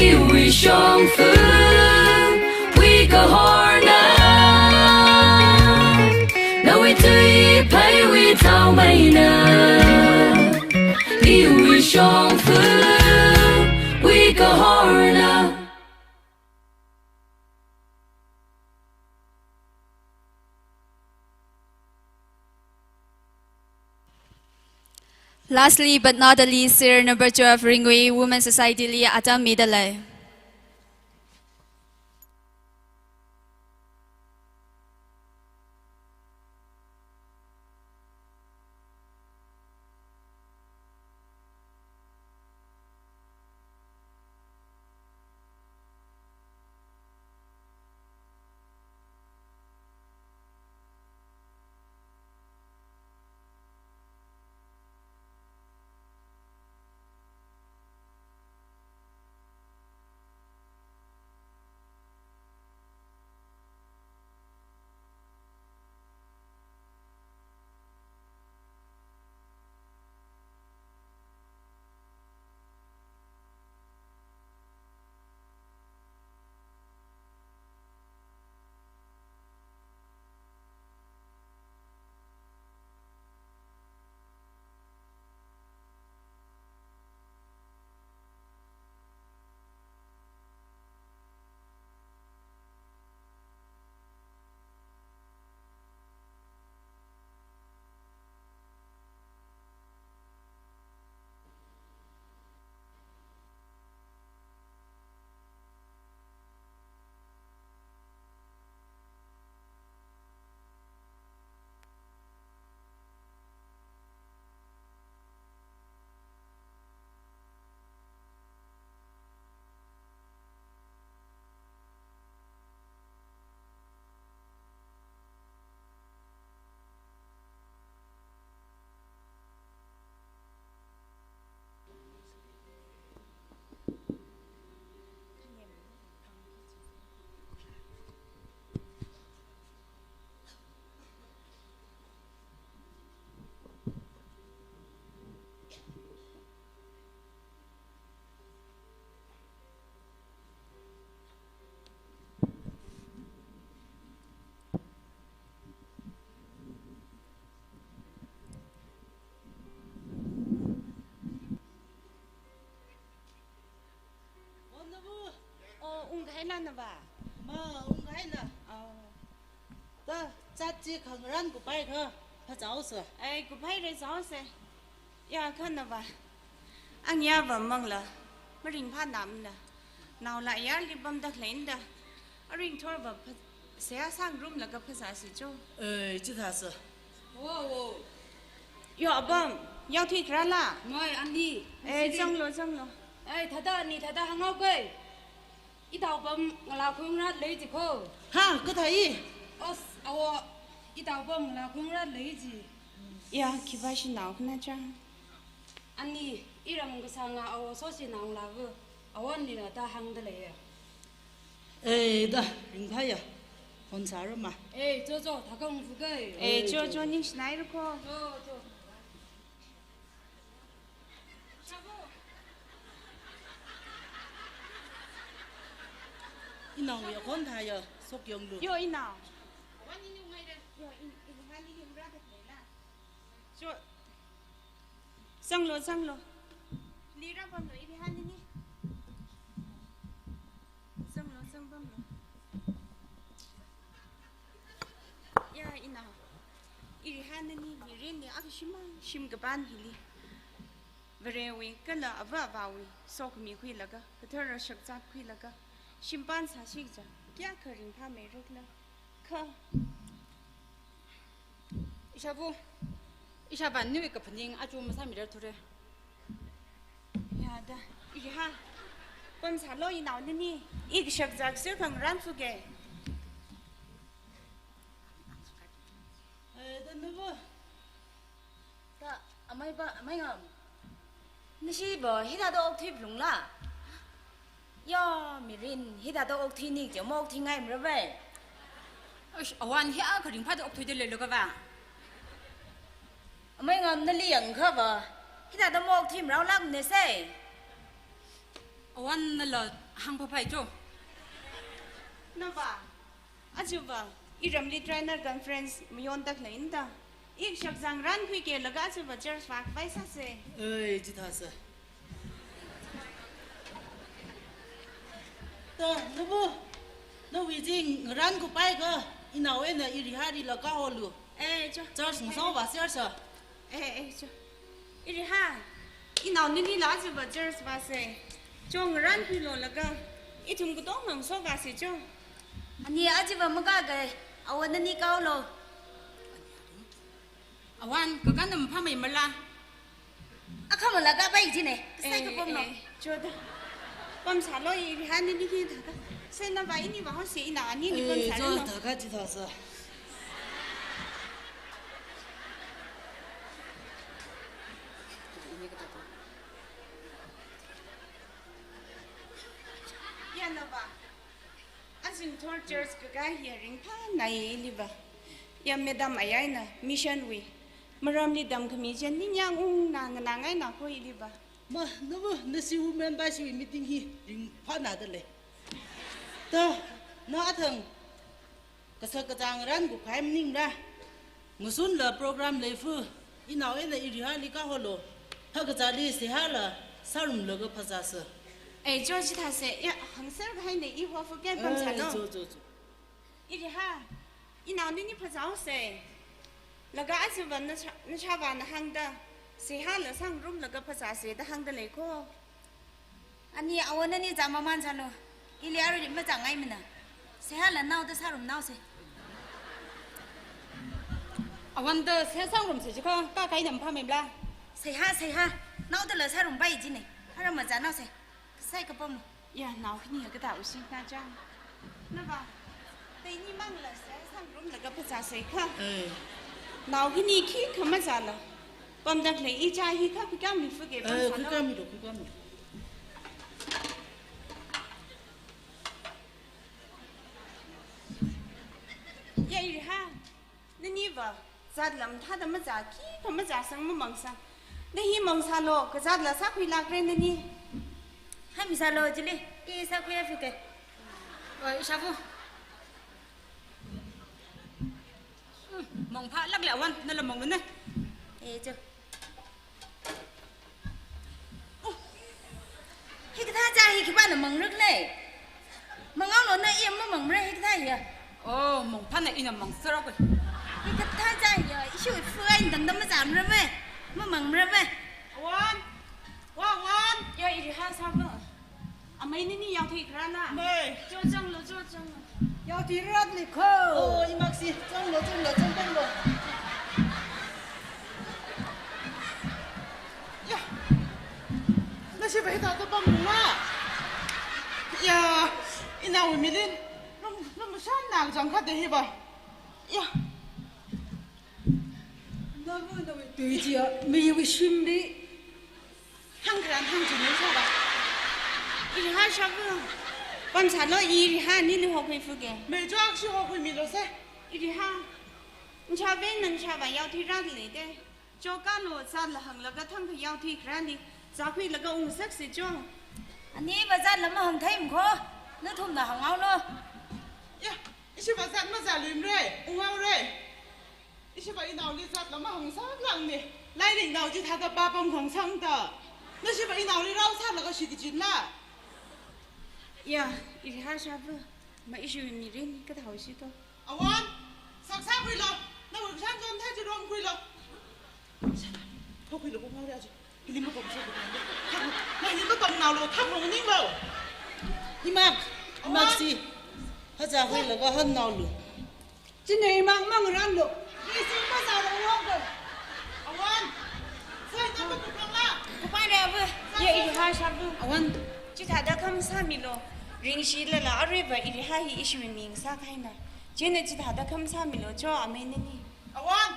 iwui shongfa, wui kahorna. Nawui tui pheiwui thaomeina, iwui shongfa, wui kahorna. Lastly but not the least, serial number twelve, Ringwui Women Society li atam midalei. Ungkahaila nava? Ma, ungkahaila. Oh. Da, zat chi khangarān kuphaikha, phazāhaosa. Ai, kuphaira zāhaosa. Ya, kha nava. Angyāva mangla, maringphānamna. Naola yarli pamda khaleina da. Aringthorva pha-, seihā sāngarumlaga phazāsi cho. Ei, chithāsa. Wo, wo. Yo, apam, yaothui kharāla? Ngoi, ani. Ei, zanglu, zanglu. Ei, thāda ani, thāda hānghaoke. Itao apam ngalā khuingarā lei ji kho. Ha, kathā i? Os, awo, itao apam ngalā khuingarā lei ji. Ya, khipā shanao khana cha? Ani, iram kasānga awo soshinao ngalāva, awo nina da hāngda leiya. Ei, da, ringphāya. Hon sārama. Ei, cho, cho, thākha ungfuke. Ei, cho, cho, ningshinaira kho. Cho, cho. Inao ya khon thāya, sok yonglu. Yo, inao. Yo, in, in, hani ni mra kat lela. Cho. Zanglu, zanglu. Lira pamlu, ili hani ni. Zanglu, zang pamlu. Ya, inao. Iri hānani mirinli akha shimān shim kapan hili. Varewui, kala ava avāwui, sokhami khuilaga, kathara shakzat khuilaga, shimpān sāsi kaja, kayākha ringphāmeirakla, kha. Ishāva, ishāvā nawui kaphaning aja masāmirarthura. Ya da, iri hā. Pamsālu inao nani, i kashakzat sir khangarān fuke. Eh, da nava. Da, amei va, amei ngam. Nashiva, hithāda okthui phalungla. Ya, mirin, hithāda okthuini kaja maokthuingaimara vai. Eish, awan hi akha ringphāda okthuida leilu kava. Amei ngam nali yangkhava, hithāda maokthuimaraolākmana se. Awan nala hāngphapai cho. Nava, ajava, iramli trainer conference mayonda khaleina da. I kashakzat ngarān khuike laga ajava church vākhavai sāsa. Ei, chithāsa. Da, nava, nawui chi ngarān kupaikha, inao eina iri hāli laga holu. Eh, cho. Church ngasovāser sa. Eh, eh, cho. Iri hā, inao nanila ajava church vāsa. Cho ngarān khuilu laga, ithum katonga ngasovāsa cho. Ani ajava makāke, awo nani kaolu. Awan, kakān maphāmeimala. Akhamala kapai jina, kasai kapamlo. Eh, eh, cho da. Pamsālu iri hānani hithāda. Sānava ini vāhaosi inao ani ni pamsālu. Cho, thākha chithāsa. Ya nava. Azingthor church kakā hi ringphānai iliva. Ya madam ayai eina mission wui. Maramli tamkhami chieina ningyāng ungna nganāngaina kho iliva. Ma, nava, nasi women ba siwui meeting hi ringphānada lei. Da, na athang, kashakzat ngarān kupai maningla. Ngasunla program leifu, inao eina iri hāli kaholo. Phākazāli seihāla, sārumlaga phazāsa. Eh, cho chithāsa, ya, hāngser kahaina i hua fuke pamsālu. Eh, cho, cho, cho. Iri hā, inao nini phazāhaosa. Laga ajava nasha, nashāvāna hāngda, seihāla sāngarumlaga phazāsa da hāngda lei kho. Ani awo nani zā mamānsālu. Ili arui mazāngaimana. Seihāla naoda sārumhaosa. Awanda seihā sārumsa jikha, kakā eina maphāmeimala. Seihā, seihā. Naodala sārumpai jina. Hara mazāhaosa. Kasai kapamlo. Ya, nao khani katā usi na chang. Nava. Teini mangla seihā sāngarumlaga phazāsa kha. Eh. Nao khani khikha mazāla. Pamda khalei ichā hi kha khuikāmi fuke. Eh, pamsālu. Khuikāmilu, khuikāmilu. Ya, iri hā. Naniva, zatla mathāda mazā, khikha mazāsang mamangsang. Na hi mangsālu, kazatla sākhuilākra nani. Haimi sālu chili, i sākhuiya fuke. Oi, ishāva. Hmm, mangphālākla awan, nala manglu ne. Eh, cho. Oh. Hikathā chā hi khipāna mangrakle. Mangao lo na iya mamangmara hikathā ya. Oh, mangphāna ina mangserok. Hikathā ja ya, ishi wi fu ai dang dang mazamra me. Mamangmara me. Awan. Wa wan. Ya, iri ha sāva. Amei nini yaothui kharāna. Mei. Cho changlo, cho changlo. Yaothui rat li kho. Oh, imaksi. Changlo, changlo, chang, changlo. Ya. Nashi bai ta ta pam ma. Ya, inao Mirin. Rum, rum shan na jang kha de hi ba. Ya. Namu namu tui ji a, mi wi shim di. Hang kran hang ji ni so ba. Iri ha shavu. Pam sa lo iri ha nini hokhui fuge. Mei jo akshi hokhuimilo se. Iri ha. Ncha ven nang cha ba yaothui rat le de. Cho ka lo sa la hang laga thang ka yaothui kharāli. Zakhui laga ungsak si cho. Ani ba zat lama hang thai mkho. Nathumna hangao lo. Ya, ishi ba zat mazalui mre. Ungao re. Ishi ba inaoli zat lama hangsak lang ni. Lairik nao chithāda ba pam khangsang da. Nashi ba inaoli rao sālaga shi kajin la. Ya, iri ha shavu. Ma ishi wi Mirin kathā shi to. Awan, saksa khuilo. Na wi shan jon thai ji rom khuilo. Thok khuilo ko ngao ya ji. Hili ma pam sa ko. Na hili ma pam nao lo, thak lo ning lo. Imak, imak si. Haja khuilo ko han nao lo. Chine imak mang ran lo. Isi ma sa lo lo ko. Awan. Sai na ma ko la. Ko pa re abu. Ya iri ha shavu. Awan. Chithāda kham sāmilo. Ringshi lala arui ba iri ha hi ishi wi ming sā kaina. Chine chithāda kham sāmilo cho amei nini. Awan.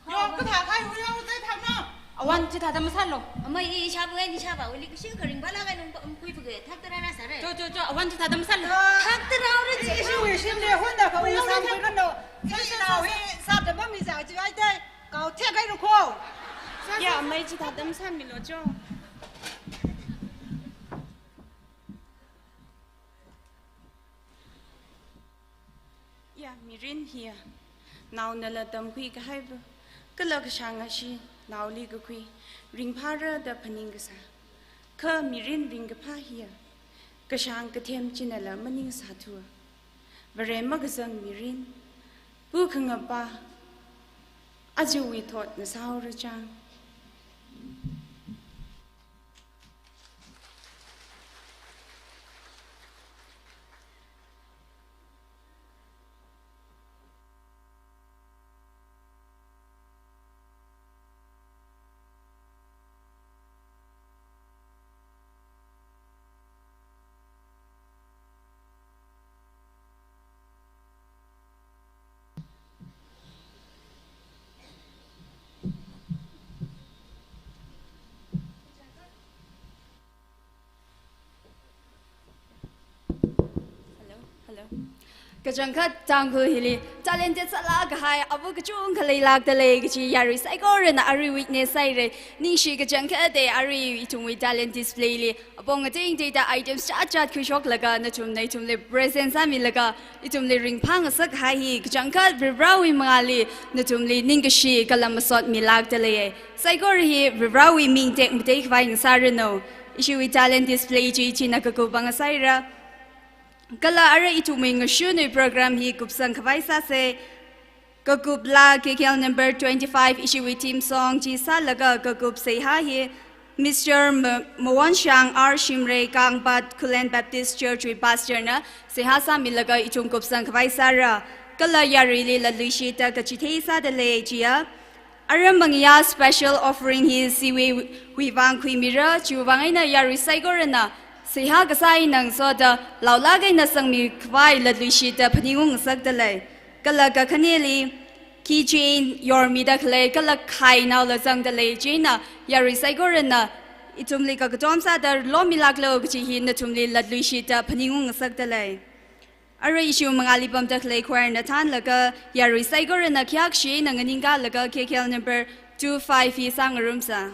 Yo, kathā khai hu yo, tai tham na. Awan chithāda masālo. Amei i shavu ai ni shava, uli kishi karing bala kai nung pa um kui buge, thak tara ra sare. Cho, cho, cho, awan chithāda masālo. Thak tara uri chi. Ishi wi shim le hunda ka wi sam kui nano. Sai na wi sāda ba mi za ji ai tai. Kau thek kai ru kho. Ya, amei chithāda masāmilo cho. Ya, Mirin hiya. Naona la tamkhui kahai bu. Kala kashāng ashi, naoli kakhui. Ringphāra da phaning kasā. Kha Mirin ringkaphā hiya. Kashāng kathem chinala maning sāthua. Vare makazang Mirin. Pu khangapa. Aja wi thot na sāhaora chang. Hello, hello. Kachangkhat Tangkhul hili talented sālāk kahai āva kachungkha leilākda lei kachi yarui saikorana arui witness sāhaira. Ningshi kachangkhat de arui ithumwui talent display li apong ating atingda items chatchat khuishoklaga nathumna ithumli present sāmilaga ithumli ringphāngasak kahai hi kachangkhat Varivarāwui mangāli nathumli ningkashi kala masot milākda lei. Saikora hi Varivarāwui ming tekmatei khavai ngasāranu. Ishiwui talent display chi china kakupang sāhaira. Kala ara ithumwui ngashunwui program hi kupsang khavai sāsa. Kakup laa K K L number twenty-five ishiwui theme song chi sālaga kakup seihā hi Mister Ma-, Mawonshang R Shimray Kangphat Khullen Baptist Church wui pastor na seihā sāmilaga ithum kupsang khavai sāra. Kala yaruili latluishitda kachithei sāda lei chiya. Ara mangayā special offering hi Siwui wuivang khuimira, chiwuivang eina yarui saikorana seihā kasā eina ngasoda laolāk eina sangmi khavai latluishitda phaningung ngasakda lei. Kala kakhaneli keychain yormida khalei kala khainaola zangda lei china yarui saikorana ithumli kakatom sāda lomilāklu kachi hi nathumli latluishitda phaningung ngasakda lei. Arui ishiwui mangāli pamda khalei choir na thānlaga yarui saikorana khayākshi eina nganingkalaga K K L number two five hi sāngarumsa.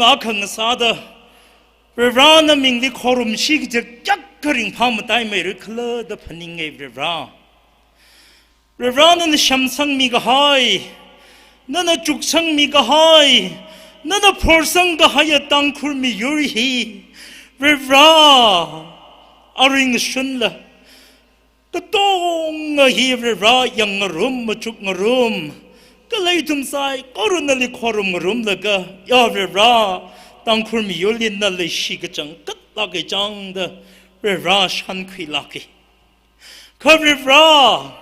Kha khangasāda, Varivara na mingli khorumshi kaji kayākha ringphā mataimeira khala da phaninga Varivara. Varivara nana shamsangmi kahai, nana chuksangmi kahai, nana phorsang kahaiya Tangkhul miyur hi, Varivara, arui ngashunla katonga hi Varivara yangngarum, machukngarum, kala ithum saikorana nali khorum ngarumlaga, ya Varivara, Tangkhul miyurli na leishi kachangkhat lāka chang da Varivara shānkhuilāka. Kha Varivara,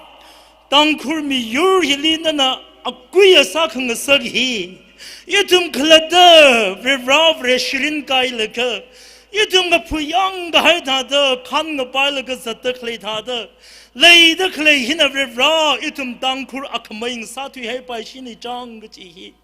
Tangkhul miyur hili nana akui asā khangasak hi, ithum khalatta Varivara Vareshi rinkailakha, ithum kaphuyang kahai thāda, khan ngapailaga zatda khalei thāda, leida khalei hina Varivara, ithum Tangkhul akhamei ngasāthuihaipaishina chang kaji hi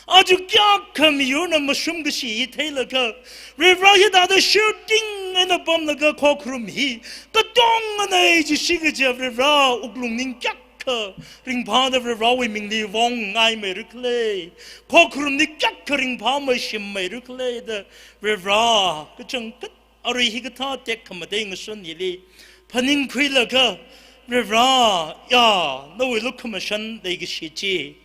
aja kayākha miyurna mashung kashi hi theilaga, Varivara hithāda shirting eina pamlaga khokharum hi katongana jishi kaja Varivara wuklung ning kayākha ringphāda Varivarawui mingli vāngai meira khala, khokharumli kayākha ringphāmei shimmeira khala da Varivara kachangkhat arui hikathā tekhamatei ngashun hili phaningkhuilaga, Varivara, ya, nawui lukhamashan leikashi chi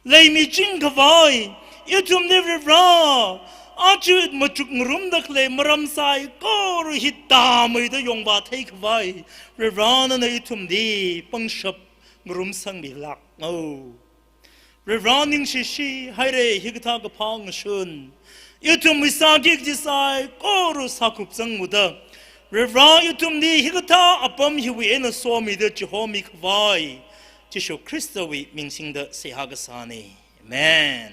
leimiching khavai, ithumli Varivara, aja machukngarumda khalei maram saikora hi tāmeida yongvāthei khavai, Varivara nana ithumli pangshap ngarumsangmilāknao. Varivara ningshishi haira hikathā kaphā ngashun. Ithumwui sāki kaji saikora sākupsangmida, Varivara ithumli hikathā apam hiwui eina somida chihomi khavai, Jishu Khristawui ming singda seihā kasāna. Amen.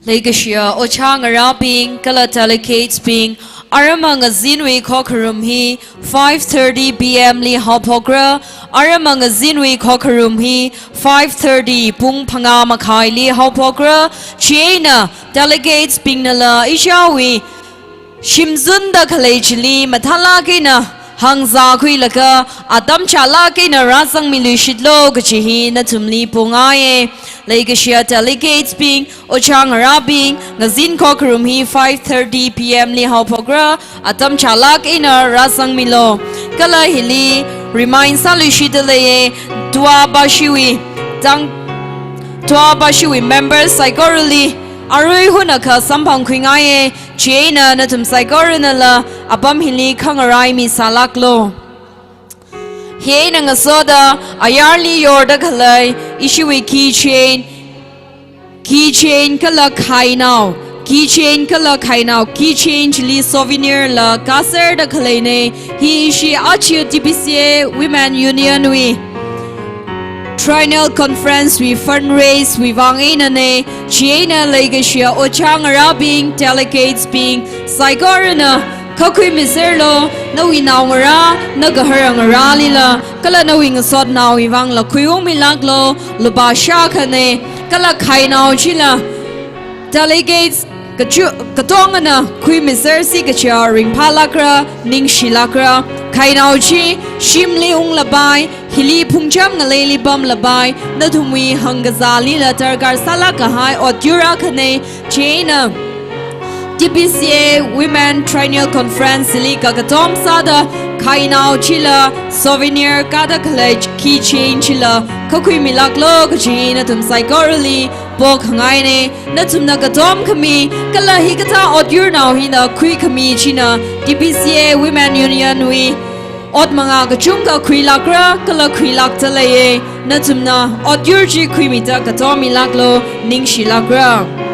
Leikashiya ojā ngarābing kala delegates bing, aram ngazinwui khokharum hi five thirty P M li haophokra, aram ngazinwui khokharum hi five thirty pung phangā makhaili haophokra, chieina delegates bingnala ishāwui shimzunda khalei chili mathālāk eina hāngzākhuilaga atam chālāk eina rāzangmiluishitlu kaji hi nathumli pongaiya. Leikashiya delegates bing, ojā ngarābing, ngazin khokharum hi five thirty P M li haophokra, atam chālāk eina rāzangmilu. Kala hili remind sāluishitda leiya, Tuabashiwui, Tang, Tuabashiwui members saikorali arui hunakha samphangkhuingaiya. Chieina nathum saikoranala apam hili khangarai misālāklu. Hieina ngasoda ayarli yorda khalei ishiwui keychain, keychain kala khainao, keychain kala khainao, keychain chili souvenir la kaserda khaleina. Hi ishi aja T B C A Women Union wui Triennial Conference wui fundraise wui vang einana. Chieina leikashiya ojā ngarābing, delegates bing saikorana kha khuimiserlu, nawui naongarā, nagahara ngarālila, kala nawui ngasotnaowui vangla khuiungmilāklu. Lupā shākhana, kala khainao chila delegates kachu-, katongana khuimisersi kaja ringphālākra, ningshilākra. Khainao chi shimli unglapai, hili phungcham ngaleili pamlapai, nathumwui hāngkazālila darkar sālāk kahai otyur akhana. Chieina T B C A Women Triennial Conference li kakatom sāda khainao chila souvenir kāda khalei keychain chila kha khuimilāklu kaji nathum saikorali pokhangaina. Nathumna katom khami kala hikathā otyurnao hina khuikhami china T B C A Women Union wui ot manga kachungkha khuilākra, kala khuilākda leiya. Nathumna otyur chi khuimida katommilāklu, ningshilākra.